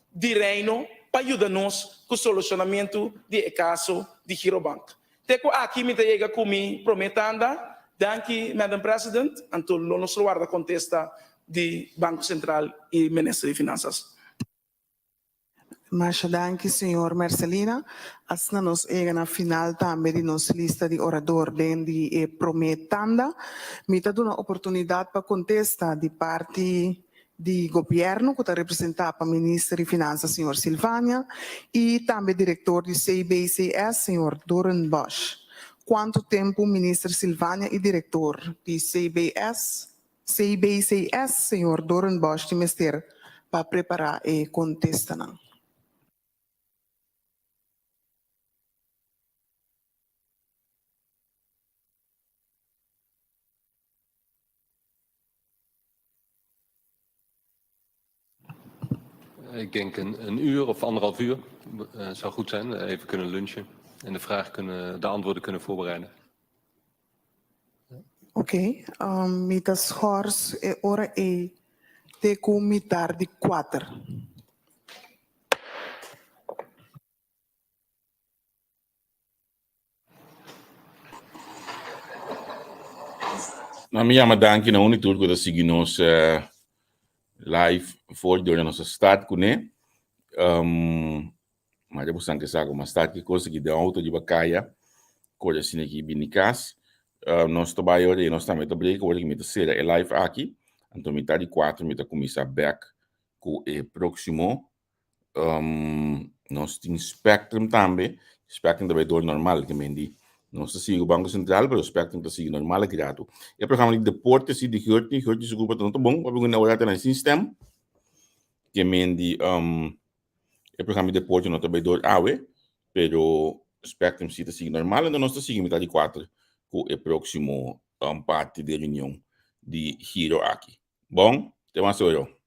di Reino pa yuda nos ku solushonamentu di e kaso di Girobank. Te ku aki mi ta yega ku mi promé tanda. Danki Madam President. Anto lo nos lo warda kontesta di Banko Sentral i Minister di Finansas. Masha danki señor Mercelina. Asina nos yega na final tambe di nos lista di orador den di e prome tanda. Mi ta duna oportunidad pa contesta di parti di gobierno cu ta representa pa Minister di Finansa señor Silvania y tambe director di CBCS señor Doornbosch. Cuanto tempo Minister Silvania y director di CBS CBCS, Señor Doornbosch tin mester pa prepará e kontestanan. Ik denk een, een uur of anderhalf uur uh, zou goed zijn. Even kunnen lunchen en de vraag kunnen, de antwoorden kunnen voorbereiden. Ok, mi ta schors e ora ei te ku mitar di kuater. Na mi yama danki na uni tur ku ta sigui nos live for di ora nos a start kuné. Maria bosan ke sa ku mas tardi ki kos ki den outo riba kaya kore asina ki bini kas. Nos ta bai ora i nos tambe ta break ora ki mi ta sera e live aki. Anto mitad di kuater mi ta kuminsá bèk ku e próksimo. Nos tin Spectrum tambe. Spectrum ta bai dor normal ke men di nos ta sigui ku Banko Sentral pero Spectrum ta sigui normal aki ratu. E programa di deporte si di Gertney, Gertney su grupo ta no ta bon pasobra ku na ora ta na sin stem ke men di E programa di deporte no ta bay door awe, pero Spectrum si ta sigui normal, enton nos ta sigui mitad di cuater cu e proximo parti di reunion di Giro aki. Bon, te mas oro.